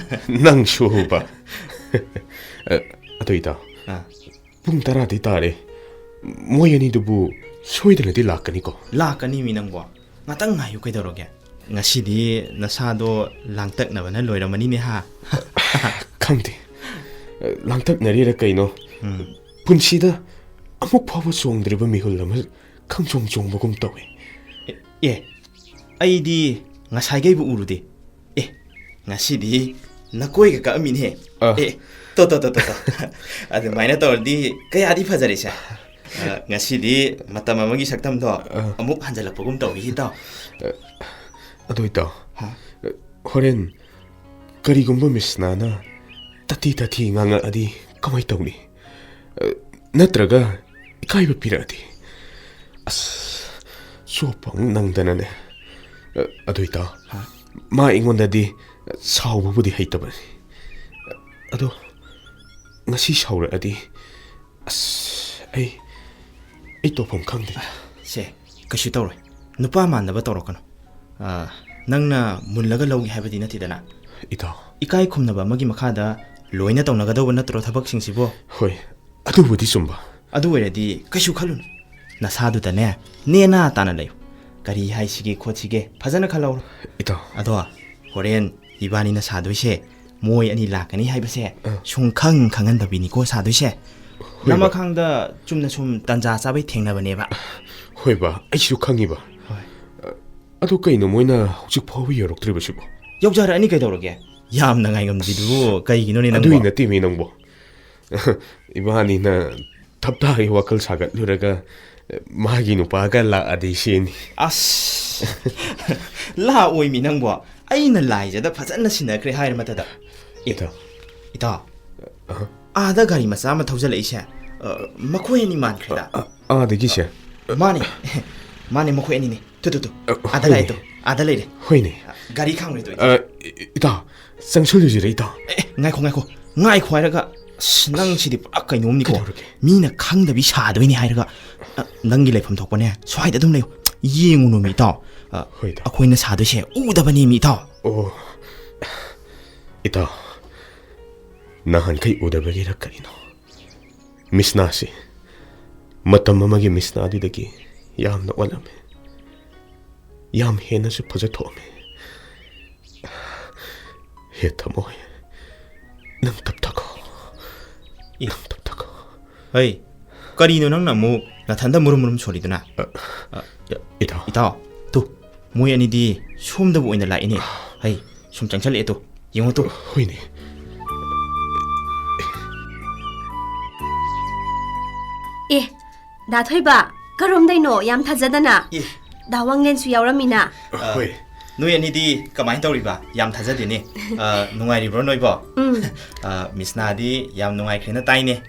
ꯅꯪꯁꯨꯕ꯫ ꯑ, ꯑꯗꯨ ꯏꯇꯥꯎ, ꯑ꯫ ꯄꯨꯡ ꯇꯔꯥꯗꯤ ꯇꯥꯔꯦ꯫ ꯃꯣꯏ ꯑꯅꯤꯗꯨꯕꯨ ꯁꯣꯏꯗꯅꯗꯤ ꯂꯥꯛꯀꯅꯤꯀꯣ? ꯂꯥꯛꯀꯅꯤ ꯃꯤ ꯅꯪꯕꯣ꯫ ꯉꯥꯛꯇꯪ ꯉꯥꯏꯌꯨ ꯀꯩꯗꯧꯔꯒꯦ? ꯉꯁꯤꯗꯤ ꯅꯁꯥꯗꯣ ꯂꯥꯡꯇꯛꯅꯕꯅ ꯂꯣꯏꯔꯝꯃꯅꯤꯅꯦ ꯍꯥ? ꯈꯪꯗꯦ꯫ ꯂꯥꯡꯇꯛꯅꯔꯤꯔ ꯀꯩꯅꯣ? ꯎꯝ꯫ ꯄꯨꯟꯁꯤꯗ ꯑꯃꯨꯛ ꯐꯥꯎꯕ ꯆꯣꯡꯗ꯭ꯔꯤꯕ ꯃꯤꯍꯨꯜ ꯑꯃ ꯈꯪꯆꯣꯡ ꯆꯣꯡꯕꯒꯨꯝ ꯇꯧꯏ꯫ ꯑꯦ, ꯑꯦ, ꯑꯩꯗꯤ ꯉꯁꯥꯏꯈꯩꯕꯨ ꯎꯔꯨꯗꯦ꯫ ꯑꯦ, ꯉꯁꯤꯗꯤ ꯅꯀꯣꯏꯒ ꯀꯛꯑꯝꯃꯤꯅꯦ꯫ ꯑ꯫ ꯑꯦ, ꯇꯣ, ꯇꯣ, ꯇꯣ, ꯇꯣ, ꯇꯣ꯫ ꯑꯗꯨꯃꯥꯏꯅ ꯇꯧꯔꯗꯤ ꯀꯌꯥꯗꯤ ꯐꯖꯔꯦꯁꯦ꯫ ꯑ, ꯉꯁꯤꯗꯤ ꯃꯇꯝ ꯑꯃꯒꯤ ꯁꯛꯇꯝꯗꯣ ꯑ꯫ ꯑꯃꯨꯛ ꯍꯟꯖꯜꯂꯛꯄꯒꯨꯝ ꯇꯧꯏ, ꯏꯇꯥꯎ꯫ ꯑ, ꯑꯗꯨ ꯏꯇꯥꯎ, ꯍꯥ? ꯍꯣꯔꯦꯟ ꯀꯔꯤꯒꯨꯝꯕ ꯃꯤꯁꯅꯥꯅ ꯇꯊꯤ ꯇꯊꯤ ꯉꯥꯡꯉꯛꯑꯗꯤ ꯀꯃꯥꯏ ꯇꯧꯅꯤ? ꯑ, ꯅꯠꯇ꯭ꯔꯒ ꯏꯀꯥꯏꯕ ꯄꯤꯔꯛꯑꯗꯤ? ꯑꯁ, ꯆꯣꯞꯄ ꯑꯃꯨꯛ ꯅꯪꯗꯅꯅꯦ꯫ ꯑ, ꯑꯗꯨ ꯏꯇꯥꯎ, ꯍꯥ? ꯃꯥ ꯑꯩꯉꯣꯟꯗꯗꯤ ꯁꯥꯎꯕꯕꯨꯗꯤ ꯍꯩꯇꯕꯅꯤ꯫ ꯑꯗꯣ ꯉꯁꯤ ꯁꯥꯎꯔꯛꯑꯗꯤ ꯑꯁ, ꯑꯩ, ꯑꯩ ꯇꯧꯐꯝ ꯈꯪꯗꯦ꯫ ꯁꯦ, ꯀꯩꯁꯨ ꯇꯧꯔꯣꯏ꯫ ꯅꯨꯄꯥ ꯃꯥꯟꯅꯕ ꯇꯧꯔꯛꯀꯅꯨ꯫ ꯑ, ꯅꯪꯅ ꯃꯨꯜꯂꯒ ꯂꯧꯒꯦ ꯍꯥꯏꯕꯗꯤ ꯅꯠꯇꯦꯗꯅ꯫ ꯏꯇꯥꯎ꯫ ꯏꯀꯥꯏ ꯈꯨꯝꯅꯕ ꯑꯃꯒꯤ ꯃꯈꯥꯗ ꯂꯣꯏꯅ ꯇꯧꯅꯒꯗꯧꯕ ꯅꯠꯇ꯭ꯔꯣ ꯊꯕꯛꯁꯤꯡꯁꯤꯕꯣ? ꯍꯣꯏ, ꯑꯗꯨꯕꯨꯗꯤ ꯆꯨꯝꯕ꯫ ꯑꯗꯨ ꯑꯣꯏꯔꯗꯤ ꯀꯩꯁꯨ ꯈꯜꯂꯨꯅꯨ꯫ ꯅꯁꯥꯗꯨꯗꯅꯦ, ꯅꯦꯅꯥ ꯇꯥꯅ ꯂꯩꯌꯨ꯫ ꯀꯔꯤ ꯍꯥꯏꯁꯤꯒꯦ ꯈꯣꯠꯁꯤꯒꯦ ꯐꯖꯅ ꯈꯜꯍꯧꯔꯣ꯫ ꯏꯇꯥꯎ꯫ ꯑꯗꯣ ꯍꯣꯔꯦꯟ ꯏꯕꯥꯅꯤꯅ ꯁꯥꯗꯣꯏꯁꯦ ꯃꯣꯏ ꯑꯅꯤ ꯂꯥꯛꯀꯅꯤ ꯍꯥꯏꯕꯁꯦ ꯑ꯫ ꯁꯨꯡꯈꯪ ꯈꯪꯍꯟꯗꯕꯤꯅꯤꯀꯣ ꯁꯥꯗꯣꯏꯁꯦ꯫ ꯍꯣꯏ, ꯕꯥ꯫ ꯅꯃꯈꯥꯡꯗ ꯆꯨꯝꯅ ꯁꯨꯝ ꯇꯟꯖꯥ ꯆꯥꯕꯩ ꯊꯦꯡꯅꯕꯅꯦꯕ꯫ ꯍꯣꯏ, ꯕꯥ, ꯑꯩꯁꯨ ꯈꯪꯉꯤꯕ꯫ ꯍꯣꯏ꯫ ꯑ, ꯑꯗꯨ ꯀꯩꯅꯣ ꯃꯣꯏꯅ ꯍꯧꯖꯤꯛ ꯐꯥꯎꯕ ꯌꯧꯔꯛꯇ꯭ꯔꯤꯕꯁꯤꯕꯣ? ꯌꯧꯖꯔꯛꯑꯅꯤ ꯀꯩꯗꯧꯔꯒꯦ? ꯌꯥꯝꯅ ꯉꯥꯏꯉꯝꯗ꯭ꯔꯤꯗꯨꯕꯨ ꯀꯩꯒꯤꯅꯣꯅꯦ ꯅꯪꯕꯣ? ꯑꯗꯨꯏ ꯅꯠꯇꯦꯃꯤ ꯅꯪꯕꯣ꯫ ꯏꯕꯥꯅꯤꯅ ꯊꯞꯇꯥꯒꯤ ꯋꯥꯈꯜ ꯁꯥꯒꯠꯂꯨꯔꯒ ꯃꯥꯒꯤ ꯅꯨꯄꯥꯒ ꯂꯥꯛꯑꯗꯤ ꯁꯤꯅꯤ꯫ ꯑꯁ! ꯂꯥꯛꯑꯣꯏꯃꯤ ꯅꯪꯕꯣ꯫ ꯑꯩꯅ ꯂꯥꯏꯖꯗ ꯐꯖꯅ ꯁꯤꯟꯅꯈ꯭ꯔꯦ ꯍꯥꯏꯔ ꯃꯇꯗ꯫ ꯑꯦ, ꯏꯇꯥꯎ꯫ ꯏꯇꯥꯎ꯫ ꯑꯍ꯫ ꯑꯥꯗ ꯒꯥꯔꯤ ꯃꯆꯥ ꯑꯃ ꯊꯧꯖꯜꯂꯛꯏꯁꯦ, ꯑ, ꯃꯈꯣꯏ ꯑꯅꯤ ꯃꯥꯟꯈ꯭ꯔꯦꯗ꯫ ꯑ-, ꯑꯥꯗꯒꯤꯁꯦ? ꯃꯥꯅꯦ꯫ ꯃꯥꯅꯦ, ꯃꯈꯣꯏ ꯑꯅꯤꯅꯦ꯫ Two, two, two. ꯑ, ꯑꯥꯗ ꯂꯥꯛꯑꯦ, ꯍꯣꯏꯅꯦ꯫ ꯇꯨ꯫ ꯑꯥꯗ ꯂꯩꯔꯦ꯫ ꯍꯣꯏꯅꯦ꯫ ꯑ, ꯒꯥꯔꯤ ꯈꯥꯝꯒ꯭ꯔꯦ, ꯇꯨ꯫ ꯑ, ꯏ-, ꯏꯇꯥꯎ, ꯆꯪꯁꯜꯂꯨꯁꯤꯔ, ꯏꯇꯥꯎ? ꯑꯦ, ꯑꯦ, ꯉꯥꯏꯈꯣ, ꯉꯥꯏꯈꯣ꯫ ꯉꯥꯏꯈꯣ ꯍꯥꯏꯔꯒ, ꯑꯁ, ꯅꯪꯁꯤꯗꯤ ꯄꯨꯔꯥ ꯀꯩꯅꯣꯝꯅꯤꯀꯣ꯫ ꯀꯩꯗꯧꯔꯒꯦ? ꯃꯤꯅ ꯈꯪꯗꯕꯤ ꯁꯥꯗꯣꯏꯅꯦ ꯍꯥꯏꯔꯒ, ꯑ, ꯅꯪꯒꯤ ꯂꯩꯐꯝ ꯊꯣꯛꯄꯅꯦ, ꯁ꯭ꯋꯥꯏꯗ ꯑꯗꯨꯝ ꯂꯩꯌꯨ꯫ ꯌꯦꯡꯉꯨꯅꯣꯃꯤ, ꯏꯇꯥꯎ꯫ ꯑ, ꯍꯣꯏ, ꯏꯇꯥꯎ꯫ ꯑꯩꯈꯣꯏꯅ ꯁꯥꯗꯣꯏꯁꯦ ꯎꯗꯕꯅꯦꯃꯤ, ꯏꯇꯥꯎ꯫ ꯑꯣ, ꯏꯇꯥꯎ, ꯅꯍꯥꯟꯈꯩ ꯎꯗꯕꯒꯤꯔ ꯀꯔꯤꯅꯣ? ꯃꯤꯁꯅꯥꯁꯤ ꯃꯇꯝ ꯑꯃꯒꯤ ꯃꯤꯁꯅꯥꯗꯨꯗꯒꯤ ꯌꯥꯝꯅ ꯑꯣꯜꯂꯝꯃꯤ꯫ ꯌꯥꯝ ꯍꯦꯟꯅꯁꯨ ꯐꯖꯊꯣꯛꯑꯝꯃꯤ꯫ ꯍꯦ ꯊꯃꯣꯏ, ꯅꯪ ꯇꯞꯊꯈꯣ꯫ ꯏ- ꯅꯪ ꯇꯞꯊꯈꯣ꯫ ꯍꯩ, ꯀꯔꯤꯅꯣ ꯅꯪꯅ ꯑꯃꯨꯛ ꯅꯊꯟꯗ ꯃꯨꯔꯨꯝ ꯃꯨꯔꯨꯝ ꯁꯣꯜꯂꯤꯗꯨꯅ? ꯑ, ꯑ, ꯏꯇꯥꯎ꯫ ꯏꯇꯥꯎ, ꯇꯨ, ꯃꯣꯏ ꯑꯅꯤꯗꯤ ꯁꯣꯝꯗꯕꯨ ꯑꯣꯏꯅ ꯂꯥꯛꯏꯅꯦ꯫ ꯍꯩ, ꯁꯨꯝ ꯆꯪꯁꯜꯂꯛꯑꯦ ꯇꯨ꯫ ꯌꯦꯡꯉꯣ ꯇꯨ꯫ ꯍꯣꯏꯅꯦ꯫ ꯑꯦ, ꯗꯥ ꯊꯣꯏꯕ, ꯀꯔꯣꯝꯗꯩꯅꯣ? ꯌꯥꯝ ꯊꯥꯖꯗꯅ꯫ ꯑꯦ꯫ ꯗꯥ ꯋꯥꯡꯂꯦꯟꯁꯨ ꯌꯥꯎꯔꯝꯃꯤꯅ꯫ ꯑ, ꯍꯣꯏ꯫ ꯅꯣꯏ ꯑꯅꯤꯗꯤ ꯀꯃꯥꯏꯅ ꯇꯧꯔꯤꯕ? ꯌꯥꯝ ꯊꯥꯖꯗꯦꯅꯦ꯫ ꯑ, ꯅꯨꯡꯉꯥꯏꯔꯤꯕ꯭ꯔꯣ ꯅꯣꯏꯕꯣ? ꯎꯝ꯫ ꯑ, ꯃꯤꯁꯅꯥꯗꯤ ꯌꯥꯝ ꯅꯨꯡꯉꯥꯏꯈ꯭ꯔꯦꯅ ꯇꯥꯏꯅꯦ꯫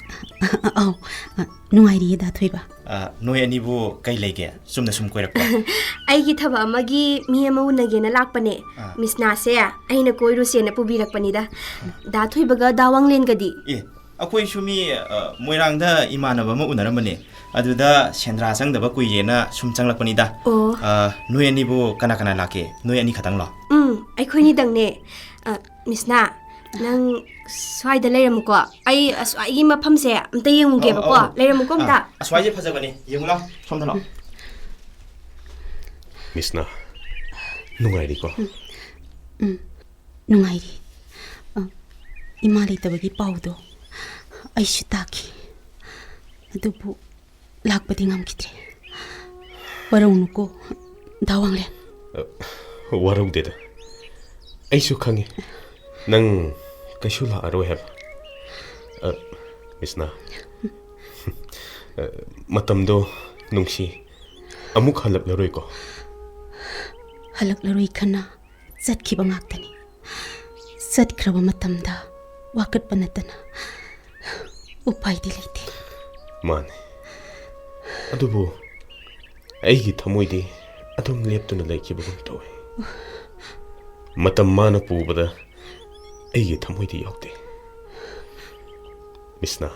ꯑꯧ, ꯑ, ꯅꯨꯡꯉꯥꯏꯔꯤꯌꯦ, ꯗꯥ ꯊꯣꯏꯕ꯫ ꯑ, ꯅꯣꯏ ꯑꯅꯤꯕꯨ ꯀꯩ ꯂꯩꯒꯦ? ꯆꯨꯝꯅ ꯁꯨꯝ ꯀꯣꯏꯔꯛꯄ? ꯑꯩꯒꯤ ꯊꯕꯛ ꯑꯃꯒꯤ ꯃꯤ ꯑꯃ ꯎꯅꯒꯦꯅ ꯂꯥꯛꯄꯅꯦ꯫ ꯑꯥ꯫ ꯃꯤꯁꯅꯥꯁꯦ ꯑꯩꯅ ꯀꯣꯏꯔꯨꯁꯦꯅ ꯄꯨꯕꯤꯔꯛꯄꯅꯤꯗ꯫ ꯗꯥ ꯊꯣꯏꯕꯒ ꯗꯥ ꯋꯥꯡꯂꯦꯟꯒꯗꯤ? ꯑꯦ, ꯑꯩꯈꯣꯏꯁꯨ ꯃꯤ, ꯑ, ꯃꯣꯏꯔꯥꯡꯗ ꯏꯃꯥꯟꯅꯕ ꯑꯃ ꯎꯅꯔꯝꯕꯅꯦ꯫ ꯑꯗꯨꯗ ꯁꯦꯟꯗ꯭ꯔꯥ ꯆꯪꯗꯕ ꯀꯨꯏꯔꯦꯅ ꯁꯨꯝ ꯆꯪꯂꯛꯄꯅꯤꯗ꯫ ꯑꯣ꯫ ꯑ, ꯅꯣꯏ ꯑꯅꯤꯕꯨ ꯀꯅꯥ ꯀꯅꯥ ꯂꯥꯛꯀꯦ? ꯅꯣꯏ ꯑꯅꯤ ꯈꯛꯇꯪꯂꯣ? ꯎꯝ, ꯑꯩꯈꯣꯏꯅꯤꯗꯪꯅꯦ꯫ ꯑ, ꯃꯤꯁꯅꯥ, ꯅꯪ ꯁ꯭ꯋꯥꯏꯗ ꯂꯩꯔꯝꯃꯨꯀꯣ꯫ ꯑꯩ ꯑꯁ꯭ꯋꯥꯏꯒꯤ ꯃꯐꯝꯁꯦ ꯑꯝꯇ ꯌꯦꯡꯉꯨꯒꯦꯕꯀꯣ꯫ ꯑꯧ, ꯑꯧ꯫ ꯂꯩꯔꯝꯃꯨꯀꯣ ꯑꯝꯇ꯫ ꯑꯥ, ꯑꯁ꯭ꯋꯥꯏꯁꯦ ꯐꯖꯕꯅꯦ꯫ ꯌꯦꯡꯉꯨ ꯂꯥꯎ, ꯁꯣꯝꯗ ꯂꯥꯎ꯫ ꯃꯤꯁꯅꯥ, ꯅꯨꯡꯉꯥꯏꯔꯤꯀꯣ? ꯎꯝ, ꯎꯝ, ꯅꯨꯡꯉꯥꯏꯔꯤ꯫ ꯑ, ꯏꯃꯥ ꯂꯩꯇꯕꯒꯤ ꯄꯥꯎꯗꯣ ꯑꯩꯁꯨ ꯇꯥꯈꯤ꯫ ꯑꯗꯨꯕꯨ ꯂꯥꯛꯄꯗꯤ ꯉꯝꯈꯤꯗ꯭ꯔꯦ꯫ ꯋꯥꯔꯧꯅꯨꯀꯣ, ꯗꯥ ꯋꯥꯡꯂꯦꯟ꯫ ꯑ, ꯋꯥꯔꯧꯗꯦꯗ꯫ ꯑꯩꯁꯨ ꯈꯪꯉꯤ, ꯅꯪ ꯀꯩꯁꯨ ꯂꯥꯛꯑꯔꯣꯏ ꯍꯥꯏꯕ꯫ ꯑ, ꯃꯤꯁꯅꯥ, ꯑ, ꯃꯇꯝꯗꯣ ꯅꯨꯡꯁꯤ, ꯑꯃꯨꯛ ꯍꯜꯂꯛꯂꯔꯣꯏꯀꯣ? ꯍꯜꯂꯛꯂꯔꯣꯏ ꯈꯟꯅ ꯆꯠꯈꯤꯕ ꯉꯥꯛꯇꯅꯤ꯫ ꯆꯠꯈ꯭ꯔꯕ ꯃꯇꯝꯗ ꯋꯥꯀꯠꯄ ꯅꯠꯇꯅ ꯎꯄꯥꯏꯗꯤ ꯂꯩꯇꯦ꯫ ꯃꯥꯅꯦ꯫ ꯑꯗꯨꯕꯨ ꯑꯩꯒꯤ ꯊꯃꯣꯏꯗꯤ ꯑꯗꯨꯝ ꯂꯦꯞꯇꯨꯅ ꯂꯩꯈꯤꯕꯒꯨꯝ ꯇꯧꯏ꯫ ꯃꯇꯝ ꯃꯥꯅ ꯄꯨꯕꯗ ꯑꯩꯒꯤ ꯊꯃꯣꯏꯗꯤ ꯌꯥꯎꯗꯦ꯫ ꯃꯤꯁꯅꯥ,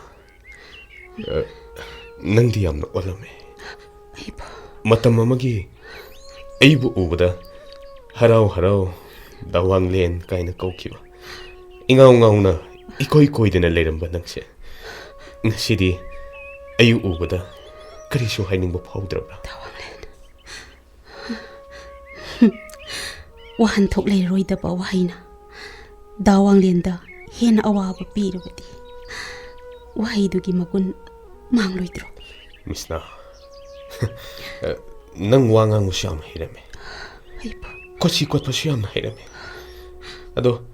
ꯑ, ꯅꯪꯗꯤ ꯌꯥꯝꯅ ꯑꯣꯜꯂꯝꯃꯦ꯫ ꯑꯩꯕꯨ? ꯃꯇꯝ ꯑꯃꯒꯤ ꯑꯩꯕꯨ ꯎꯕꯗ "ꯍꯔꯥꯎ ꯍꯔꯥꯎ, ꯗꯥꯋꯥꯡꯂꯦꯟ" ꯀꯥꯏꯅ ꯀꯧꯈꯤꯕ, ꯏꯉꯥꯎ ꯉꯥꯎꯅ ꯏꯀꯣꯏ ꯀꯣꯏꯗꯅ ꯂꯩꯔꯝꯕ ꯅꯪꯁꯦ, ꯉꯁꯤꯗꯤ ꯑꯩ ꯎꯕꯗ ꯀꯔꯤꯁꯨ ꯍꯥꯏꯅꯤꯡꯕ ꯐꯥꯎꯗ꯭ꯔꯕ꯭ꯔꯥ? ꯗꯥꯋꯥꯡꯂꯦꯟ꯫ ꯋꯥꯍꯟꯊꯣꯛ ꯂꯩꯔꯔꯣꯏꯗꯕ ꯋꯥꯍꯩꯅ ꯗꯥꯋꯥꯡꯂꯦꯟꯗ ꯍꯦꯟꯅ ꯑꯋꯥꯕ ꯄꯤꯔꯕꯗꯤ, ꯋꯥꯍꯩꯗꯨꯒꯤ ꯃꯒꯨꯟ ꯃꯥꯡꯂꯣꯏꯗ꯭ꯔꯣ? ꯃꯤꯁꯅꯥ, ꯅꯪ ꯋꯥ ꯉꯥꯡꯕꯁꯨ ꯌꯥꯝ ꯍꯩꯔꯝꯃꯦ, ꯑꯩꯕꯨ? ꯀꯣꯆꯤ ꯀꯣꯠꯄꯁꯨ ꯌꯥꯝꯅ ꯍꯩꯔꯝꯃꯦ꯫ ꯑꯗꯣ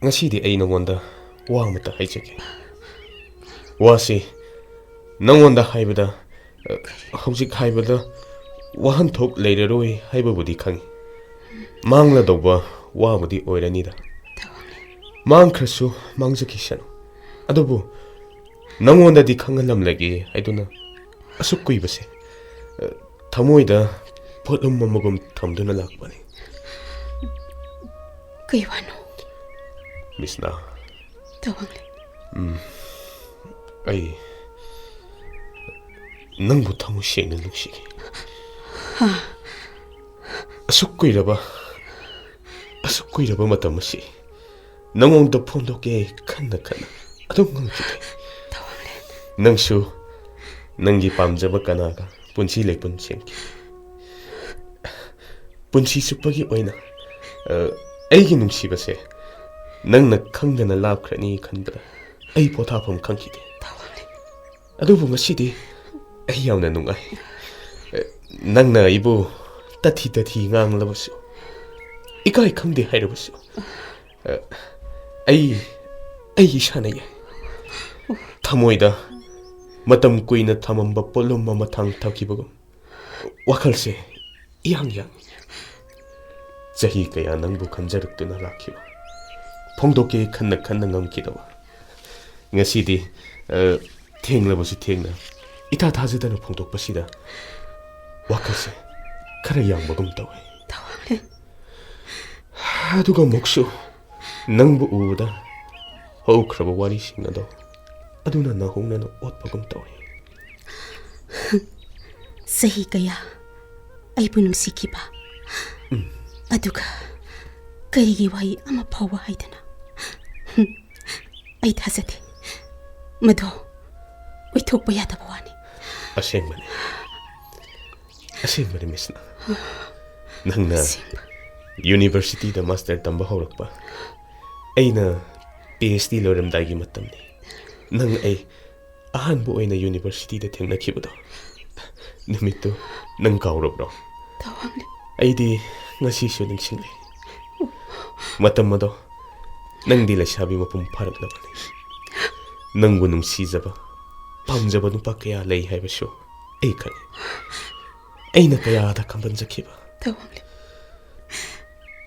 ꯉꯁꯤꯗꯤ ꯑꯩ ꯅꯉꯣꯟꯗ ꯋꯥ ꯑꯃꯇ ꯍꯥꯏꯖꯒꯦ꯫ ꯋꯥꯁꯤ ꯅꯉꯣꯟꯗ ꯍꯥꯏꯕꯗ, ꯑ, ꯍꯧꯖꯤꯛ ꯍꯥꯏꯕꯗ ꯋꯥꯍꯟꯊꯣꯛ ꯂꯩꯔꯔꯣꯏ ꯍꯥꯏꯕꯕꯨꯗꯤ ꯈꯪꯏ꯫ ꯃꯥꯡꯂꯗꯧꯕ ꯋꯥꯕꯨꯗꯤ ꯑꯣꯏꯔꯅꯤꯗ꯫ ꯃꯥꯡꯈ꯭ꯔꯁꯨ ꯃꯥꯡꯖꯈꯤꯁꯅꯨ꯫ ꯑꯗꯨꯕꯨ ꯅꯉꯣꯟꯗꯗꯤ ꯈꯪꯍꯜꯂꯝꯂꯒꯦ ꯍꯥꯏꯗꯨꯅ ꯑꯁꯨꯛ ꯀꯨꯏꯕꯁꯦ, ꯑ, ꯊꯃꯣꯏꯗ ꯄꯣꯠꯂꯨꯝ ꯑꯃꯒꯨꯝ ꯊꯝꯗꯨꯅ ꯂꯥꯛꯄꯅꯤ꯫ ꯀꯩ ꯋꯥꯅꯣ? ꯃꯤꯁꯅꯥ꯫ ꯗꯥꯋꯥꯡꯂꯦꯟ꯫ ꯎꯝ, ꯑꯩ ꯅꯪꯕꯨ ꯊꯃꯣꯏ ꯁꯦꯡꯅ ꯅꯨꯡꯁꯤꯈꯤ꯫ ꯍꯥ? ꯑꯁꯨꯛ ꯀꯨꯏꯔꯕ, ꯑꯁꯨꯛ ꯀꯨꯏꯔꯕ ꯃꯇꯝ ꯑꯁꯤ ꯅꯉꯣꯟꯗ ꯐꯣꯡꯗꯣꯛꯀꯦ ꯈꯟꯅ ꯈꯟꯅ ꯑꯗꯨꯝ ꯉꯝꯈꯤꯗꯦ꯫ ꯗꯥꯋꯥꯡꯂꯦꯟ꯫ ꯅꯪꯁꯨ ꯅꯪꯒꯤ ꯄꯥꯝꯖꯕ ꯀꯅꯥꯒ ꯄꯨꯟꯁꯤ ꯂꯩꯄꯨꯟ ꯁꯦꯝꯈꯤ꯫ ꯄꯨꯟꯁꯤ ꯆꯨꯞꯄꯒꯤ ꯑꯣꯏꯅ, ꯑ, ꯑꯩꯒꯤ ꯅꯨꯡꯁꯤꯕꯁꯦ ꯅꯪꯅ ꯈꯪꯗꯅ ꯂꯥꯞꯈ꯭ꯔꯅꯤ ꯈꯟꯕꯗ ꯑꯩ ꯄꯣꯊꯥꯐꯝ ꯈꯪꯈꯤꯗꯦ꯫ ꯗꯥꯋꯥꯡꯂꯦꯟ꯫ ꯑꯗꯨꯕꯨ ꯉꯁꯤꯗꯤ ꯑꯩ ꯌꯥꯝꯅ ꯅꯨꯡꯉꯥꯏ꯫ ꯑ, ꯅꯪꯅ ꯑꯩꯕꯨ ꯇꯊꯤ ꯇꯊꯤ ꯉꯥꯡꯂꯕꯁꯨ, ꯏꯀꯥꯏ ꯈꯪꯗꯦ ꯍꯥꯏꯔꯕꯁꯨ, ꯑ, ꯑꯩ, ꯑꯩ ꯏꯁꯥꯅ ꯌꯥꯏ꯫ ꯊꯃꯣꯏꯗ ꯃꯇꯝ ꯀꯨꯏꯅ ꯊꯝꯃꯝꯕ ꯄꯣꯠꯂꯨꯝ ꯑꯃ ꯊꯥꯡ ꯊꯥꯈꯤꯕꯒꯨꯝ ꯋꯥꯈꯜꯁꯦ ꯏꯌꯥꯡ ꯌꯥꯡꯏ꯫ ꯆꯍꯤ ꯀꯌꯥ ꯅꯪꯕꯨ ꯈꯟꯖꯔꯛꯇꯨꯅ ꯂꯥꯛꯈꯤꯕ, ꯐꯣꯡꯗꯣꯛꯀꯦ ꯈꯟꯅ ꯈꯟꯅ ꯉꯝꯈꯤꯗꯕ, ꯉꯁꯤꯗꯤ, ꯑ, ꯊꯦꯡꯂꯕꯁꯨ ꯊꯦꯡꯅ, ꯏꯊꯥ ꯊꯥꯖꯗꯅ ꯐꯣꯡꯗꯣꯛꯄꯁꯤꯗ ꯋꯥꯈꯜꯁꯦ ꯈꯔ ꯌꯥꯡꯕꯒꯨꯝ ꯇꯧꯏ꯫ ꯇꯋꯥꯡꯂꯦꯟ꯫ ꯑꯗꯨꯒ ꯑꯃꯨꯛꯁꯨ ꯅꯪꯕꯨ ꯎꯕꯗ ꯍꯧꯈ꯭ꯔꯕ ꯋꯥꯔꯤꯁꯤꯡ ꯑꯗꯣ ꯑꯗꯨꯅ ꯅꯧꯍꯧꯅꯅ ꯑꯣꯠꯄꯒꯨꯝ ꯇꯧꯏ꯫ ꯆꯍꯤ ꯀꯌꯥ ꯑꯩꯕꯨ ꯅꯨꯡꯁꯤꯈꯤꯕ, ꯎꯝ꯫ ꯑꯗꯨꯒ ꯀꯔꯤꯒꯤ ꯋꯥꯍꯩ ꯑꯃ ꯐꯥꯎꯕ ꯍꯥꯏꯗꯅ? ꯍꯨꯝ, ꯑꯩ ꯊꯥꯖꯗꯦ꯫ ꯃꯗꯨ ꯑꯣꯏꯊꯣꯛꯄ ꯌꯥꯗꯕ ꯋꯥꯅꯤ꯫ ꯑꯁꯦꯡꯕꯅꯤ꯫ ꯑꯁꯦꯡꯕꯅꯤ, ꯃꯤꯁꯅ꯫ ꯅꯪꯅ ꯑꯁꯦꯡꯕ꯫ ꯌꯨꯅꯤꯚꯔꯁꯤꯇꯤꯗ ꯃꯥꯁꯇꯔ ꯇꯝꯕ ꯍꯧꯔꯛꯄ, ꯑꯩꯅ ꯄꯤ ꯑꯩꯆ ꯗꯤ ꯂꯣꯏꯔꯝꯗꯥꯏꯒꯤ ꯃꯇꯝꯅꯤ꯫ ꯅꯪ ꯑꯩ ꯑꯍꯥꯟꯕ ꯑꯣꯏꯅ ꯌꯨꯅꯤꯚꯔꯁꯤꯇꯤꯗ ꯊꯦꯡꯅꯈꯤꯕꯗꯣ, ꯅꯨꯃꯤꯠꯇꯨ ꯅꯪ ꯀꯥꯎꯔꯕ꯭ꯔꯣ? ꯇꯋꯥꯡꯂꯦꯟ꯫ ꯑꯩꯗꯤ ꯉꯁꯤꯁꯨ ꯅꯤꯡꯁꯤꯡꯂꯤ꯫ ꯃꯇꯝ ꯑꯗꯣ ꯅꯪꯗꯤ ꯂꯩꯁꯥꯕꯤ ꯃꯄꯨꯡ ꯐꯥꯔꯛꯂꯕꯅꯤ꯫ ꯅꯪꯕꯨ ꯅꯨꯡꯁꯤꯖꯕ, ꯄꯥꯝꯖꯕ ꯅꯨꯄꯥ ꯀꯌꯥ ꯂꯩ ꯍꯥꯏꯕꯁꯨ ꯑꯩ ꯈꯪꯏ꯫ ꯑꯩꯅ ꯀꯌꯥꯗ ꯈꯝꯕꯟꯖꯈꯤꯕ꯫ ꯇꯋꯥꯡꯂꯦꯟ꯫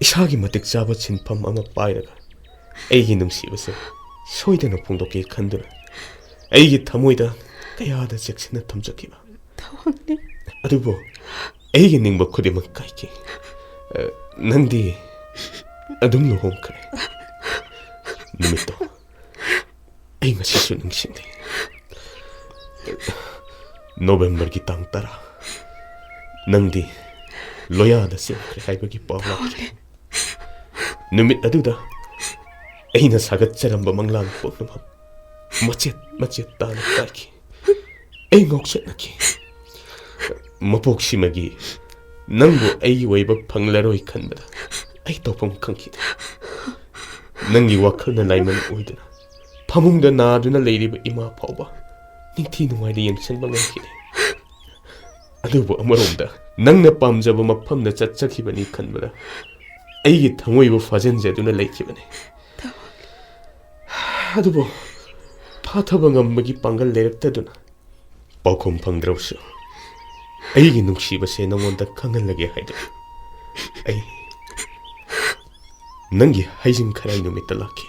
ꯏꯁꯥꯒꯤ ꯃꯇꯤꯛ ꯆꯥꯕ ꯁꯤꯟꯐꯝ ꯑꯃ ꯄꯥꯏꯔꯒ ꯑꯩꯒꯤ ꯅꯨꯡꯁꯤꯕꯁꯦ ꯁꯣꯏꯗꯅ ꯐꯣꯡꯗꯣꯛꯀꯦ ꯈꯟꯗꯨꯅ ꯑꯩꯒꯤ ꯊꯃꯣꯏꯗ ꯀꯌꯥꯗ ꯆꯦꯛꯁꯤꯟꯅ ꯊꯝꯖꯈꯤꯕ꯫ ꯇꯋꯥꯡꯂꯦꯟ꯫ ꯑꯗꯨꯕꯨ ꯑꯩꯒꯤ ꯅꯤꯡꯕ ꯈꯨꯗꯤꯡꯃꯛ ꯀꯥꯏꯈꯤ꯫ ꯑ, ꯅꯪꯗꯤ ꯑꯗꯨꯝ ꯂꯨꯍꯣꯡꯈ꯭ꯔꯦ꯫ ꯅꯨꯃꯤꯠꯇꯣ ꯑꯩ ꯉꯁꯤꯁꯨ ꯅꯤꯡꯁꯤꯡꯂꯤ꯫ ꯅꯣꯕꯦꯝꯕꯔꯒꯤ ꯇꯥꯡ ꯇꯔꯥ, ꯅꯪꯗꯤ ꯂꯣꯌꯥꯗ ꯆꯦꯟꯈ꯭ꯔꯦ ꯍꯥꯏꯕꯒꯤ ꯄꯥꯎ ꯂꯥꯛꯈꯤ꯫ ꯅꯨꯃꯤꯠ ꯑꯗꯨꯗ ꯑꯩꯅ ꯁꯥꯒꯠꯆꯔꯝꯕ ꯃꯪꯂꯥꯟ ꯄꯨꯝꯅꯃꯛ ꯃꯆꯦꯠ ꯃꯆꯦꯠ ꯇꯥꯅ ꯀꯥꯏꯈꯤ꯫ ꯑꯩ ꯉꯥꯎꯆꯠꯅꯈꯤ꯫ ꯃꯄꯣꯛꯁꯤꯃꯒꯤ ꯅꯪꯕꯨ ꯑꯩꯒꯤ ꯑꯣꯏꯕ ꯐꯪꯂꯔꯣꯏ ꯈꯟꯕꯗ ꯑꯩ ꯇꯧꯐꯝ ꯈꯪꯈꯤꯗꯦ꯫ ꯅꯪꯒꯤ ꯋꯥꯈꯜꯅ ꯂꯥꯏꯃꯟ ꯑꯣꯏꯗꯨꯅ ꯐꯃꯨꯡꯗ ꯅꯥꯗꯨꯅ ꯂꯩꯔꯤꯕ ꯏꯃꯥ ꯐꯥꯎꯕ ꯅꯤꯡꯊꯤ ꯅꯨꯡꯉꯥꯏꯅ ꯌꯦꯡꯁꯤꯟꯕ ꯉꯝꯈꯤꯗꯦ꯫ ꯑꯗꯨꯕꯨ ꯑꯃꯔꯣꯝꯗ ꯅꯪꯅ ꯄꯥꯝꯖꯕ ꯃꯐꯝꯗ ꯆꯠꯆꯈꯤꯕꯅꯤ ꯈꯟꯕꯗ ꯑꯩꯒꯤ ꯊꯃꯣꯏꯕꯨ ꯐꯥꯖꯤꯟꯖꯗꯨꯅ ꯂꯩꯈꯤꯕꯅꯤ꯫ ꯑꯗꯨꯕꯨ ꯐꯥꯊꯕ ꯉꯝꯕꯒꯤ ꯄꯥꯡꯒꯜ ꯂꯩꯔꯛꯇꯗꯨꯅ ꯄꯥꯎꯈꯨꯝ ꯐꯪꯗ꯭ꯔꯕꯁꯨ ꯑꯩꯒꯤ ꯅꯨꯡꯁꯤꯕꯁꯦ ꯅꯉꯣꯟꯗ ꯈꯪꯍꯜꯂꯒꯦ ꯍꯥꯏꯗꯨꯅ ꯑꯩ ꯅꯪꯒꯤ ꯍꯩꯖꯤꯡ ꯈꯔꯥꯏ ꯅꯨꯃꯤꯠꯇ ꯂꯥꯛꯈꯤ꯫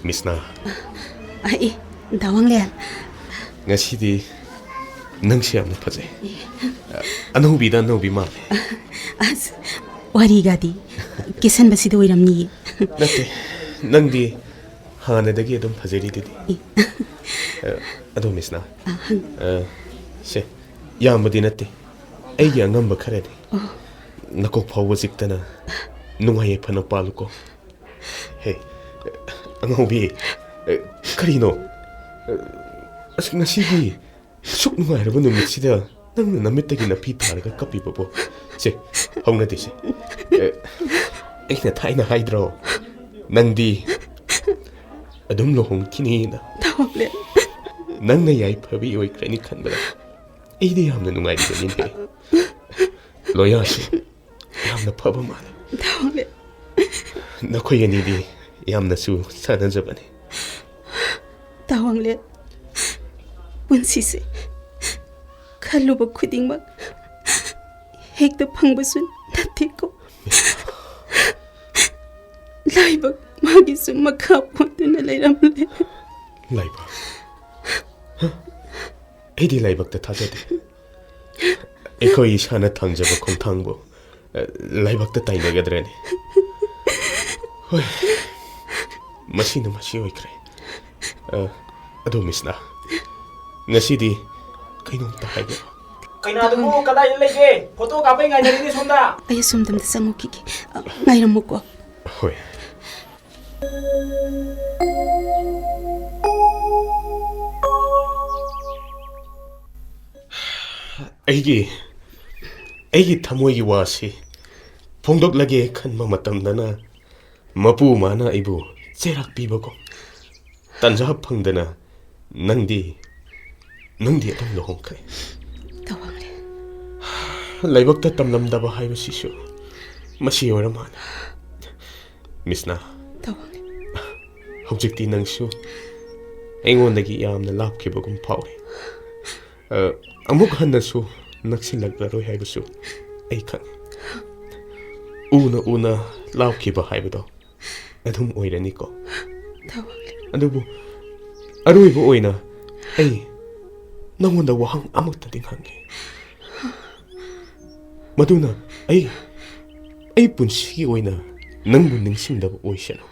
ꯃꯤꯁꯅꯥ꯫ ꯑ, ꯑꯦ, ꯗꯥ ꯋꯥꯡꯂꯦꯟ꯫ ꯉꯁꯤꯗꯤ ꯅꯪꯁꯦ ꯌꯥꯝꯅ ꯐꯖꯩ꯫ ꯑꯅꯧꯕꯤꯗ ꯑꯅꯧꯕꯤ ꯃꯥꯜꯂꯦ꯫ ꯑꯁ, ꯋꯥꯔꯤꯒꯗꯤ ꯀꯦꯁꯟꯕꯁꯤꯗ ꯑꯣꯏꯔꯝꯅꯤꯌꯦ꯫ ꯅꯠꯇꯦ, ꯅꯪꯗꯤ ꯍꯥꯟꯅꯗꯒꯤ ꯑꯗꯨꯝ ꯐꯖꯔꯤꯗꯨꯗꯤ꯫ ꯑꯦ꯫ ꯑ, ꯑꯗꯣ ꯃꯤꯁꯅꯥ, ꯑ, ꯍꯪ꯫ ꯑ, ꯁꯦ, ꯌꯥꯝꯕꯗꯤ ꯅꯠꯇꯦ, ꯑꯩꯒꯤ ꯑꯉꯝꯕ ꯈꯔꯅꯤ꯫ ꯑꯣ꯫ ꯅꯀꯣꯛ ꯐꯥꯎꯕ ꯆꯤꯛꯇꯅ ꯅꯨꯡꯉꯥꯏ ꯌꯥꯏꯐꯅ ꯄꯥꯜꯂꯨꯀꯣ꯫ ꯍꯦ, ꯑꯉꯥꯎꯕꯤ, ꯑ, ꯀꯔꯤꯅꯣ? ꯑ, ꯑꯁ, ꯉꯁꯤꯒꯤ ꯑꯁꯨꯛ ꯅꯨꯡꯉꯥꯏꯔꯕ ꯅꯨꯃꯤꯠꯁꯤꯗ ꯅꯪꯅ ꯅꯃꯤꯠꯇꯒꯤ ꯅꯥꯄꯤ ꯇꯥꯔꯒ ꯀꯞꯄꯤꯕꯕꯣ? ꯁꯦ, ꯍꯧꯅꯗꯦꯁꯦ꯫ ꯑ, ꯑꯩꯅ ꯊꯥꯏꯅ ꯍꯥꯏꯗ꯭ꯔꯣ? ꯅꯪꯗꯤ ꯑꯗꯨꯝ ꯂꯨꯍꯣꯡꯈꯤꯅꯤꯅ꯫ ꯗꯥ ꯋꯥꯡꯂꯦꯟ꯫ ꯅꯪꯅ ꯌꯥꯏꯐꯕꯤ ꯑꯣꯏꯈ꯭ꯔꯅꯤ ꯈꯟꯕꯗ ꯑꯩꯗꯤ ꯌꯥꯝꯅ ꯅꯨꯡꯉꯥꯏꯔꯤꯕꯅꯤꯅꯦ꯫ ꯂꯣꯌꯥꯁꯦ ꯌꯥꯝꯅ ꯐꯕ ꯃꯥꯜꯂꯦ꯫ ꯗꯥ ꯋꯥꯡꯂꯦꯟ꯫ ꯅꯈꯣꯏ ꯑꯅꯤꯗꯤ ꯌꯥꯝꯅꯁꯨ ꯆꯥꯟꯅꯖꯕꯅꯤ꯫ ꯗꯥ ꯋꯥꯡꯂꯦꯟ, ꯄꯨꯟꯁꯤꯁꯦ ꯈꯜꯂꯨꯕ ꯈꯨꯗꯤꯡꯃꯛ ꯍꯦꯛꯇ ꯐꯪꯕꯁꯨ ꯅꯠꯇꯦꯀꯣ꯫ ꯂꯥꯏꯕꯛ ꯃꯥꯒꯤꯁꯨ ꯃꯈꯥ ꯄꯣꯟꯗꯨꯅ ꯂꯩꯔꯝꯂꯦ꯫ ꯂꯥꯏꯕꯛ? ꯍ? ꯑꯩꯗꯤ ꯂꯥꯏꯕꯛꯇ ꯊꯥꯖꯗꯦ꯫ ꯑꯩꯈꯣꯏ ꯏꯁꯥꯅ ꯊꯥꯡꯖꯕ ꯈꯣꯡꯊꯥꯡꯕꯨ, ꯑ, ꯂꯥꯏꯕꯛꯇ ꯇꯥꯏꯅꯒꯗ꯭ꯔꯅꯦ? ꯍꯣꯏ, ꯃꯁꯤꯅ ꯃꯁꯤ ꯑꯣꯏꯈ꯭ꯔꯦ꯫ ꯑ, ꯑꯗꯣ ꯃꯤꯁꯅꯥ, ꯉꯁꯤꯗꯤ ꯀꯩꯅꯣꯝꯇ ꯍꯥꯏꯒꯦ꯫ ꯀꯩꯅꯥꯗꯨꯕꯨ ꯀꯗꯥꯏꯗ ꯂꯩꯒꯦ? ꯐꯣꯇꯣ ꯀꯥꯞꯄꯩ ꯉꯥꯏꯅꯔꯤꯅꯦ ꯁꯣꯝꯗ꯫ ꯑꯩ ꯑꯁꯣꯝꯗ ꯑꯝꯇ ꯆꯪꯉꯨꯈꯤꯒꯦ꯫ ꯑ, ꯉꯥꯏꯔꯝꯃꯨꯀꯣ꯫ ꯍꯣꯏ꯫ ꯑꯩꯒꯤ, ꯑꯩꯒꯤ ꯊꯃꯣꯏꯒꯤ ꯋꯥꯁꯤ ꯐꯣꯡꯗꯣꯛꯂꯒꯦ ꯈꯟꯕ ꯃꯇꯝꯗꯅ ꯃꯄꯨ ꯃꯥꯅ ꯑꯩꯕꯨ ꯆꯩꯔꯥꯛ ꯄꯤꯕꯒꯨꯝ, ꯇꯟꯖꯥ ꯐꯪꯗꯅ ꯅꯪꯗꯤ, ꯅꯪꯗꯤ ꯑꯗꯨꯝ ꯂꯨꯍꯣꯡꯈ꯭ꯔꯦ꯫ ꯗꯥ ꯋꯥꯡꯂꯦꯟ꯫ ꯂꯥꯏꯕꯛꯇ ꯇꯝꯂꯝꯗꯕ ꯍꯥꯏꯕꯁꯤꯁꯨ ꯃꯁꯤ ꯑꯣꯏꯔ ꯃꯥꯜꯂꯦ꯫ ꯃꯤꯁꯅꯥ, ꯗꯥ ꯋꯥꯡꯂꯦꯟ꯫ ꯍꯧꯖꯤꯛꯇꯤ ꯅꯪꯁꯨ ꯑꯩꯉꯣꯟꯗꯒꯤ ꯌꯥꯝꯅ ꯂꯥꯞꯈꯤꯕꯒꯨꯝ ꯐꯥꯎꯏ꯫ ꯑ, ꯑꯃꯨꯛ ꯍꯟꯅꯁꯨ ꯅꯛꯁꯤꯜꯂꯛꯂꯔꯣꯏ ꯍꯥꯏꯕꯁꯨ ꯑꯩ ꯈꯪꯏ꯫ ꯎꯅ ꯎꯅ ꯂꯥꯞꯈꯤꯕ ꯍꯥꯏꯕꯗꯣ ꯑꯗꯨꯝ ꯑꯣꯏꯔꯅꯤꯀꯣ꯫ ꯊꯋꯥꯡꯂꯦꯟ꯫ ꯑꯗꯨꯕꯨ ꯑꯔꯣꯏꯕ ꯑꯣꯏꯅ ꯑꯩ ꯅꯉꯣꯟꯗ ꯋꯥꯍꯪ ꯑꯃꯨꯛꯇꯗꯤ ꯍꯪꯒꯦ꯫ ꯃꯗꯨꯅ ꯑꯩ, ꯑꯩ ꯄꯨꯟꯁꯤꯒꯤ ꯑꯣꯏꯅ ꯅꯪꯕꯨ ꯅꯤꯡꯁꯤꯡꯗꯕ ꯑꯣꯏꯁꯅꯨ꯫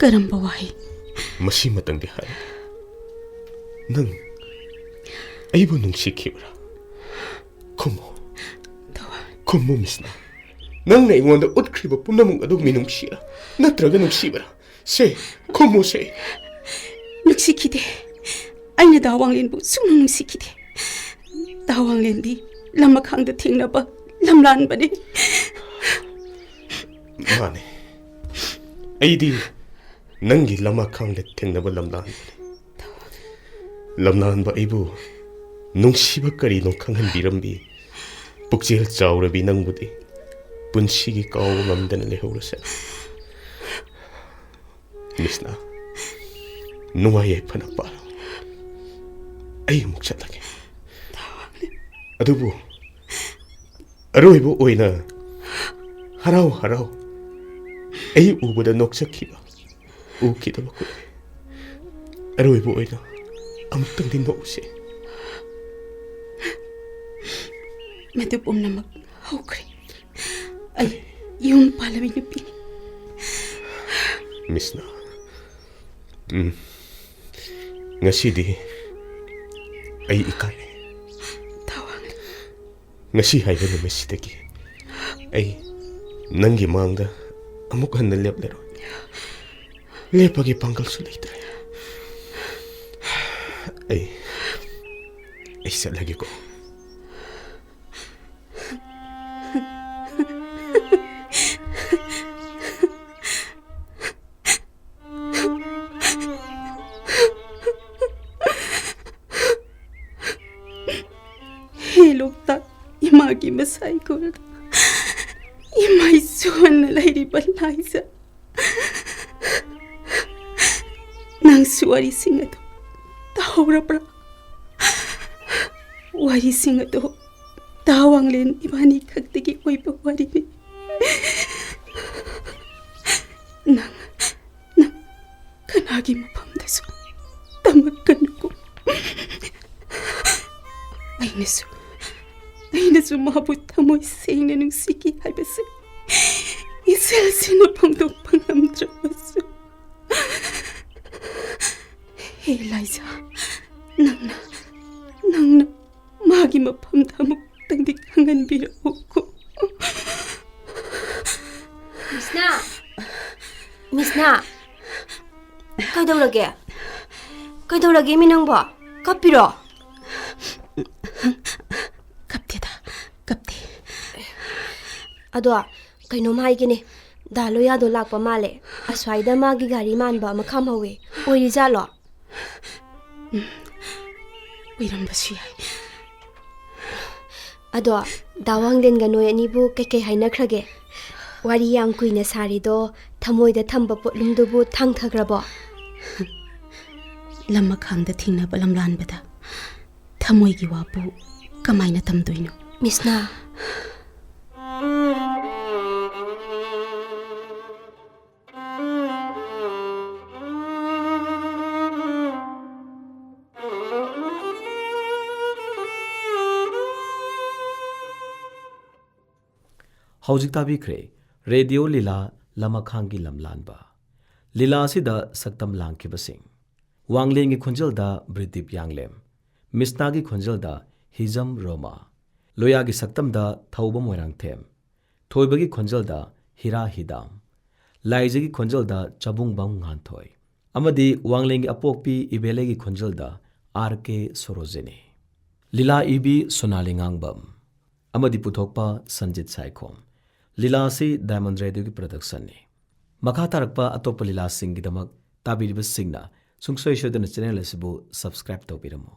ꯀꯔꯝꯕ ꯋꯥꯍꯩ? ꯃꯁꯤꯃꯇꯪꯗꯤ ꯍꯥꯏ꯫ ꯅꯪ ꯑꯩꯕꯨ ꯅꯨꯡꯁꯤꯈꯤꯕ꯭ꯔꯥ? ꯈꯨꯝꯃꯨ꯫ ꯊꯋꯥꯡ꯫ ꯈꯨꯝꯃꯨ, ꯃꯤꯁꯅꯥ꯫ ꯅꯪꯅ ꯑꯩꯉꯣꯟꯗ ꯎꯠꯈ꯭ꯔꯤꯕ ꯄꯨꯝꯅꯃꯛ ꯑꯗꯨ ꯃꯤꯅꯨꯡꯁꯤꯔꯥ? ꯅꯠꯇ꯭ꯔꯒ ꯅꯨꯡꯁꯤꯕꯔꯥ? ꯁꯦ, ꯈꯨꯝꯃꯨꯁꯦ꯫ ꯅꯨꯡꯁꯤꯈꯤꯗꯦ꯫ ꯑꯩꯅ ꯗꯥ ꯋꯥꯡꯂꯦꯟꯕꯨ ꯁꯨꯡꯅꯨꯡ ꯅꯨꯡꯁꯤꯈꯤꯗꯦ꯫ ꯗꯥ ꯋꯥꯡꯂꯦꯟꯗꯤ ꯂꯝꯃꯈꯥꯡꯗ ꯊꯦꯡꯅꯕ ꯂꯝꯂꯥꯟꯕꯅꯤ꯫ ꯃꯥꯅꯦ꯫ ꯑꯩꯗꯤ ꯅꯪꯒꯤ ꯂꯝꯃꯈꯥꯡꯗ ꯊꯦꯡꯅꯕ ꯂꯝꯂꯥꯟꯕꯅꯤ꯫ ꯂꯝꯂꯥꯟꯕ ꯑꯩꯕꯨ ꯅꯨꯡꯁꯤꯕ ꯀꯔꯤꯅꯣ ꯈꯪꯍꯟꯕꯤꯔꯝꯕꯤ ꯄꯨꯛꯆꯦꯜ ꯆꯥꯎꯔꯕꯤ ꯅꯪꯕꯨꯗꯤ ꯄꯨꯟꯁꯤꯒꯤ ꯀꯥꯎꯕ ꯉꯝꯗꯅ ꯂꯩꯍꯧꯔꯁꯦ꯫ ꯃꯤꯁꯅꯥ, ꯅꯨꯡꯉꯥꯏ ꯌꯥꯏꯐꯅ ꯄꯥꯜꯂꯨ꯫ ꯑꯩ ꯑꯃꯨꯛ ꯆꯠꯂꯒꯦ꯫ ꯑꯗꯨꯕꯨ ꯑꯔꯣꯏꯕ ꯑꯣꯏꯅ ꯍꯔꯥꯎ ꯍꯔꯥꯎ ꯑꯩ ꯎꯕꯗ ꯅꯣꯛꯆꯈꯤꯕ ꯎꯈꯤꯗꯕ ꯀꯨꯏꯔꯦ꯫ ꯑꯔꯣꯏꯕ ꯑꯣꯏꯅ ꯑꯃꯨꯛꯇꯪꯗꯤ ꯅꯣꯛꯎꯁꯦ꯫ ꯃꯗꯨ ꯄꯨꯝꯅꯃꯛ ꯍꯧꯈ꯭ꯔꯦ꯫ ꯑꯩ ꯌꯨꯝ ꯄꯥꯜꯂꯕꯤ ꯅꯨꯄꯤꯅꯤ꯫ ꯃꯤꯁꯅꯥ, ꯎꯝ, ꯉꯁꯤꯗꯤ ꯑꯩ ꯏꯀꯥꯏꯔꯦ꯫ ꯊꯋꯥꯡ꯫ ꯉꯁꯤ ꯍꯥꯏꯕ ꯅꯨꯃꯤꯠꯁꯤꯗꯒꯤ ꯑꯩ ꯅꯪꯒꯤ ꯃꯥꯡꯗ ꯑꯃꯨꯛ ꯍꯟꯅ ꯂꯦꯞꯂꯔꯣꯏ꯫ ꯂꯦꯞꯄꯒꯤ ꯄꯥꯡꯒꯜꯁꯨ ꯂꯩꯇ꯭ꯔꯦ꯫ ꯑꯩ, ꯑꯩ ꯆꯠꯂꯒꯦꯀꯣ꯫ ꯍꯦ ꯂꯣꯛꯇꯥꯛ ꯏꯃꯥꯒꯤ ꯃꯁꯥ ꯏꯀꯣꯜꯗ ꯏꯃꯥꯏ ꯁꯣꯟꯅ ꯂꯩꯔꯤꯕ ꯂꯥꯏꯖ, ꯅꯪꯁꯨ ꯋꯥꯔꯤꯁꯤꯡ ꯑꯗꯨ ꯇꯥꯍꯧꯔꯕ꯭ꯔꯥ? ꯋꯥꯔꯤꯁꯤꯡ ꯑꯗꯨ ꯇꯥ ꯋꯥꯡꯂꯦꯟ ꯏꯕꯥꯅꯤ ꯈꯛꯇꯒꯤ ꯑꯣꯏꯕ ꯋꯥꯔꯤꯅꯤ꯫ ꯅꯪ, ꯅꯪ ꯀꯅꯥꯒꯤ ꯃꯐꯝꯗꯁꯨ ꯇꯝꯃꯛꯀꯅꯨꯀꯣ꯫ ꯑꯩꯅꯁꯨ, ꯑꯩꯅꯁꯨ ꯃꯥꯕꯨ ꯊꯃꯣꯏ ꯁꯦꯡꯅ ꯅꯨꯡꯁꯤꯈꯤ ꯍꯥꯏꯕꯁꯦ ꯏꯆꯦꯜꯁꯤꯅ ꯐꯣꯡꯗꯣꯛꯄ ꯉꯝꯗ꯭ꯔꯕꯁꯨ꯫ ꯍꯦ ꯂꯥꯏꯖꯥ, ꯅꯪꯅ, ꯅꯪꯅ ꯃꯥꯒꯤ ꯃꯐꯝꯗ ꯑꯃꯨꯛꯇꯪꯗꯤ ꯈꯪꯍꯟꯕꯤꯔꯛꯎꯀꯣ꯫ ꯃꯤꯁꯅꯥ! ꯃꯤꯁꯅꯥ! ꯀꯩꯗꯧꯔꯒꯦ? ꯀꯩꯗꯧꯔꯒꯦ ꯃꯤ ꯅꯪꯕꯣ? ꯀꯞꯄꯤꯔꯣ? ꯀꯞꯇꯦꯗ, ꯀꯞꯇꯦ꯫ ꯑꯗꯣ ꯀꯩꯅꯣꯝ ꯍꯥꯏꯒꯦꯅꯦ, ꯗꯥ ꯂꯣꯌꯥꯗꯣ ꯂꯥꯛꯄ ꯃꯥꯜꯂꯦ꯫ ꯑꯁ꯭ꯋꯥꯏꯗ ꯃꯥꯒꯤ ꯒꯥꯔꯤ ꯃꯥꯟꯕ ꯑꯃ ꯈꯥꯝꯍꯧꯋꯦ꯫ ꯑꯣꯏꯔꯤꯖꯥꯠꯂꯣ? ꯎꯝ, ꯑꯣꯏꯔꯝꯕꯁꯨ ꯌꯥꯏ꯫ ꯑꯗꯣ ꯗꯥ ꯋꯥꯡꯂꯦꯟꯒ ꯅꯣꯏ ꯑꯅꯤꯕꯨ ꯀꯩꯀꯩ ꯍꯥꯏꯅꯈ꯭ꯔꯒꯦ? ꯋꯥꯔꯤ ꯌꯥꯝ ꯀꯨꯏꯅ ꯁꯥꯔꯤꯗꯣ ꯊꯃꯣꯏꯗ ꯊꯝꯕ ꯄꯣꯠꯂꯨꯝꯗꯨꯕꯨ ꯊꯥꯡꯊꯈ꯭ꯔꯕꯣ? ꯂꯝꯃꯈꯥꯡꯗ ꯊꯦꯡꯅꯕ ꯂꯝꯂꯥꯟꯕꯗ ꯊꯃꯣꯏꯒꯤ ꯋꯥꯕꯨ ꯀꯃꯥꯏꯅ ꯇꯝꯗꯣꯏꯅꯣ? ꯃꯤꯁꯅꯥ꯫ ꯍꯧꯖꯤꯛ ꯇꯥꯕꯤꯈ꯭ꯔꯦ ꯔꯦꯗꯤꯑꯣ ꯂꯤꯂꯥ ꯂꯝꯃꯈꯥꯡꯒꯤ ꯂꯝꯂꯥꯟꯕ꯫ ꯂꯤꯂꯥ ꯑꯁꯤꯗ ꯁꯛꯇꯝ ꯂꯥꯡꯈꯤꯕꯁꯤꯡ: ꯋꯥꯡꯂꯦꯟꯒꯤ ꯈꯣꯟꯖꯦꯜꯗ ꯕ꯭ꯔꯤꯗꯤꯞ ꯌꯥꯡꯂꯦꯝ, ꯃꯤꯁꯅꯥꯒꯤ ꯈꯣꯟꯖꯦꯜꯗ ꯍꯤꯖꯝ ꯔꯣꯃꯥ, ꯂꯣꯌꯥꯒꯤ ꯁꯛꯇꯝꯗ ꯊꯧꯕ ꯃꯣꯏꯔꯥꯡꯊꯦꯝ, ꯊꯣꯏꯕꯒꯤ ꯈꯣꯟꯖꯦꯜꯗ ꯍꯤꯔꯥ ꯍꯤꯗꯥꯝ, ꯂꯥꯏꯖꯒꯤ ꯈꯣꯟꯖꯦꯜꯗ ꯆꯕꯨꯡꯕꯝ ꯉꯥꯟꯊꯣꯏ, ꯑꯃꯗꯤ ꯋꯥꯡꯂꯦꯟꯒꯤ ꯑꯄꯣꯛꯄꯤ ꯏꯕꯦꯂꯩꯒꯤ ꯈꯣꯟꯖꯦꯜꯗ ꯑꯥꯔ ꯀꯦ ꯁꯣꯔꯣꯖꯤꯅꯤ꯫ ꯂꯤꯂꯥ ꯏꯕꯤ ꯁꯣꯅꯥꯂꯤ ꯉꯥꯡꯕꯝ ꯑꯃꯗꯤ ꯄꯨꯊꯣꯛꯄ ꯁꯟꯖꯤꯠ ꯁꯥꯏꯈꯣꯝ꯫ ꯂꯤꯂꯥ ꯑꯁꯤ ꯗꯥꯏꯃꯟ ꯔꯦꯗꯤꯑꯣꯒꯤ ꯄ꯭ꯔꯗꯛꯁꯟꯅꯤ꯫ ꯃꯈꯥ ꯇꯥꯔꯛꯄ ꯑꯇꯣꯞꯄ ꯂꯤꯂꯥꯁꯤꯡꯒꯤꯗꯃꯛ ꯇꯥꯕꯤꯔꯤꯕꯁꯤꯡꯅ ꯁꯨꯡꯁꯣꯏ ꯁꯣꯏꯗꯅ ꯆꯦꯅꯦꯜ ꯑꯁꯤꯕꯨ ꯁꯕꯁꯀ꯭ꯔꯥꯏꯕ ꯇꯧꯕꯤꯔꯝꯃꯨ꯫